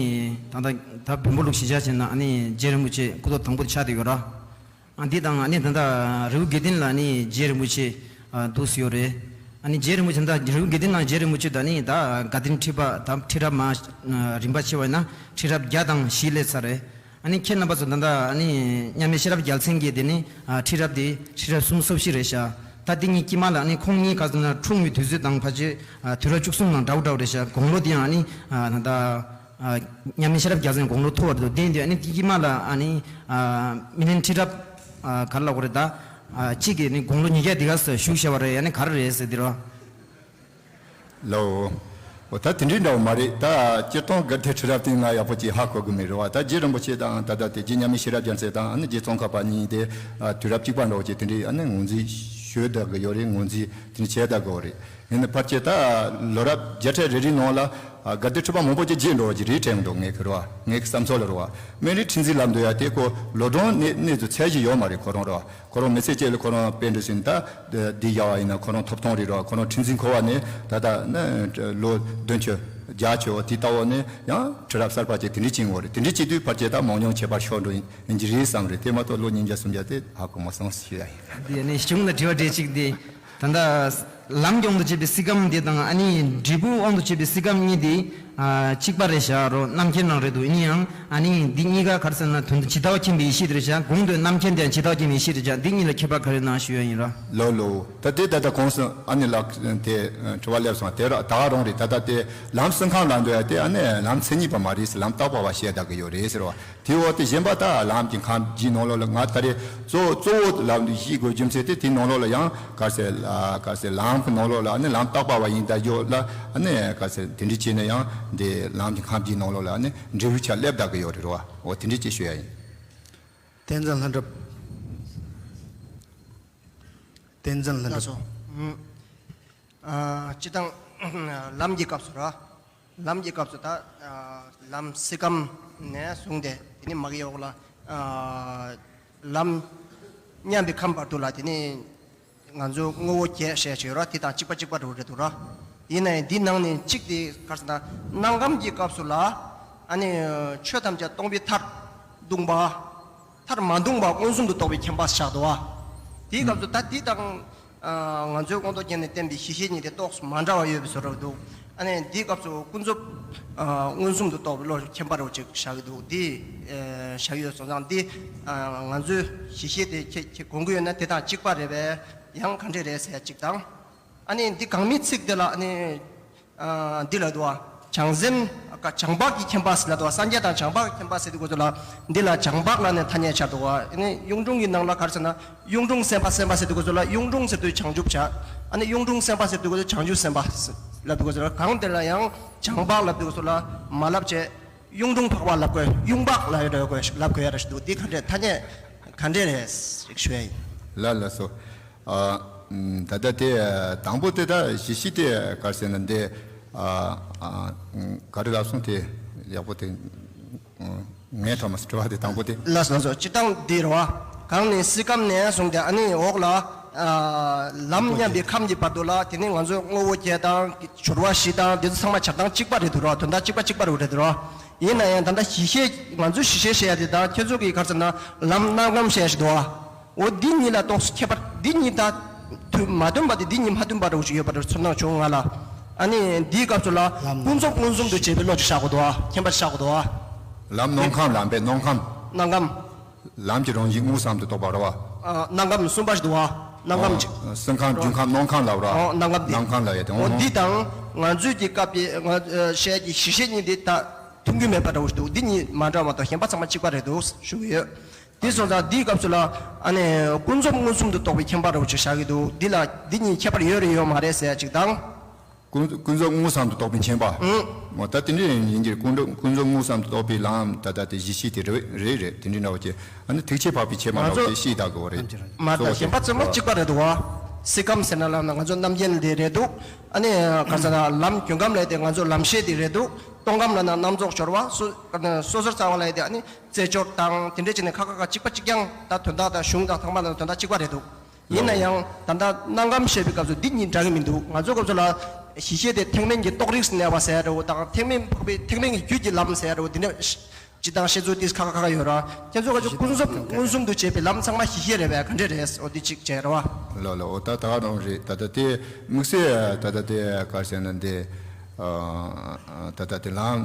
ད་ལྟ་ད་བོན་པོ་ལུགས་གཞིར་བཞག་བྱས་ན་ཨ་ནི་རྗེ་རིན་པོ་ཆེ་སྐུ་ཐོག་དང་པོ་དེ་ཆགས་བསྡད་ཡོད་ར། ཨ་འདི་དང་ཨ་ནི་ད་ལྟ་རི་བོ་དགེ་ལྡན་ལ་ནི་རྗེ་རིན་པོ་ཆེ་ཨ་འདུག་སེ་ཡོད་རེད། ཨ་ནི་རྗེ་རིན་པོ་ཆེ་ད་རི་བོ་དགེ་ལྡན་ལ་རྗེ་རིན་པོ་ཆེ་ད་ནི་ད་དགའ་ལྡན་ཁྲི་པ་ད་ཁྲི་རབས་མ་རིམ་པ་ཕྱེ་བ་ཡིན་ན་ཁྲི་རབས་བརྒྱ་དང་བཞི་སླེབས་ཚར་རེད། ཨ་ནི་ཁྱེད་རྣམ་པ་ཚོ་ད་ལྟ་ཨ་ནི་མཉམ་མེད་ཤེས་རབ་རྒྱལ་མཚན་གྱི་དེ་ནི་ཨ་ཁྲི་རབས་དེ་ཁྲི་རབས་སུམ་ཅུ་སོ་བཞི་རེད་ཤག་ད་དེ་གཉིས་དཀྱིལ་མ་ལ་ཨ་ནི་ཁོང་གཉིས་ག་ཚོད་ན་འཁྲུངས་པའི་དུས་ཚོད་དང་ཕལ་ཆེར་ཨ་དུས་རབས་བཅུ་གསུམ་དང་འདྲ་བོ་འདྲ་བོ་རེད་ཤག་དགུང་ལོ་དེ་ཡང་ཨ་ནི་ཨ་ད་ལྟ་ཨ་མཉམ་མེད་ཤེས་རབ་རྒྱལ་མཚན་དགུང་ལོ་མཐོ་བར་དུ་བསྟན་དུས་ཨ་ནི་དེ་དཀྱིལ་མ་ལ་ཨ་ནི་ཨ་སྨིན་གླིང་ཁྲི་རབས་ཨ་ག་རེ་ལབ་དགོས་རེད་ད། ཨ་གཅིག་གིས་ནི་དགུང་ལོ་ཉིས་བརྒྱ་དེ་ག་ཚོད་བཞུགས་བཞག་པ་རེད། ཨ་ནི་ག་རེ་རེད་ཟེར་དེ་རོ། ལོ། འོ་ད་དེ་འདྲའི་འདྲ་བོ་མ་རེད། ད་སྤྱིར་བཏང་དགའ་ལྡན་ཁྲི་རབས་དེ་ང་ཡག་པོ་ཅིག་ཧ་གོ་གི་མེད་རེད་བ། ད་རྗེ་རིན་པོ་ཆེ་དང་ད་ལྟ་དེ་རྗེ་མཉམ་མེད་ཤེས་རབ་རྒྱལ་མཚན་དང་ཨ་ནི་རྗེ་ཙོང་ཁ་པ་གཉིས་དེ་ཨ་དུས་རབས་གཅིག་པ་འདྲ་བོ་ཅིག་དེ་འདྲའི་ཨ་ནི་ངོས་འཛིན་ཞུས་བསྡད་གི་ཡོད་རེད། ངོས་འཛིན་དེ་འདྲ་བྱས་བསྡད་གི་ཡོད་རེད། ཡིན་ན་ཕལ་ཆེར་ད་ལོ་རབས་བརྒྱ་ཕྲག་རེ་རེའི་ནང་ལ་ཨ་དགའ་ལྡན་ཁྲི་པ་མང་པོ་ཅིག་རྗེས་འགྲོ་བ་ཅིག་རེད་དྲན་གི་འདུག་ངས་གི་རེད་བ། ངའི་བསམ་ཚུལ་ལ་རེད་བ། སྨན་རིའི་ཁྲི་འཛིན་ལབ་འདོད་ཡ་དེ་ཁོ་ལོ་གྲངས་གནས་གནས་ཚུལ་ཚད་གཞི་ཡོད་མ་རེད་ཁོ་རང་རེད་བ། ཁོ་རང་མི་ཚེ་གཅིག་ལ་ཁོ་རང་པཎ་གྲུབ་ཟིན་ད་འདི་ཡག་བ་ཡིན་ན་ཁོ་རང་ཐོབ་ཐང་རེད་ར། ཁོ་རང་ཁྲི་འཛིན་འཁོར་བ་ནས་ད་ལྟ་ན་ལོ་བདུན་ཅུ་བརྒྱད་ཅུ་དེ་ལྟ་བུ་ནས་ཡང་ཁྲི་རབས་གསར་པ་ཅིག་དེ་འདྲ་ཅིག་ཡོང་བ་རེད། དེ་འདྲ་བྱེད་དུས་ཕལ་ཆེར་ད་མང་ཉུང་ཁྱད་པར་ཤོར་འགྲོ་ཡིན་གྱི་རེད་བསམ་རེད། དེ་མ་གཏོགས་ལོ་ཉིས་བརྒྱ་སུམ་བརྒྱ་དེ་ཧ་གོ་མ་སོང་ཞུ་ཡ་ཡིན། འདི་ནས་གཞུང་ལ་དྲི་བ་འདྲི་གཅིག་འདི་ད་ལྟ་ལམ་གྱི་དབང་དུ་བྱས་པའི་སྲིད་ཁམས་འདི་དང་ཨ་ནི་འབྲས་བུའི་དབང་དུ་བྱས་པའི་སྲིད་ཁམས་གཉིས་འདི། ཨ་གཅིག་པ་རེད་བཞག་རོ། རྣམ་མཁྱེན་ནང་རེད་འདུག་ཡིན་ཡང་ཨ་ནི་འདི་གཉིས་ཀ་ག་རེ་ཟེར་ན་དོན་དུ་ཇི་ལྟ་བ་མཁྱེན་པའི་ཡེ་ཤེས་དེ་རེད་བཞག་གོང་དུ་རྣམ་མཁྱེན་དེ་ཡང་ཇི་ལྟ་བ་མཁྱེན་པའི་ཡེ་ཤེས་རེད་བཞག་འདི་གཉིས་ལ་ཁྱད་པར་ག་རེ་ན་ཞུ་ཡ་ཡིན་ར། ལོ་ལོ། ད་དེ་ད་ལྟ་གོང་སུ་ཨ་ནི་ལགས་དེ་དྲི་བ་སླེབས་སོང་། དེ་ར་ད་རུང་རེད། ད་ལྟ་དེ་ལམ་སྲིད་ཁམས་ལ་འདོད་ཡ་དེ་ཨ་ནི་ལམ་མཚན་ཉིད་པ་མ་རེད་ཟེར། ལམ་རྟག་པ་བ་བཤད་བསྡད་གི་ཡོད་རེད་ཟེར་བ། དེའི་འོག་ཏུ་གཞན་པ་ད་ལམ་གྱི་ཁམས་བརྒྱད་ནང་ལོགས་ལ་ང་ད་རེས་གཙོ་བོ་གཙོ་བོ་ལམ་འདི་ཤེས་དགོས་རྒྱུ་མཚན་དེ་དེའི་ནང་ལོགས་ལ་ཡང་ག་རེ་ཟེར་ཨ་ག་རེ་ཟེར་ལམ་གྱི་ནང་ལོགས་ལ་ཨ་ནི་ལམ་རྟག་པ་བ་ཡིན་ད་ཡོད་ལ་ཨ་ནི་ག་རེ་ཟེར་དེ་འདྲ་བྱས་ན་ཡང་འདི་ལམ་གྱི་ཁམས་བརྒྱད་ནང་ལོགས་ལ་ཨ་ནི་འབྲས་བུའི་ཆ་སླེབས་བསྡད་གི་ཡོད་རེད་རོ། འོ་དེ་འདྲ་ཅིག་ཞུ་ཡ་ཡིན། བསྟན་འཛིན་ལྷུན་གྲུབ། བསྟན་འཛིན་ལྷུན་ལགས་གྲུབ། སོ། ཨ་སྤྱི་བཏང་ལམ་གྱི་སྐབས་སུ་ར། ལམ་གྱི་སྐབས་སུ་ད་ལམ་སྲིད་ཁམས་ནས་བཟུང་སྟེ་དེ་ནི་མ་གི་འོག་ལ་ལམ་མཉམ་པའི་ཁམས་བར་དུ་ལ་དེ་ནི་ང་ཚོ་དངོས་པོ་བརྒྱད་ཞེས་བྱ་ཡོད་ར། དེ་དང་གཅིག་པ་གཅིག་པ་རུ་རེད་འདུག་ར། ཡིན་ན་ཡང་འདི་ནང་ནས་གཅིག་དེ་ག་རེ་ཟེར་ན་སྣང་ཁམས་ཀྱི་སྐབས་སུ་ལ་ཨ་ནི་ཆོས་ཐམས་ཅད་སྟོང་པའི་མཐར་ལྟུང་བ། མཐར་མ་ལྟུང་བ་མངོན་སུམ་དུ་རྟོགས་པའི་མཁྱེན་པ་བཞག་འདུག་བ། དེའི་སྐབས་སུ་ད་འདི་དང་ང་ཚོའི་དབང་དུ་བྱས་ནས་བསྟན་པའི་ཞི་ཞི་གཉིས་དེ་ཏོག་ཙམ་མ་འདྲ་བ་ཡོད་པའི་བཟོ་འདྲ་འདུག་ཨ་ནི་འདིའི་སྐབས་སུ་ཀུན་རྫོབ་མངོན་སུམ་དུ་རྟོགས་པའི་བློ་མཁྱེན་པ་རུ་ཅིག་བཞག་གི་འདུག་འདི་བཞག་ཡོད་སོང་ཙང་འདི་ང་ཚོའི་ཞི་ཞི་དེ་ཁྱེད་ཁྱེད་དགོངས་ཀྱི་ཡོད་ན་དེ་དང་གཅིག་པ་རེད་པས། ཡང་ག་འདྲས་རེད་ཟེར་ཡ་གཅིག་དང་། ཨ་ནི་འདི་གང་མིན་ཚིག་དེ་ལ་ཨ་ནི། ཨ་འདི་ལ་འདུག་བ། བྱང་སེམས། ཀ་བྱང་འཕགས་ཀྱི་མཁྱེན་པ་ཟེར་ལ་འདུག་བ། སངས་རྒྱས་དང་བྱང་འཕགས་ཀྱི་མཁྱེན་པ་ཟེར་དུས་སྐབས་སུ་ལ། འདི་ལ་བྱང་འཕགས་ལ་ནི་ཐ་སྙད་སྦྱར་འདུག་བ། ཨ་ནི་གཡུང་དྲུང་གི་ནང་ལ་ག་རེ་ཟེར་ན། གཡུང་དྲུང་སེམས་དཔའ་སེམས་དཔའ་ཟེར་དུས་སྐབས་སུ་ལ་གཡུང་དྲུང་ཟེར་དུས་བྱང་ཆུབ་བྱ། ཨ་ནི་གཡུང་དྲུང་སེམས་དཔའ་ཟེར་དུས་སྐབས་སུ་བྱང་ཆུབ་སེམས་དཔའ་ལབ་དུས་སྐབས་སུ་ལ། གང་དེ་ལ་ཡང་བྱང་འཕགས་ལབ་དུས་སྐབས་སུ་ལ་མ་ལབ་བྱས། གཡུང་དྲུང་འཕགས་པ་ལབ་དགོས། གཡུང་འཕགས་ལབ་ཡ་འདྲ་དགོས་ལབ་དགོས་ཡ་འདྲ་ཞིག་འདུག་འདི་ག་འདྲས་ཐ་སྙད་ག་འདྲས་རེད་ཞིག་ཞུ་ཡ་ཡིན། ལགས་ལགས་སོ། ཨ་ད་ལྟ་དེ་དང་པོ་དེ་ད་ཞི་ཞི་དེ་ག་རེ་ཟེར་ན་འདི་ཨ་ཨ་ག་རེ་ལབ་སོང་དེ་ཡག་པོ་དེ་ངས་ཐོག་མ་དྲི་བ་དེ་དང་པོ་དེ། ལགས་སོ་ལགས་སོ། སྤྱིར་བཏང་འདི་རེད་བ། གང་ནས་སྲིད་ཁམས་ནས་བཟུང་སྟེ་ཨ་ནི་འོག་ལ་ལམ་མཉམ་པའི་ཁམས་ཀྱི་བར་དུ་ལ་དེ་ནི་ང་ཚོའི་དངོས་པོ་བརྒྱད་དང་སྦྱོར་བ་བཞི་དང་དེ་ཚོ་ཚང་མ་བྱ་སྟངས་གཅིག་པ་རེད་འདུག་ར། དོན་དག་གཅིག་པ་གཅིག་པ་རེད་འདུག་ར། ཡིན་ན་ཡང་ད་ལྟ་ཞི་ཞི་ང་ཚོས་ཞི་ཞི་ཞེས་ཡ་དེ་དང་ཁྱེད་ཚོ་གིས་ག་རེ་ཟེར་ན་ལམ་སྣང་ཁམས་ཞེས་ཞིག་འདུག་བ། འོ་འདི་གཉིས་ལ་ཏོག་ཙམ་ཁྱད་པར། འདི་གཉིས་ད་མཐུན་མ་མཐུན་པ་དེ་འདི་གཉིས་མ་མཐུན་པ་འདྲ་བོ་ཞིག་ཡོད་པ་འདྲ་ཚོར་སྣང་བྱུང་ང་ལ། ཨ་ནི་འདིའི་སྐབས་སུ་ལ་ལམ་ཀུན་རྫོབ་མངོན་སུམ་དུ་བྱེད་པའི་བློ་ཅིག་བཞག་དགོས་འདུག་བ། མཁྱེན་པ་བཞག་དགོས་འདུག་བ། ལམ་སྣང་ཁམས་ལ་འབད་སྣང་ཁམས། སྣང་ཁམས། ལམ་གྱི་རང་བཞིན་དངོས་སམ་དུ་རྟོགས་པ་རེད་བ། ཨ་སྣང་ཁམས་གསུམ་པ་ཞིག་འདུག་བ། སྣང་ཁམས་ཅིག་སེམས་ཁམས་རྒྱུད་ཁམས་སྣང་ཁམས་ལབ་ར། ཨོ་སྣང་ཁམས་དེ། སྣང་ཁམས་ལབ་ཡ་དེ་ཨོ་འོ་འདི་དང་ང་ཚོའི་གི་སྐབས་ཀྱི་ང་བཤད་ཀྱི་ཞི་ཞི་གཉིས་འདི་ད་མཐུན་རྒྱུ་མེད་པ་འདྲ་བོ་ཞིག་འདུག་འདི་གཉིས་མ་འདྲ་བ་མ་གཏོགས་གཞན་པ་ཚང་མ་གཅིག་པ་རེད་འདུག་ཞུ་གི་ཡོད། དེ་སོང་ཙང་འདིའི་སྐབས་སུ་ལ་ཨ་ནི་ཀུན་རྫོབ་མངོན་སུམ་དུ་རྟོགས་པའི་མཁྱེན་པ་འདྲ་བོ་ཅིག་བཞག་གི་འདུག་འདི་ལ་འདི་གཉིས་ཁྱད་པར་ཡོད་རེད་ཡོད་མ་རེད་ཟེར་ཡ་ཅིག་དང་། ཀུན་ཀུན་རྫོབ་དངོས་སམ་དུ་རྟོགས་པའི་མཁྱེན་པ། ཨང་། མོ་ད་དེ་འདྲའི་ཡིན་གྱི་ཀུན་རྫོབ་ཀུན་རྫོབ་དངོས་སམ་དུ་རྟོགས་པའི་ལམ་ད་ལྟ་དེ་གཞི་ཤེས་དེ་རེད་རེད་རེད་དེ་འདྲའི་འདྲ་བོ་ཅིག་ཨ་ནི་ཐེག་ཆེན་འཕགས་པའི་ཆོས་མ་ང་འདྲ་བོ་ཚོ་ཅིག་ཤེས་བསྡད་དགོས་རེད། མ་གཏོགས་གཞན་པ་ཚང་མ་གཅིག་པ་རེད་འདུག་བ། སྲིད་ཁམས་ཟེར་ན་ལབ་ན་ང་ཚོ་རྣམ་མཁྱེན་དེ་རེད་འདུག་ཨ་ནི་ག་ཟེར་ན་ལམ་རྒྱུན་ཁམས་ལ་དེ་ང་ཚོ་ལམ་ཤེས་དེ་རེད་འདུག་སྟོང་ཁམས་ལབ་ན་རྣམ་རྫོགས་སྦྱོར་བ་སོ་སོ་སོར་རྩ་བ་ལ་དེ་ཨ་ནི་རྩེ་སྦྱོར་དང་དེ་འདྲ་བྱས་ནས་ཁ་ཁ་ཁ་གཅིག་པ་གཅིག་རྐྱང་ད་དོན་དག་དང་གཞུང་དང་ཚང་མ་ལ་དོན་དག་གཅིག་པ་རེད་འདུག་ཡིན་ན་ཡང་ད་ལྟ་སྣང་ཁམས་བཤད་པའི་སྐབས་སུ་འདི་གཉིས་འདྲ་གི་མི་འདུག་ང་ཚོའི་སྐབས་སུ་ལ་ཞི་ཞི་དེ་ཐེག་དམན་གྱི་རྟོགས་རིགས་སུ་གནས་པ་ཟེར་ཡ་འདྲ་བོ་དང་ཐེག་དམན་འཕགས་པའི་ཐེག་དམན་གྱི་རྒྱུད་ཀྱི་ལམ་ཟེར་ཡ་འདྲ་བོ་འདི་འདྲ་ སྤྱི་བཏང་བཤད་ཚུལ་ཏིས་ཁ་ཁ་ཁ་ཁ་ཡོད་ར། ཁྱེད་ཚོ་ག་ཚོད་ཀུན་གསུམ་མངོན་སུམ་དུ་བྱས་པའི་ལམ་ཚང་མ་ཞི་ཞི་རེད་པས། ག་འདྲས་རེད། འོ་འདི་གཅིག་བྱས་ར་བ། ལོ་ལོ། འོ་ད་ད་ག་རང་རེད། ད་ད་དེ་དམིགས་བསལ་ད་ད་དེ་ག་རེ་ཟེར་ན་འདི། ཨ་ད་ད་དེ་ལམ་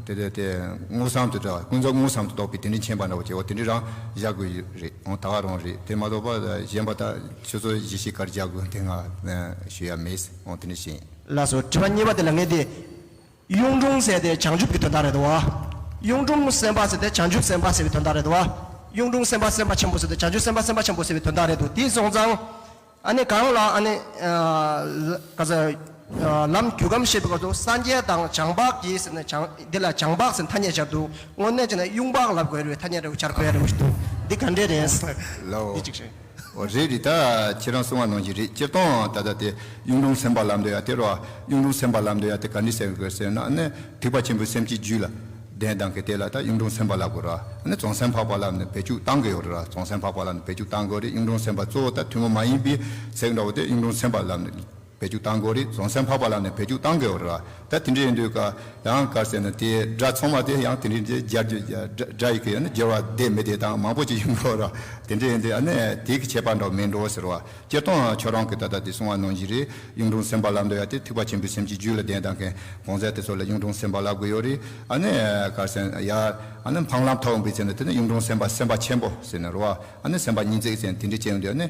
དེ་དེ་དེ་མངོན་སུམ་དུ་འདྲ་བ། ཀུན་རྫོབ་མངོན་སུམ་དུ་རྟོགས་པའི་དེ་འདྲའི་མཁྱེན་པ་འདྲ་བོ་བྱས། འོ་དེ་འདྲས་རང་བཞག་དགོས་རེད། འོ་ད་ག་རང་རེད། དེ་མ་གཏོགས་པ་གཞན་པ་ད་ཁྱོད་ཚོ་ཞི་ཞི་གར་བཞག་དགོས་དེ་ང་ཞུ་ཡ་མེད། འོ་དེ་འདྲས་ཤིང་། ལགས་སོ། དྲི་བ་གཉིས་པ་དེ་ལ་ངས་དེ། གཡུང་དྲུང་ཟེར་དེ་བྱང་ཆུབ་ཀྱི་དོན་དག་རེད་དོ། གཡུང་དྲུང་སེམས་དཔའ་ཟེར་དེ་བྱང་ཆུབ་སེམས་དཔའ་ཟེར་བའི་དོན་དག་རེད་དོ། གཡུང་དྲུང་སེམས་དཔའ་སེམས་དཔའ་ཆེན་པོ་ཟེར་དེ་བྱང་ཆུབ་སེམས་དཔའ་སེམས་དཔའ་ཆེན་པོ་ཟེར་བའི་དོན་དག་རེད་དོ། དེ་སོང་ཙང་། ཨ་ནི་གང་ལ་ཨ་ནི་ཨ་ག་ཟེར། ཨ་ལམ་རྒྱུད་ཁམས་བཤད་པའི་སྐབས་སུ་སངས་རྒྱས་དང་བྱང་འཕགས་ཀྱི་ཟེར་ནས་བྱང་འདི་ལ་བྱང་འཕགས་ཟེར་ཐ་སྙད་སྦྱར་འདུག་དངོས་གནས་བྱས་ན་གཡུང་འཕགས་ལབ་དགོས་རེད། ཐ་སྙད་འདྲ་བོ་སྦྱར་དགོས་ཡ་འདྲ་བོ་ཞིག་འདུག་འདི་ག་འདྲས་རེད། ལའོ། འདི་གཅིག་རེད། འོ་རེད་རེད། ད་ཁྱེད་རང་གསུང་བ་ནང་བཞིན་རེད། སྤྱིར་བཏང་ད་ལྟ་དེ་གཡུང་དྲུང་སེམས་དཔའ་ལབ་འདོད་ཡ་དེ་རོ། གཡུང་དྲུང་སེམས་དཔའ་ལབ་འདོད་ཡ་དེ་ག་འདྲ་ཟེར་དགོས་ཟེར་ན་ནི་ཐེག་པ་ཆེན་པོའི་སེམས་ཀྱི་རྒྱུད་ལ་ལྡན་དང་གི་དེ་ལ་ད་གཡུང་དྲུང་སེམས་དཔའ་ལབ་དགོས་ར། ཨ་ནི་བྱང་སེམས་འཕགས་པ་ལབ་ནས་བེད་སྤྱོད་བཏང་གི་ཡོད་ར། བྱང་སེམས་འཕགས་པ་ལབ་ནས་བེད་སྤྱོད་བཏང་དགོས་རེད། གཡུང་དྲུང་སེམས་དཔའ་གཙོ་བོ་ད་ཐུན་མོང་མ་ཡིན་པའི་ཚིག་འདྲ་བོ་དེ་གཡུང་དྲུང་སེམས་དཔའ་ལབ་ནས་བེད་སྤྱོད་བཏང་དགོས་རེད། བྱང་སེམས་འཕགས་པ་ལབ་ནས་བེད་སྤྱོད་བཏང་གི་ཡོད་ར། ད་དེ་འདྲ་ཡིན་དུས་ཀ་ཡང་ག་རེ་ཟེར་ན་དེའི་སྒྲ་ཚང་མ་དེ་ཡང་དེ་འདྲ་འདྲ་སྦྱར་རྒྱུ་སྒྲ་སྒྲ་ཡི་གེ་ཡང་ན་སྦྱར་བ་བདེ་མི་བདེ་དང་མང་པོ་ཅིག་ཡོང་གི་ཡོད་ར། དེ་འདྲ་ཡིན་དུས་ཨ་ནི་དེ་གི་ཁྱད་པར་འདྲ་བོ་མེད་འགྲོ་ཟེར་བ། སྤྱིར་བཏང་ཁྱོད་རང་གིས་ད་ལྟ་དེ་གསུང་བ་ནང་བཞིན་རེད། གཡུང་དྲུང་སེམས་དཔའ་ལབ་འདོད་ཡ་དེ་ཐེག་པ་ཆེན་པོའི་སེམས་ཀྱི་རྒྱུད་ལ་ལྡན་དང་མཁན་གང་ཟག་དེ་ཚོ་ལ་གཡུང་དྲུང་སེམས་དཔའ་ལབ་དགོས་ཡོད་རེད། ཨ་ནི་ག་རེ་ཟེར་ན་ཡ་ཨ་ནི་འཕགས་ལམ་ཐོབ་འོང་པའི་ཚེ་ན་དེ་ནི་གཡུང་དྲུང་སེམས་དཔའ་སེམས་དཔའ་ཆེན་པོ་ཟེར་ནས་རེད་བ། ཨ་ནི་སེམས་དཔའ་སྙིང་བརྩེ་ཟེར་ནས་དེ་འདྲ་བྱས་ཡོང་དུས་ཨ་ནི་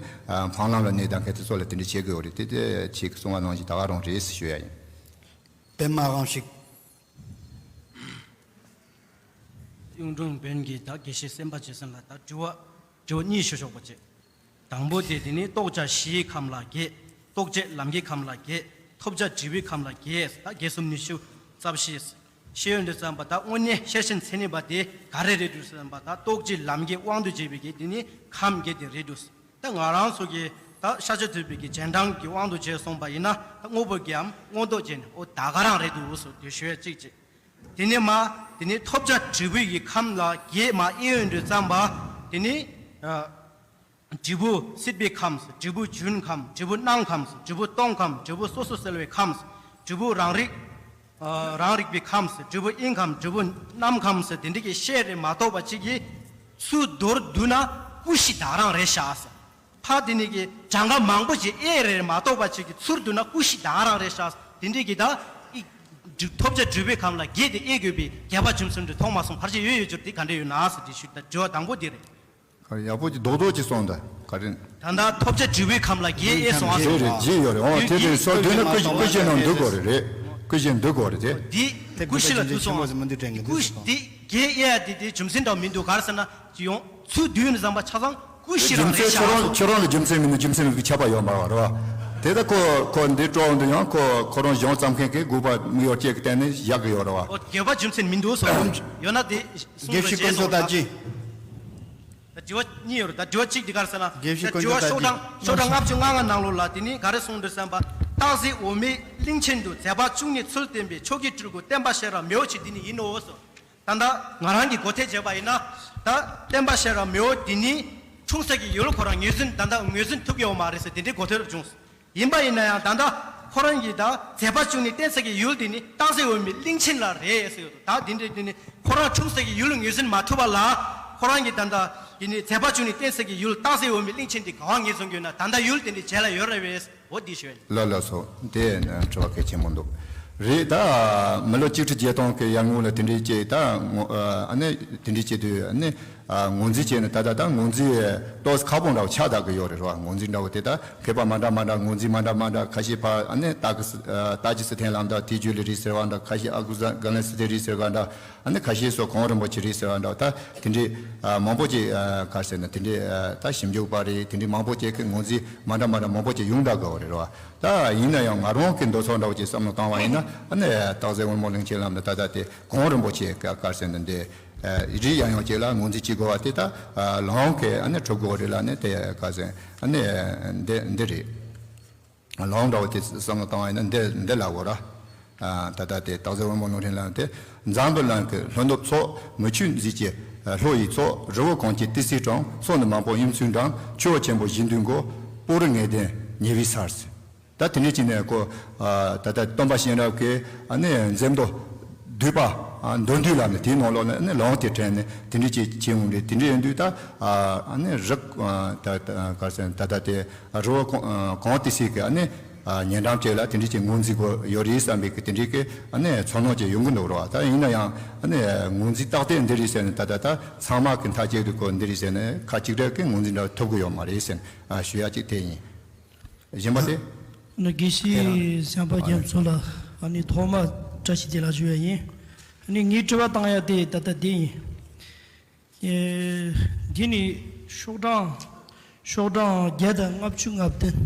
འཕགས་ལམ་ལ་གནས་དང་མཁན་དེ་ཚོ་ལ་དེ་འདྲ་བྱེད་དགོས་ཡོད་རེད། དེ་དེ་ཁྱེད་ཀྱིས་གསུང་བ་ནང་བཞིན་ད་ག་རང་རེད་ཟེར་ཞུ་ཡ་ཡིན། པདྨ་དབང་ཕྱུག་གཡུང་དྲུང་བོན་གྱི་ད་དགེ་བཤེས་སེམས་དཔའ་རྗེ་བཙུན་ལ་ད་དྲི་བ་དྲི་བ་གཉིས་ཞུ་ཆོག་པ་བྱེད། དང་པོ་དེ་དེ་ནི་རྟོགས་བྱ་གཞིའི་ཁམས་ལ་བརྒྱད། རྟོགས་བྱེད་ལམ་གྱི་ཁམས་ལ་བརྒྱད། ཐོབ་བྱ་འབྲས་བུའི་ཁམས་ལ་བརྒྱད། ད་བརྒྱད་གསུམ་ཉི་ཤུ་རྩ་བཞི། ཤེས་ཡོན་དུ་བརྩམས་པ་ད་དངོས་གནས་ཤེར་ཕྱིན་མཚན་ཉིད་པ་དེ་ག་རེ་རེད་འདུག་བརྩམས་པ་ད་རྟོགས་བྱེད་ལམ་གྱི་དབང་དུ་བྱས་པའི་གི་དེ་ནི་ཁམས་བརྒྱད་དེ་རེད་འདུག་ད་ང་རང་ཚོ་གི་ད་ཤཱཀྱ་ཐུབ་པའི་གི་རྗེས་འབྲང་གི་དབང་དུ་བྱས་སོང་པ་ཡིན་ན་ད་དངོས་པོ་བརྒྱད་འམ་མངོན་རྟོགས་བརྒྱད་ནི་ཨོ་ད་ག་རང་རེད་འདུག་སོ་དེ་ཞུ་ཡ་གཅིག་བྱེད། དེ་ནས་མ། དེ་ནས་ཐོབ་བྱ་འབྲས་བུ་ཡི་ཁམས་ལ་བརྒྱད་མ་གཡས་གཡོན་དུ་བརྩམས་པ། དེ་ནས། ཨ། འབྲས་བུ་སྲིད་པའི་ཁམས། འབྲས་བུ་རྒྱུན་ཁམས། འབྲས་བུ་སྣང་ཁམས། འབྲས་བུ་སྟོང་ཁམས། འབྲས་བུ་སོ་སོ་སེལ་བའི་ཁམས། འབྲས་བུ་རང་རིག་ཨ། རང་རིག་པའི་ཁམས། འབྲས་བུ་དབྱིངས་ཁམས། འབྲས་བུ་རྣམ་ཁམས། དེ་འདྲ་གི་བཤད་རེད་མ་གཏོགས་པ་གཅིག་གིས་ཚུར་མདོར་བསྡུ་ན་ཀུ་ཤི་ད་ག་རང་རེད་ཤག་ཟེར། ཕ་དེ་ནས་ཀྱི་གྲངས་ཀ་མང་པོ་ཞིག་ཨེ་རེད་མ་གཏོགས་པ་ཅིག་གི་ཚུར་བསྡུ་ན་ཀུ་ཤི་ད་ག་རང་རེད་ཤག་དེ་འདྲས་ཀྱི་ད་ཨི་ཐོབ་བྱ་འབྲས་བུའི་ཁམས་ལ་བརྒྱད་དེ་ཨེ་དགོས་པའི་རྒྱས་པ་རྒྱུ་མཚན་དུ་མཐོང་མ་སོང་། ཕལ་ཆེར་ཡོད་ཡོད་འགྱུར་དེ་ག་འདྲས་ཡོད་ན་ཟེར་དེ་ཞུ་ད་དྲི་བ་དང་པོ་དེ་རེད། ཡག་པོ་ཅིག་རྡོག་རྡོག་ཅིག་གསུངས་ད་ག་རེ། ད་ལྟ་ཐོབ་བྱ་འབྲས་བུའི་ཁམས་ལ་བརྒྱད་ཨེ་སོང་ཨ་རེད་རེད་རེད་བརྒྱད་ཡོད་རེད། འོ་དེ་དེ་སོ་དོན་ནི་ཀུ་ཀུ་ཤི་ནང་འདུག་དགོས་རེད་རེད། ཀུ་ཤི་འདུག་དགོས་རེད་དེ། དེ་ཀུ་ཤི་ལ་དུ་སོང་ཨ་ཀུ་ཤི་དེ་བརྒྱད་ཨེ་ཡ་དེ་དེ་རྒྱུ་མཚན་འདྲ་མི་འདུག་ག་རེ་ཟེར་ན། ཅི་ཡོང་། ཚུར་བསྡུས་ནས་བསམ་པ་ཆ་ཚང་ཀུ་ཤི་རང་རེད་ཤག་ཁྱོད་རང་ཁྱོད་རང་ལ་རྒྱུ་མཚན་མིན་ན་རྒྱུ་མཚན་མིན་གྱི་ཁྱབ་པ་ཡོད་མ་རེད་བ། དེ་ལྟ་ཁོ་ཁོ་འདི་སྤྲོ་འདི་ཡང་ཁོ་ཁོ་རང་གཞུང་བརྩམས་མཁན་གྱི་དགོས་པ་དམིགས་ཡུལ་གཅིག་གི་སྟེང་ནས་བཞག་གི་ཡོད་རེད་བ། ཨོ་དགོས་པ་རྒྱུ་མཚན་མི་འདུག་སོ། ཡོད་ན་དེ་གསུང་དགེ་བཤེས་དགོས་ཀུན་བཟང་ད་ཅི། ད་དྲི་བ་གཉིས་ཡོད་རེད། ད་དྲི་བ་གཅིག་འདི་ག་རེ་ཟེར་ན། དགེ་བཤེས་ཀུན་བཟང་ད་ཅི། ཤོག་གྲངས་ལྔ་བཅུ་ང་ལྔ་ནང་ལོགས་ལ་དེ་ནི་ག་རེ་གསུངས་འདུག་བསམ་པ། སྟག་གཟིག་འོད་མའི་གླིང་ཆེན་དུ། མཛད་པ་བཅུ་གཉིས་ཚུལ་བསྟན་པའི། མཆོག་གི་སྤྲུལ་སྐུ་བསྟན་པ་ཤེས་རབ་མེའོ་ཆེ་འདི་ནི་ཡིན་ནོ་སོ། ད་ལྟ་ང་རང་གིས་གོ་ཐོས་བྱས་པ་ཡིན་ན། ད་བསྟན་པ་ཤེས་རབ་མེའོ་འདི་ནི་འཁྲུངས་ས་ཀྱི་ཡུལ་ཁོ་རང་ངོས་འཛིན་ད་ལྟ་ངོས་འཛིན་ཐུབ་ཀྱི་ཡོད་མ་རེད་ཟེར་དེ་འདྲའི་གོ་ཐོས་རབ་བྱུང་། ཡིན་པ་ཡིན་ན་ཡང་ད་ལྟ་ཁོ་རང་གིས་ད་མཛད་པ་བཅུ་གཉིས་བསྟན་ས་ཀྱི་ཡུལ་དེ་ནི་སྟག་གཟིག་འོད་མའི་གླིང་ཆེན་ལ་རེད་ཟེར་ཡོད་དོ། ད་དེ་འདྲའི་དེ་ནི་ཁོ་རང་འཁྲུངས་ས་ཀྱི་ཡུལ་ངོས་འཛིན་མ་ཐུབ་པ་ལ། ཁོ་རང་གིས་ད་ལྟ་དེ་ནི་མཛད་པ་བཅུ་གཉིས་བསྟན་ས་ཀྱི་ཡུལ་སྟག་གཟིག་འོད་མའི་གླིང་ཆེན་དེ་ག་བ་ངོས་འཛིན་དགོས་ན་ད་ལྟ་ཡུལ་དེ་འདྲའི་རྗེས་ལ་ཡོད་རེད་པས། འོ་འདི་ཞུ། ལགས་ལགས་སོ། དེ་ནི་དྲི་བ་གལ་ཆེན་པོ་འདུག་རེད། ད་མི་ལོ་གཅིག་ཁྲི་བརྒྱད་སྟོང་གི་ཡར་སྔོན་ལ་དེ་འདྲའི་ཅིག་ད་ངོ་ཨ་ནི་དེ་འདྲའི་ཅིག་དུས་ཨ་ནི་ངོས་འཛིན་བྱས་ནས་ད་ལྟ་ད་ངོས་འཛིན་ཏོག་ཙམ་ཁག་པོ་འདྲ་བོ་ཆགས་བསྡད་ཀྱི་ཡོད་རེད་རོ། ངོས་འཛིན་འདྲ་བོ་དེ་ད་མཁས་པ་མ་འདྲ་མ་འདྲ་ངོས་འཛིན་མ་འདྲ་མ་འདྲ་ཁ་ཤས་ཕར་ཨ་ནི་ད་གི་ད་ཅི་སི་ཐན་ལམ་འདྲ་དེ་ཇུ་ལི་རེད་ཟེར་བ་འདྲ་ཁ་ཤས་ཨ་ཁུ་ཟ་ག་ལན་སི་ཐན་རེད་ཟེར་བ་འདྲ། ཨ་ནི་ཁ་ཤས་སུ་གོང་རིན་པོ་ཆེ་རེད་ཟེར་བ་འདྲ་ད་དེ་འདྲའི་མང་པོ་ཅིག་ག་རེ་ཟེར་ན་དེ་འདྲའི་ད་ཞིབ་འཇུག་པ་རེད། དེ་འདྲའི་མང་པོ་ཅིག་གི་ངོས་འཛིན་མ་འདྲ་མ་འདྲ་མང་པོ་ཅིག་ཡོང་བསྡད་དགོས་པ་རེད་རོ། ད་ཡིན་ན་ཡང་ང་རང་གི་འདོད་ཚོགས་འདྲ་བོ་ཅིག་བསམ་བློ་བཏང་བ་ཡིན་ན་ཨ་ནི་སྟག་གཟིག་འོལ་མོ་གླིང་ཆེན་ལམ་འདི་ད་ལྟ་དེ་གོང་རིན་པོ་ཆེ་ག་ག་རེ་ཟེར་ན་འདི་རིགས་ཡང་ཡང་ཅིག་ལ་ངོས་འཛིན་བྱེད་དགོས་པ་དེ་ད་ལོང་གི་ཨ་ནི་གྲུབ་དགོས་རེད་ལ་ནི་དེ་ག་ཟེར་ཨ་ནི་འདི་འདི་རེད། ལོང་འདྲ་བོ་དེ་བསམ་བློ་བཏང་བ་ཡིན་ན་འདི་འདི་ལ་གོ་ར། ད་ལྟ་དེ་སྟག་གཟིག་འོལ་མོ་གླིང་ཆེན་ལམ་དེ། འཛམ་བུ་གླིང་གི་ལྷོ་ནུབ་ཕྱོགས། མུ་ཁྱུད་འཛིན་གྱི་ལྷོ་ཡི་ཕྱོགས། རི་བོ་གངས་ཀྱི་ཏི་སེའི་གྲངས། སོ་ནི་མང་པོ་གཡུ་མཚོའི་འགྲམ། ཆུ་བོ་ཆེན་པོ་བཞི་འདུས་མགོ། སྤོ་རི་ངད་ལྡན་ཉེ་བའི་སར། ད་དེ་ནས་ཅི་ནས་ཁོ་ད་ལྟ་སྟོན་པ་གཤེན་རབ་ཀྱི་ཨ་ནི་མཛད་མདོ་བསྡུས་པ་ ཨ་མདོ་འདུས་ལབ་ནས་དེའི་ནང་ལོགས་ལ་ནི་ལུང་དེ་དྲན་ནས་དེ་འདྲ་ཅིག་བྱེད་འོང་རེད། དེ་འདྲ་ཡིན་དུས་ད་ཨ་ནི་རིགས་ད་ད་ག་རེ་ཟེར་ད་ད་དེ་རི་བོ་གང་གང་དེ་སྲིད་ཀྱི་ཨ་ནི་ཉེ་འགྲམ་བཅས་ལ་དེ་འདྲ་ཅིག་ངོས་འཛིན་དགོས་ཡོད་རེད་བསམ་པའི་གི་དེ་འདྲའི་གི་ཨ་ནི་ཚོར་སྣང་ཅིག་ཡོང་གི་འདུག་རོ། ད་ཡིན་ན་ཡང་ཨ་ནི་ངོས་འཛིན་ཏག་ཏག་འདི་རེད་ཟེར་ནས་ད་ད་ད་ཚང་མ་གི་མཐའ་གཅིག་ཏུ་ཁོ་འདི་རེད་ཟེར་ནས་ཁ་གཅིག་སྒྲིལ་གི་ངོས་འཛིན་འདྲ་ཐོབ་གི་ཡོད་མ་རེད་ཟེར་ནས་ཞུ་ཡ་གཅིག་དེ་ཡིན། གཞན་པ་དེ། ཨ་ནི་དགེ་བཤེས་སེམས་དཔའ་རྒྱ་མཚོ་ལགས་ཨ་ནི་ཐོག་མ་བཀྲ་ཤིས་བདེ་ལེགས་ཞུ་ཡ་ཡིན། ཨ་ནི་ངའི་དྲི་བ་བཏང་ཡ་དེ་ད་ལྟ་འདི་ཡིན། ཨེ། འདི་ནི་ཤོག་གྲངས་ཤོག་གྲངས་བརྒྱ་དང་ལྔ་བཅུ་ང་བདུན།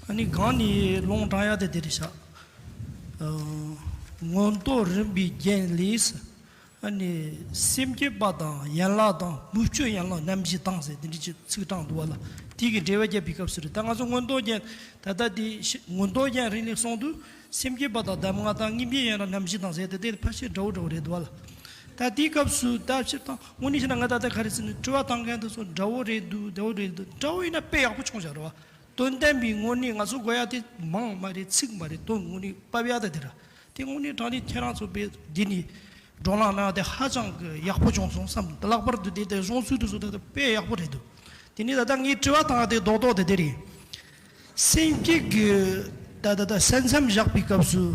ཨ་ནི་སྒང་ནས་ལུང་དྲངས་ཡ་དེ་འདི་རེད་ཤག་ཨ། མངོན་རྟོགས་རིམ་པའི་རྒྱན་ལས། ཨ་ནི་སེམས་བསྐྱེད་པ་དང་ཡན་ལག་དང་མུ་སྤྱོད་ཡན་ལག་རྣམ་བཞི་དང་ཟེར་དེ་འདྲ་ཅིག་ཚིག་དྲངས་འདུག་བ་ལ། དེ་གི་འགྲེལ་བ་རྒྱབ་པའི་སྐབས་སུ་རེད། ད་ང་ཚོ་མངོན་རྟོགས་རྒྱན་ད་ལྟ་དེ་ཤི་མངོན་རྟོགས་རྒྱན་རིང་ནས་གསུངས་དུས་སེམས་བསྐྱེད་པ་དང་གདམས་ངག་དང་སྙིང་པོའི་ཡན་ལག་རྣམ་བཞི་དང་ཟེར་དེ་དེ་ཕལ་ཆེར་འདྲ་བོ་འདྲ་བོ་རེད་འདུག་བ་ལ། ད་དེའི་སྐབས་སུ་ད་སྤྱིར་བཏང་དངོས་གནས་བྱས་ན་ང་ད་ལྟ་ག་རེ་ཟེར་ནས་དྲི་བ་བཏང་མཁན་དེ་ཚོ་འདྲ་བོ་རེད་འདུག་འདྲ་བོ་རེད་འདུག་འདྲ་བོ་ཡིན་ན་དཔེ་ཡག་པོ་བྱུང་བཞག་རེད་བ། དོན་དམ་པའི་དངོས་གནས་ང་ཚོ་དགོས་ཡ་དེ་མིང་མ་རེད་ཚིག་མ་རེད་དོན་དངོས་གནས་ཕབ་ཡ་དེ་དེ་ར། དེ་དངོས་གནས་དྲང་གནས་ཁྱེད་རང་ཚོ་དཔེ་འདི་ནས་བགྲོ་གླེང་གནང་ཡ་དེ་ཧ་ཅང་གི་ཡག་པོ་བྱུང་སོང་བསམ། ལྷག་པར་དུ་དེ་དེ་གཞུང་ཚུལ་དེ་ཚོ་ད་ལྟ་དཔེ་ཡག་པོ་རེད་འདུག་དེ་ནས་ད་ལྟ་ངས་དྲི་བ་བཏང་ཡ་དེ་རྡོག་རྡོག་དེ་དེ་རེད། སེམས་བསྐྱེད་ཀྱི་ད་ད་ད་ས་མཚམས་བཞག་པའི་སྐབས་སུ།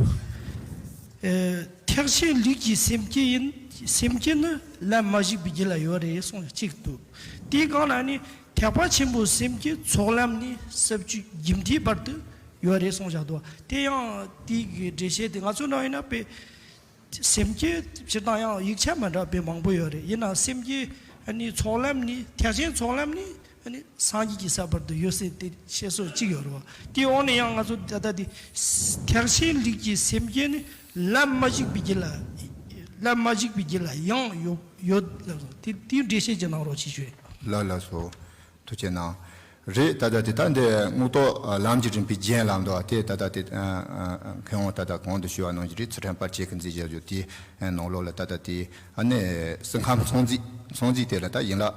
ཨེ། ཐེག་ཆེན་ལུགས་ཀྱི་སེམས་བསྐྱེད་ཡིན། སེམས་བསྐྱེད་ནི་ལམ་མ་ཞུགས་པའི་རྒྱུད་ལ་ཡོད་རེད་གསུངས་གཅིག་འདུག་དེའི་སྒང་ལ་ནི་ཐེག་པ་ཆེན་པོའི་སེམས་བསྐྱེད་ཚོགས་ལམ་ནས་ས་བཅུ་རྒྱུན་མཐའི་བར་དུ་ཡོད་རེད་གསུངས་བཞག་འདུག་དེ་ཡང་དེའི་གི་འགྲེལ་བཤད་དེ་ང་ཚོ་འདྲ་ཡིན་ན་དཔེ་སེམས་བསྐྱེད་སྤྱིར་བཏང་ཡང་ཡིག་ཆ་མ་འདྲ་བ་དཔེ་མང་པོ་ཡོད་རེད། ཡིན་ནའང་སེམས་བསྐྱེད་ཨ་ནི་ཚོགས་ལམ་ནི་ཐེག་ཆེན་ཚོགས་ལམ་ནི་ཨ་ནི་སངས་རྒྱས་ཀྱི་ས་བར་དུ་ཡོད་ཟེར་ཏེ་བཤད་སྲོལ་གཅིག་ཡོད་རེད་བ། དེའི་འོག་ནས་ཡང་ང་ཚོ་ད་ལྟ་དེ་ཐེག་ཆེན་ལུགས་ཀྱི་སེམས་བསྐྱེད་ནི་ལམ་མ་ཞུགས་པའི་རྒྱུད་ལ་ལམ་མ་ཞུགས་པའི་རྒྱུད་ལ་ཡང་ཡོད་ཡོད་ལབ་སོང་། དེ་དེའི་འགྲེལ་བཤད་ཅིག་གནང་རོགས་ཞེས་ཞུ། ལགས་ལགས་སོ། ཐུགས་རྗེ་གནང་། རེད། ད་ལྟ་དེ་ད་འདི་མངོན་རྟོགས་ལམ་གྱི་རིམ་པའི་རྒྱན་ལབ་འདུག་དེ་ད་ལྟ་དེ་མཁས་དབང་ད་ལྟ་གོང་དུ་ཞུས་པ་ནང་བཞིན་རེད། ཚུལ་ཁྲིམས་དཔལ་སྐྱེས་ཀྱིས་མཛད་བཞག་རྒྱུ་དེའི་ནང་ལོགས་ལ་ད་ལྟ་དེ་ཨ་ནི་སེམས་ཁམས་ཚོང་རྫས་ཚོང་རྫས་དེ་ལ་ད་ཡན་ལག་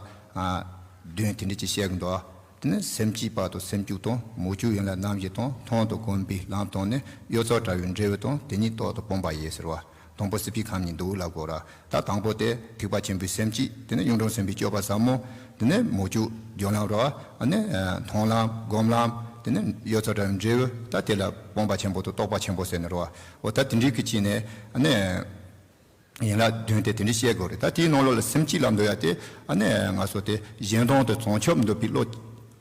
བདུན་དེ་འདྲ་ཅིག་བཤད་ཀྱི་འདུག་དེ་ནི་སེམས་བསྐྱེད་པ་དང་སེམས་བསྐྱེད་དང་མུ་སྤྱོད་ཡན་ལག་རྣམ་བཞི་དང་མཐོང་དང་གོམས་པའི་ལམ་དང་ནི་གཡོ་རྩོལ་བྲལ་བའི་འབྲས་བུ་དང་དེ་ཉིད་རྟག་ཏུ་སྤངས་པ་ཡིས་ཟེར་བ། དང་པོ་སྲིད་པའི་ཁམས་ཉིད་འདུལ་ལ་གོ་ར། ད་དང་པོ་དེ་ཐེག་པ་ཆེན་པོའི་སེམས་བསྐྱེད། དེ་ནི་གཡུང་དྲུང་སེམས་དཔའི་སྤྱོད་པ་ཟབ་མོ། དེ་ནི་མུ་སྤྱོད་སྦྱོར་ལམ་ར། ཨ་ནི་མཐོང་ལམ་སྒོམ་ལམ། དེ་ནི་གཡོ་རྩོལ་བྲལ་བའི་འབྲས་བུ། ད་དེ་ལ་སྤངས་པ་ཆེན་པོ་དང་རྟོགས་པ་ཆེན་པོ་ཟེར་ནི་ར། འོ་ད་དེ་འདྲའི་གི་ཅིག་ནས་ཨ་ནི་ཡན་ལག་བདུན་དེ་དེ་འདྲའི་བཤད་དགོས་རེད། ད་དེའི་ནང་ལོགས་ལ་སེམས་བསྐྱེད་ལབ་འདོད་ཡ་དེ་ཨ་ནི་ང་ཚོ་དེ་གཞན་དོན་དུ་བྱང་ཆུབ་འདོད་པའི་བློ།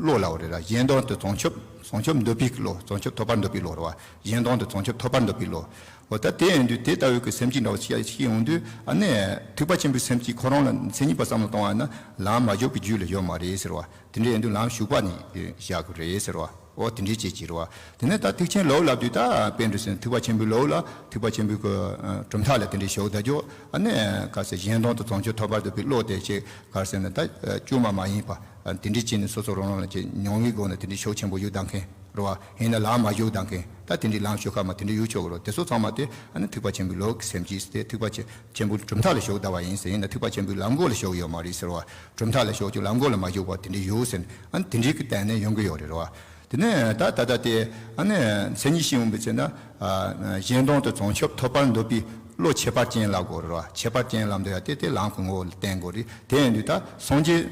བློ་ལབ་རེད་ར། གཞན་དོན་དུ་བྱང་ཆུབ་བྱང་ཆུབ་འདོད་པའི་བློ། བྱང་ཆུབ་ཐོབ་པར་འདོད་པའི་བློ་རེད་བ། གཞན་དོན་དུ་བྱང་ཆུབ་ཐོབ་པར་འདོད་པའི་བློ། འོ་ད་དེ་ཡིན་དུས་དེ་ལྟ་བུའི་གི་སེམས་བསྐྱེད་འདྲ་བོ་ཞིག་ཞིག་ཡོང་དུས་ཨ་ནི་ཐེག་པ་ཆེན་པོའི་སེམས་བསྐྱེད་ཁོ་རང་ལ་མཚན་ཉིད་པ་བསམ་བློ་གཏོང་བ་ན་ལམ་མ་ཞུགས་པའི་རྒྱུད་ལ་ཡོད་མ་རེད་ཟེར་བ། དེ་འདྲ་ཡིན་དུས་ལམ་ཞུགས་པ་ནས་བཞག་དགོས་རེད་ཟེར་བ། འོ་དེ་འདྲའི་བྱེད་ཀྱི་རེད་བ། དེ་ནས་ད་ཐེག་ཆེན་ལུགས་ལབ་དུས་ད་དཔེ་འདྲ་ཟེར་ན་ཐེག་པ་ཆེན་པོའི་ལུགས་ལ་ཐེག་པ་ཆེན་པོའི་གི་གྲུབ་མཐའ་ལ་དེ་འདྲའི་ཞུགས་ད་རྒྱུ་ཨ་ནི་ག་ཟེར་གཞན་དོན་དུ་བྱང་ཆུབ་ཐོབ་པར་འདོད་པའི་བློ་དེ་ཅིག་ག་ཟེར་ན་ད་བཅོས་མ་མ་ཡིན་པ། དེ་འདྲའི་བྱས་ནས་སོ་སོ་རང་རང་ལ་ཅིག་མྱོང་བའི་སྒོ་ནས་དེ་འདྲའི་ཤུགས་ཆེན་པོ་ཡོད་བསྡད་མཁན་རེད་བ། ཡིན་ན་ལམ་མ་ཞུགས་བསྡད་མཁན་ད་དེ་འདྲའི་ལམ་ཞུགས་ཁ་མ་དེ་འདྲའི་ཡོད་ཆོག་གི་རེད། དེ་ཚོ་ཚང་མ་དེ་ཨ་ནི་ཐེག་པ་ཆེན་པོའི་ལུགས་ཀྱི་སེམས་བསྐྱེད་དེ་ཐེག་པ་ཆེན་ཆེན་པོའི་གྲུབ་མཐའ་ལ་ཞུགས་བསྡད་པ་ཡིན་ཟེར། ཡིན་ན་ཐེག་པ་ཆེན་པོའི་ལམ་སྒོ་ལ་ཞུགས་ཡོད་མ་རེད་ཟེར་བ། གྲུབ་མཐའ་ལ་ཞུགས་ཀྱི་ལམ་སྒོ་ལ་མ་ཞུགས་པ་དེ་འདྲའི་ཡོད་ཟེར་ནས་ཨ་ནི་དེ་འདྲའི་གི་སྟེང་ནས་ཡོང་གི་ཡོད་རེད་རེད་བ། དེ་ནས་ད་ད་ལྟ་དེ་ཨ་ནི་མཚན་ཉིད་ཤེས་ཡོང་བའི་ཚེ་ན་གཞན་དོན་དུ་བྱང་ཆུབ་ཐོབ་པར་འདོད་པའི་བློ་ཁྱད་པར་ཅན་ལབ་དགོས་རེད་བ། ཁྱད་པར་ཅན་ལབ་འདོད་ཡ་དེ་དེ་ལམ་གྱི་ངོ་བོ་ལ་བརྟེན་དགོས་རེད། དེ་ཡིན་དུས་ད་སངས་རྒྱས་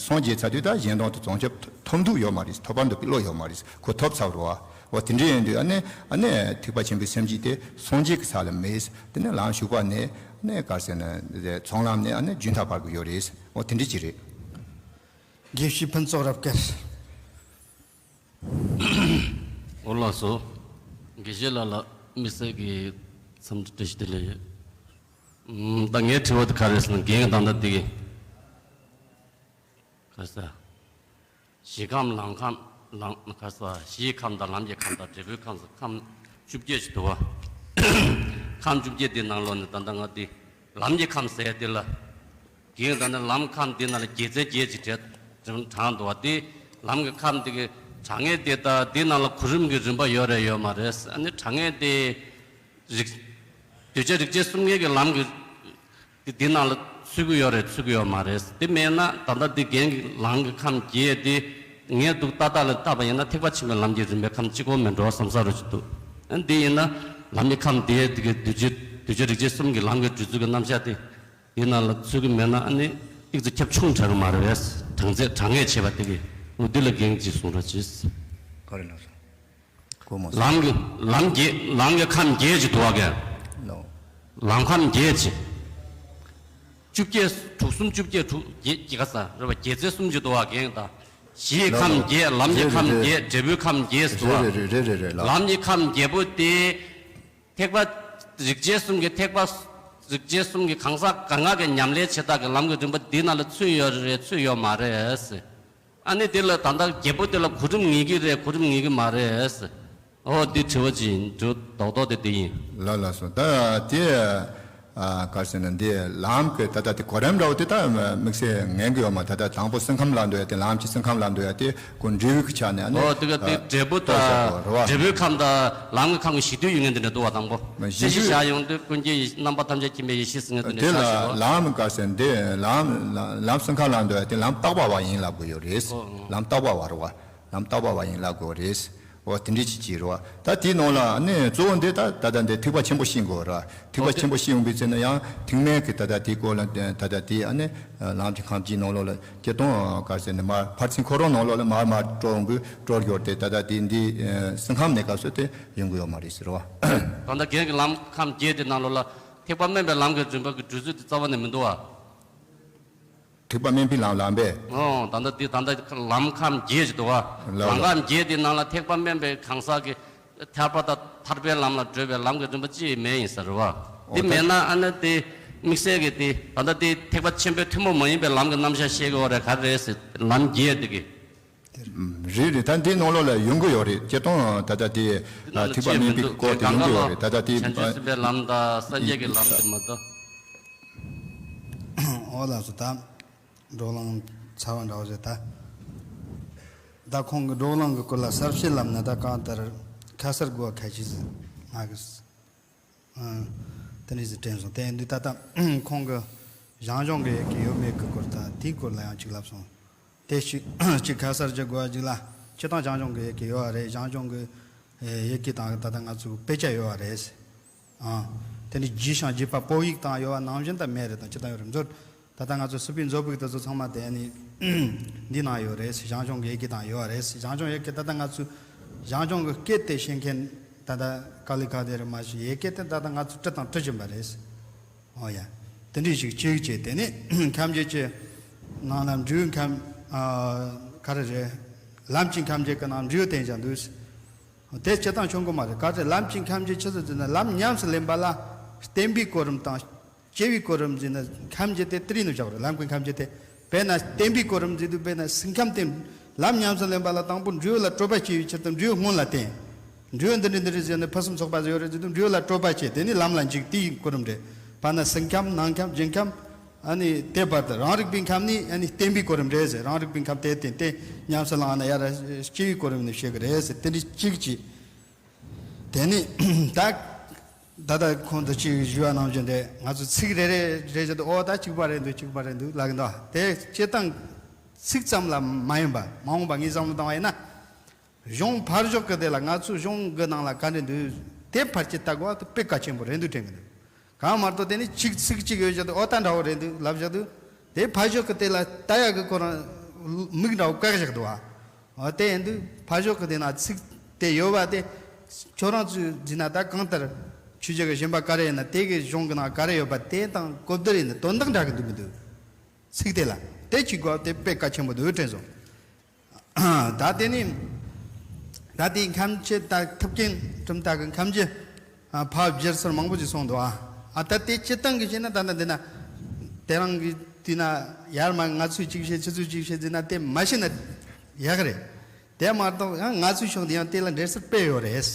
སངས་རྒྱས་ཚར་དུས་ད་གཞན་དོན་དུ་བྱང་ཆུབ་ཐོབ་འདོད་ཡོད་མ་རེད། ཐོབ་པར་འདོད་པའི་བློ་ཡོད་མ་རེད། ཁོ་ཐོབ་ཚར་རེད་བ། འོ་དེ་འདྲ་ཡིན་དུས་ཨ་ནི་ཨ་ནི་ཐེག་པ་ཆེན་པོའི་སེམས་བསྐྱེད་དེ་སངས་རྒྱས་ཀྱི་ས་ལ་མེད། དེ་ནས་ལམ་ཞུགས་པ་ནས་ཨ་ནི་ག་ཟེར་ན་ཚོགས་ལམ་ནས་ཨ་ནི་རྒྱུན་མཐའ་བར་གྱི་ཡོད་རེད། འོ་དེ་འདྲ་ཅིག་རེད། དགེ་བཤེས་ཕུན་ཚོགས་རབ་དཀར། འོ་ལགས་སོ། དགེ་བཤེས་ལགས་ལ་དམིགས་བསལ་གྱི་འཚམས་འདྲི་བཀྲ་ཤིས་བདེ་ལེགས་ཡོད། ཨམ། ད་ངའི་དྲི་བ་དེ་ག་རེ་ཟེར་ན་རྒན་ད་ལྟ་འདི་གི་ག་ཟེར། གཞི་ཁམས་ལམ་ཁམས་ལམ་ག་ཟེར་གཞིའི་ཁམས་དང་ལམ་གྱི་ཁམས་དང་འབྲས་བུའི་ཁམས་སུ་ཁམས་བཅོ་བརྒྱད་ཅིག་འདུག་བ། ཁམས་བཅོ་བརྒྱད་འདི་ནང་ལོགས་ནས་ད་ལྟ་ང་འདི་ལམ་གྱི་ཁམས་ཟེར་ཡ་འདི་ལ། གིང་ད་ནི་ལམ་ཁམས་འདི་ནང་ལ་རྒྱལ་མཚན་བརྒྱད་ཅིག་བྲིས་དྲངས་འདུག་བ། དེ་ལམ་གྱི་ཁམས་འདི་གི་གྲངས་ངེས་དེ་དང་འདི་ནང་ལ་གོ་རིམ་གྱི་རིམ་པ་ཡོད་རེད་ཡོད་མ་རེད། ཨ་ནི་གྲངས་ངེས་དེ་རིགས་གདུལ་བྱ་རིགས་ཅན་གསུམ་ཀའི་གི་ལམ་གྱི་འདི་འདི་ནང་ལ་ཚུད་ཀྱི་ཡོད་རེད་ཚུད་ཀྱི་ཡོད་མ་རེད། དེ་མེད་ན་ད་ལྟ་འདི་རྒན་གྱི་ལམ་གྱི་ཁམས་བརྒྱད་དེ་ངས་འདུག་ཏག་ཏག་ལ་བལྟས་པ་ཡིན་ན་ཐེག་པ་ཆེན་པོའི་ལམ་གྱི་རིམ་པའི་ཁམས་གཅིག་པོ་མིན་འགྲོ་བསམ་ས་རུ་ཅིག་འདུག་ཨ་ནི་འདི་ཡིན་ན་ལམ་གྱི་ཁམས་དེ་དེ་གི་གདུལ་བྱ་ གདུལ་བྱ་རིག་བྱེད་གསུམ་གྱི་ལམ་གྱི་བགྲོད་ཚུལ་གྱི་རྣམ་གཞག་དེ་འདི་ནང་ལ་ཚུད་ཀྱི་མེད་ན་ཨ་ནི་ཏིག་ཙམ་ཁྱབ་ཆུང་དྲགས་ཀྱི་མ་རེད་པས། གྲངས་ཚད་གྲངས་ངེས་བྱས་པ་དེ་གི་འོ་འདི་ལ་འགན་ཅིག་གསུང་རོགས་གྱིས། ག་རེ་ལབ་སོང་། གོ་མ་སོང་། ལམ་གྱི་ལམ་བརྒྱད། ལམ་གྱི་ཁམས་བརྒྱད་ཅིག་འདུག་བ་གས། ལོ། ལམ་ཁམས་བརྒྱད་ཅིག་བཅོ་བརྒྱད། དྲུག་གསུམ་བཅོ་བརྒྱད། དྲུག་བརྒྱད་ཀྱི་ག་ས་རེད་པ། བརྒྱད་ཚན་གསུམ་ཅིག་འདུག་བ་གས། ད་གཞིའི་ལོ་ཁམས་ལོ། བརྒྱད། ལམ་གྱི་རེད་རེད་ཁམས་རེད། བརྒྱད། འབྲས་བུའི་ཁམས་བརྒྱད་ཟེར་བ། རེད་རེད་རེད་རེད་རེད་ལོ། ལམ་གྱི་ཁམས་བརྒྱད་པོ་དེ་ཐེག་པ་རིག་བྱེད་གསུམ་གྱི་ཐེག་པ་རིག་བྱེད་གསུམ་གྱི་གང་ཟག་གང་ག་གི་ཉམས་ལེན་བྱེད་སྟངས་ཀྱི་ལམ་གྱི་རིམ་པ་འདི་ནང་ལ་ཚུད་ཡོད་རེད་ཚུད་ཡོད་མ་རེད་ཟེར། ཨ་ནི་དེ་ལ་ད་ལྟ་བརྒྱད་པོ་དེ་ལ་གོ་རིམ་ངེས་ཀྱི་རེད། གོ་རིམ་ངེས་ཀྱི་མ་རེད་ཟེར། ཨོ་འདི་དྲི་བ་ཅིག་ཡིན། དྲི་བ་རྡོག་རྡོག་དེ་འདི་ཡིན། ལ་ལ་སོ་ད་དེ། ཨ་ག་རེ་ཟེར་ན་འདི་ལམ་གྱི་ད་ལྟ་དེ་གོ་རིམ་འདྲ་བོ་དེ་ད་དམིགས་བསལ་ངན་གྱི་ཡོད་མ། ད་ལྟ་དང་པོ་སེམས་ཁམས་ལ་འདོད་ཡ་དེ། ལམ་གྱི་སེམས་ཁམས་ལ་འདོད་ཡ་དེ་ཁོ་འབྲས་བུ་གི་ཆ་ནས་ཨ་ནི། ཨོ་དེ་ག་དེ་འབྲས་བུ་དང་འབྲས་བུའི་ཁམས་དང་ལམ་གྱི་ཁམས་ཀྱི་གཞི་དུས་ཡོད་ངན་དེ་འདྲ་འདུག་བ། དང་པོ་གཞི་དུས་བཞག་ཡོང་དུས་ཀུན་གྱི་རྣམ་པ་ཐམས་ཅད་མཁྱེན་པའི་ཡེ་ཤེས་ཟེར་ངན་དེ་འདྲ་དེ་ཆགས་ཤིག་ལ་བ། ལམ་ག་རེ་ཟེར་འདི་ལམ་ལམ་སེམས་ཁམས་ལ་འདོད་ཡ་དེ་ལམ་རྟག་པ་བ་ཡིན་ལབ་དགོས་ཡོད་རེད། ཨོ་ཨོ། ལམ་རྟག་པ་བ་རེད་བ། ལམ་རྟག་པ་བ་ཡིན་ལབ་དགོས་རེད། འོ་དེ་འདྲའི་ཅིག་ཅིག་རེད་བ། ད་དེའི་ནང་ལ་ཨ་ནི་གཙོ་བོ་འདི་ད་ད་ལྟ་འདི་ཐེག་པ་ཆེན་པོ་ཤེས་དགོས་ར། ཐེག་པ་ཆེན་པོ་ཤེས་ཡོང་བའི་ཚེ་ན་ཡང་ཐེག་དམན་གྱི་ད་ལྟ་དེའི་སྐོར་ལ་ད་ལྟ་དེ་ཨ་ནི་ལམ་གྱི་ཁམས་ཀྱི་ནང་ལོགས་ལ་སྤྱིར་བཏང་ག་རེ་ཟེར་ནས་མར་ཕར་ཕྱིན་འཁོར་བ་ནང་ལོགས་ལ་མར་མར་སྤྲོ་འོང་གི་སྤྲོ་འགྱུར་དེ་ད་ལྟ་དེ་འདི་སེམས་ཁམས་གནས་སྐབས་སུ་དེ་ཡོང་གི་ཡོད་མ་རེད་ཟེར་བ། ད་ལྟ་རྒན་གྱི་ལམ་ཁམས་བརྒྱད་དེ་ནང་ལོགས་ལ་ཐེག་པ་དམན་པའི་ལམ་གྱི་རིམ་པ་གི་བགྲོད་ཚུལ་དེ་རྩ་བ་ནས་མི་འདུག་བ། ཐེག་པ་དམན་པའི་ལམ་ལམ་པས། ཨོ། ད་ལྟ་འདི་ད་ལྟ་ལམ་ཁམས་བརྒྱད་ཅིག་འདུག་བ། ལམ་ལམ། ཁམས་བརྒྱད་དེ་ནང་ལ་ཐེག་པ་དམན་པའི་གང་ཟག་གི་ཐར་པ་དང་ཐར་པའི་ལམ་ལ་བགྲོད་པའི་ལམ་གྱི་རིམ་པ་ཅི་ཡང་མེད་ཡིན་ས་རེད་བ། འོ་འདི་ད། མེད་ན་ཨ་ནི་དེ་དམིགས་བསལ་གྱི་དེ་ད་ལྟ་དེ་ཐེག་པ་ཆེན་པོའི་ཐུན་མོང་མ་ཡིན་པའི་ལམ་གྱི་རྣམ་གཞག་བཤད་ཀྱི་ཡོད་རེད། ག་རེ་རེད་ཟེར། ལམ་བརྒྱད་དེ་གི། རེད་རེད། ད་འདི་ནང་ལོགས་ལ་ཡོང་གི་ཡོད་རེད། སྤྱིར་བཏང་ད་ལྟ་དེ་འདི་ནང་ལ་ཐེག་པ་ཅི་ཡང་མིན་མི་པའི་འདུག་སྐོར་དེ་ཡོང་གི་ཡོད་རེད། ད་ལྟ་དེ་བྱང་ཆུབ་སེམས་དཔའི་ལམ་དང་སངས་རྒྱས་ཀྱི་ལམ་དེ་མ་གཏོགས། འོ་ལགས་སོ། ད་བགྲོ་གླེང་ཚར་བ་འདྲ་བོ་ཞིག་ད། ད་ཁོང་གི་བགྲོ་གླེང་གི་སྐོར་ལ་གསལ་བཤད་ལམ་ནས་ད་གང་ལྟར་ཁ་གསལ་དགོས་པ་ཁ་ཤས་ང་གིས་ཨ་དེ་འདྲ་ཞིག་དྲན་སོང་། དེ་ཡིན་དུས་ད་ལྟ་ཁོང་གི་ཞང་ཞུང་གི་ཡི་གེ་ཡོད་མེད་ཀྱི་སྐོར་ད་དེའི་སྐོར་ལ་ཡང་གཅིག་ལབ་སོང་། དེ་གཅིག་གཅིག་ཁ་གསལ་བྱེད་དགོས་པ་གཅིག་ལ་སྤྱིར་བཏང་ཞང་ཞུང་གི་ཡི་གེ་ཡོད་པ་རེད། ཞང་ཞུང་གི་ཡི་གེ་དང་ད་ལྟ་ང་ཚོ་དཔེ་ཆ་ཡོད་པ་རེད། ཨ། དེ་ནི་རྒྱས་ཤིང་རྒྱས་པ་པོ་ཡིག་དང་ཡོད་པ་ནང་བཞིན་དུ་མེད་རེད་དང་ཅི་དང་ཡོད་རེད། མཛོད་ད་ལྟ་ང་ཚོ་སི་པན་མཛོད་ཕུག་དེ་ཚོ་ཚང་མ་དེ་ནི་འདི་ནང་ཡོད་རེད། ཞང་ཞུང་གི་ཡི་གེ་དང་ཡོད་པ་རེད། ཞང་ཞུང་ཡི་གེ་ད་ལྟ་ང་ཚོ་ཞང་ཞུང་གི་སྐད་དེ་ཤེས་མཁན་ད་ལྟ་དཀའ་ལས་ཁག་དེ་རེད། མ་གཞི་ཡི་གེ་དེ་ད་ལྟ་ང་ཚོ་འབྲི་དང་འབྲི་བཞིན་པ་རེད། ཨོ་ཡ། དེ་འདྲ་ཞིག་གཅིག་བྱས། དེ་ནས་ཁམས་བརྒྱད་ཀྱི་ནང་ལ་འབྲས་བུ་ཁམས། ཨ། ག་རེ་རེད། ལམ་གྱི་ཁམས་བརྒྱད་ཀྱི་ནང་འབྲས་བུ་བསྟན་བཞག་འདུག་དེ་སྤྱིར་བཏང་ཆོག་གི་མ་རེད། ག་རེ་ལམ་གྱི་ཁམས་བརྒྱད་ཆི་ཟེར་ཟེར་ན་ལམ་ཉམས་སུ་ལེན་པ་ལ་བརྟན་པའི་གོ་རིམ་དང་སྐྱེ་བའི་གོ་རིམ་ཟེར་ན་ཁམས་བརྒྱད་དེ་དེ་རིང་ནས་བཞག་རེད། ལམ་གྱི་ཁམས་བརྒྱད་དེ་དཔེར་ན་བརྟན་པའི་གོ་རིམ་ཟེར་དུས་དཔེར་ན་སེམས་ཁམས་དེ་ལམ་ཉམས་སུ་ལེན་པ་ལ་དང་པོ་འབྲས་བུ་ལ་སྤྲོ་བ་སྐྱེ་བའི་ཕྱིར་དུ་འབྲས་བུ་སྔོན་ལ་བསྟན། འབྲས་བུ་འདི་འདྲ་འདི་འདྲ་ཟེར་ནས་ཕུན་སུམ་ཚོགས་པ་ཟེར་ཡོད་རེད་ཟེར་དུས་འབྲས་བུ་ལ་སྤྲོ་བ་སྐྱེ། དེ་ནི་ལམ་ལ་འཇུག་དེའི་གོ་རིམ་རེད། ཕར་ན་སེམས་ཁམས་ནང་ཁམས་རྒྱུན་ཁམས། ཨ་ནི་དེ་བར་དུ་རང་རིག་པའི་ཁམས་ནི་ཨ་ནི་བརྟན་པའི་གོ་རིམ་རེད་ཟེར། རང་རིག་པའི་ཁམས་དེ་བརྟན་ཏེ་ཉམས་སུ་བླངས་ན་ཡར་སྐྱེ་བའི་གོ་རིམ་ནི་བཤད་གི་རེད་ཟེར། དེ་འདྲ་གཅིག་གཅིག་དེ་ནི་ད་ད་ལྟ་ཁོང་དུ་ཅིག་ཞུས་པ་ནང་བཞིན་དེ་ང་ཚོ་ཚིག་རེ་རེ་རེ་བཞིན་དུ་ཨོ་ད་གཅིག་པ་རེད་འདུག་གཅིག་པ་རེད་འདུག་ལབ་གི་འདུག་དེ་སྤྱིར་བཏང་ཚིག་ཙམ་ལ་མ་ཡིན་པ་མ་འོངས་པ་ངས་བསམ་བློ་བཏང་བ་ཡིན་ན། གཞུང་ཕར་ཞོག་གི་དེ་ལ་ང་ཚོའི་གཞུང་གི་ནང་ལ་ག་འདྲ་འདུག་དེ་ཕར་ཅིག་ལྟ་དགོས་པ་དེ་དཔེ་གལ་ཆེན་པོ་རེད་འདུག་དྲན་གི་འདུག་གང་མ་གཏོགས་དེ་ནི་གཅིག་ཚིག་གཅིག་ཡོད་བཞག་དུས་ཨོ་ད་འདྲ་བོ་རེད་འདུག་ལབ་བཞག་དུས་དེ་ཕར་ཞོག་གི་དེ་ལ་ལྟ་ཡག་གི་ཁོ་རང་མིག་འདྲ་བོ་བཀག་བཞག་འདུག་ཨ། ཨོ་དེ་ཡིན་དུས་ཕར་ཞོག་གི་དེ་ན་ཚིག་དེ་ཡོད་པ་དེ་ཁྱོད་རང་ཚོས་འཛིན་ན་ད་གང་ལྟར་ཆོས་བརྒྱུད་ཀྱི་གཞན་པ་ག་རེ་ཡིན་ན་དེ་གི་གཞུང་གི་ནང་ག་རེ་ཡོད་པ་དེ་དང་གོ་བསྡུར་ཡིན་ན་དོན་དག་འདྲ་གི་འདུག་མི་འདུག་ཚིག་དེ་ལ་དེ་གཅིག་དགོས་དེ་དཔེ་གལ་ཆེན་པོ་འདུག་དྲན་སོང་། ད་དེ་ནི་ད་དེའི་ཁམས་ཀྱི་ད་ཐུབ་རྒྱན་གྲུབ་མཐའ་གི་ཁམས་ཀྱི་ཕ་བསྒྱུར་སོར་མང་པོ་ཞིག་གསུངས་འདུག་ཨ་ད་དེ་སྤྱིར་བཏང་གི་བཤད་ན་ད་ལྟ་འདི་ན་དེ་རང་གི་དུས་ན་ཡར་མ་ང་ཚོས་གཅིག་བཤད་ཁྱེད་ཚོས་གཅིག་བཤད་ཟེར་ན་དེ་མ་བཤད་ན་ཡག་རེད། དེ་མ་གཏོགས་ཡང་ང་ཚོའི་ཕྱོགས་འདི་ཡང་དེ་ལ་འགྲེལ་སྲོལ་དཔེ་ཡོད་རེད།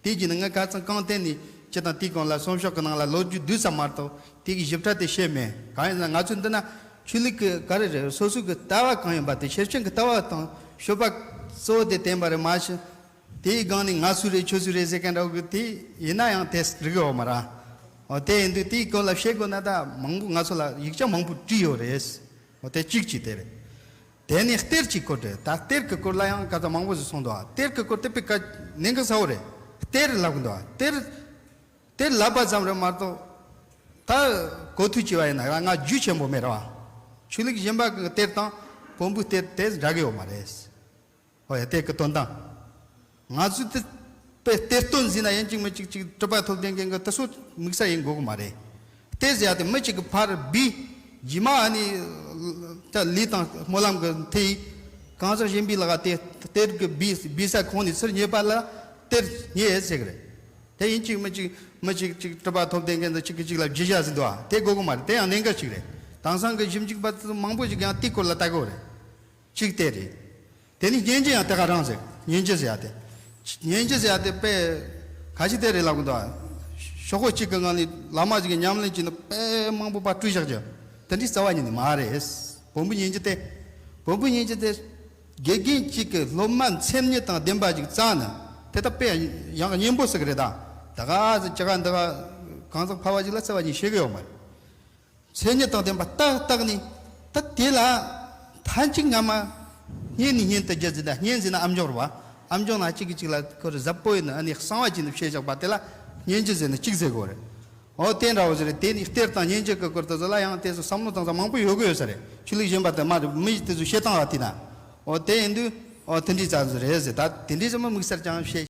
དེ་བཞིན་ང་ཁ་སང་གང་བསྟན་ནས་སྤྱི་དང་དེའི་གོང་ལ་གསུང་ཕྱོགས་ཀྱི་ནང་ལ་ལོ་རྒྱུས་བསྡུས་ཙམ་མ་གཏོགས་དེ་གི་ཞིབ་ཕྲ་དེ་བཤད་མེད། གང་ཡིན་ན་ང་ཚོའི་འདི་ན་ཆོས་ལུགས་ཀྱི་ག་རེ་རེད་སོ་སོ་གི་ལྟ་བ་གང་ཡིན་པ་དེ་ཤེར་ཕྱིན་གྱི་ལྟ་བ་དང་སྤྱོད་པ་གཙོ་བོ་དེ་བསྟན་པ་རེད། མ་གཞི་དེའི་སྒང་ནས་ང་སུ་རེད་ཁྱོད་སུ་རེད་ཟེར་མཁན་འདྲ་བོ་གི་དེ་ཡིན་ན་ཡང་དེ་རིག་གི་ཡོད་མ་རེད། འོ་དེ་ཡིན་དུས་དེའི་སྐོར་ལ་བཤད་དགོས་ན་ད་མང་པོ་ང་ཚོ་ལ་ཡིག་ཆ་མང་པོ་བྲིས་ཡོད་རེད། འོ་དེ་གཅིག་གཅིག་དེ་རེད། དེ་ནས་གཏེར་གྱི་སྐོར་དེ་ད་གཏེར་གྱི་སྐོར་ལ་ཡང་ཁ་ཚ་མང་པོ་ཞིག་གསུངས་འདུག་གཏེར་གྱི་སྐོར་དེ་དཔེ་ག་གནད་འགག་ས་བོ་རེད། གཏེར་ལབ་གི་འདུག་གཏེར་ དེ་ལབ་པ་ཙམ་རེད་མ་གཏོགས། ད་གོ་ཐོས་བྱས་པ་ཡིན་ན་ང་རྒྱུས་ཆེན་པོ་མེད་ར་བ། ཆོས་ལུགས་གཞན་པ་གི་གཏེར་དང་བོན་པོའི་གཏེར་དེ་འདྲ་གི་ཡོད་མ་རེད། ཧོ་ཡ་དེ་གི་དོན་དང་། ང་ཚོས་དེ་དཔེ་གཏེར་སྟོན་ཟིན་ན་ཡིན་གཅིག་མིན་གཅིག་ཅིག་གྲུབ་པ་ཐོབ་ལྡན་མཁན་གི་དེ་ཚོ་དམིགས་བསལ་ཡིན་དགོས་གི་མ་རེད། གཏེར་ཟེར་ཡ་དེ་མི་གཅིག་གི་ཕར་བི་རྗེས་མ་ཨ་ནི་ད་ལུས་དང་སྨོན་ལམ་གི་མཐུ་ཡིས་གང་ཟག་གཞན་པའི་ལག་ག་དེ་གཏེར་གི་བི་བི་ས་ཁོང་ནས་ཚུར་རྙེད་པ་ལ་གཏེར་རྙེད་ཟེར་གི་རེད། དེ་ཡིན་གཅིག་མིན་གཅིག་མི་གཅིག་གཅིག་གྲུབ་པ་ཐོབ་ལྡན་མཁན་དང་གཅིག་གིས་གཅིག་ལ་བརྗོད་བྱ་ཟིན་འདུག་ཨ། དེ་དགོས་གི་མ་རེད། དེ་ཡང་གནད་འགག་ཅིག་རེད། དེང་སང་གི་ཞིབ་འཇུག་པ་ཚོ་མང་པོ་ཞིག་ཡང་དེའི་སྐོར་ལ་ལྟ་གི་ཡོད་རེད། གཅིག་དེ་རེད། དེ་ནས་སྙན་འཇེབས་ཡང་དེ་ག་རང་ཟེར། སྙན་འཇེབས་ཟེར་ཡ་དེ། སྙན་འཇེབས་ཟེར་ཡ་དེ་དཔེ་ག་ཅི་དེ་རེད་ལབ་གི་འདུག་ཨ། ཤོག་ཁོག་གཅིག་གི་ངང་ནས་བླ་མ་ཞིག་གི་ཉམས་ལེན་བྱས་ནས་དཔེ་མང་པོ་ཕར་བཀྲུས་བཞག་རྒྱུ། དེ་འདྲའི་རྩ་བ་ཉིད་ནས་མ་རེད། བོན་པོའི་སྙན་འཇེབས་དེ། བོན་པོའི་སྙན་འཇེབས་དེ། དགེ་རྒན་གཅིག་གིས་སློབ་མ་མཚན་ཉིད་དང་ལྡན་པ་ཞིག་བཙལ་ནས་དེ་ལྟར་དཔེ་ཡང་སྙན་པོ་ཟེར་གི་རེད་ད། ད་ག་ཟེ་ཅི་ག་འདི་ག་གང་ཟག་ཕལ་བ་ཞིག་ལ་རྩ་བ་ཉིད་ཤེས་གི་ཡོད་མ་རེད། མཚན་ཉིད་དང་ལྡན་པ་ཏག་ཏག་ནི། ད་དེ་ལ་མཐའ་གཅིག་སྔ་མ་སྙན་ནས་སྙན་དུ་བརྒྱུད་ཟིན་ན། སྙན་ཟིན་ན་ཨམ་ཅོག་རེད་བ། ཨམ་ཅོག་ནང་གཅིག་གིས་གཅིག་ལ་ཁོ་རེ་གཟབ་པོ་ཡིན་ན་ཨ་ནི་གསང་བ་བྱས་ནས་བཤད་བཞག་པ་དེ་ལ་སྙན་འཇེབས་ཟེར་ནས་གཅིག་ཟེར་དགོས་རེད། འོ་དེ་འདྲ་བོ་ཟེར་རེད། དེ་ནི་གཏེར་དང་སྙན་འཇེབས་ཀྱི་སྐོར་དུ་ཟེར་ལ་ཡང་དེ་ཚོ་བསམ་བློ་བཏང་ས་མང་པོ་ཡོད་གི་ཡོད་ས་རེད། ཆོས་ལུགས་གཞན་པ་དེ་མ་རེད། མི་དེ་ཚོ་བཤད་སྟངས་ལ་བལྟས་ན། འོ་དེ་ཡིན་དུས་འོ་དེ་འདྲའི་རྩ་འཛུགས་རེད་ཟེར། ད་དེ་འདྲའི་ཚོ་མི་དམིགས་བསལ་ཅང་བཤད།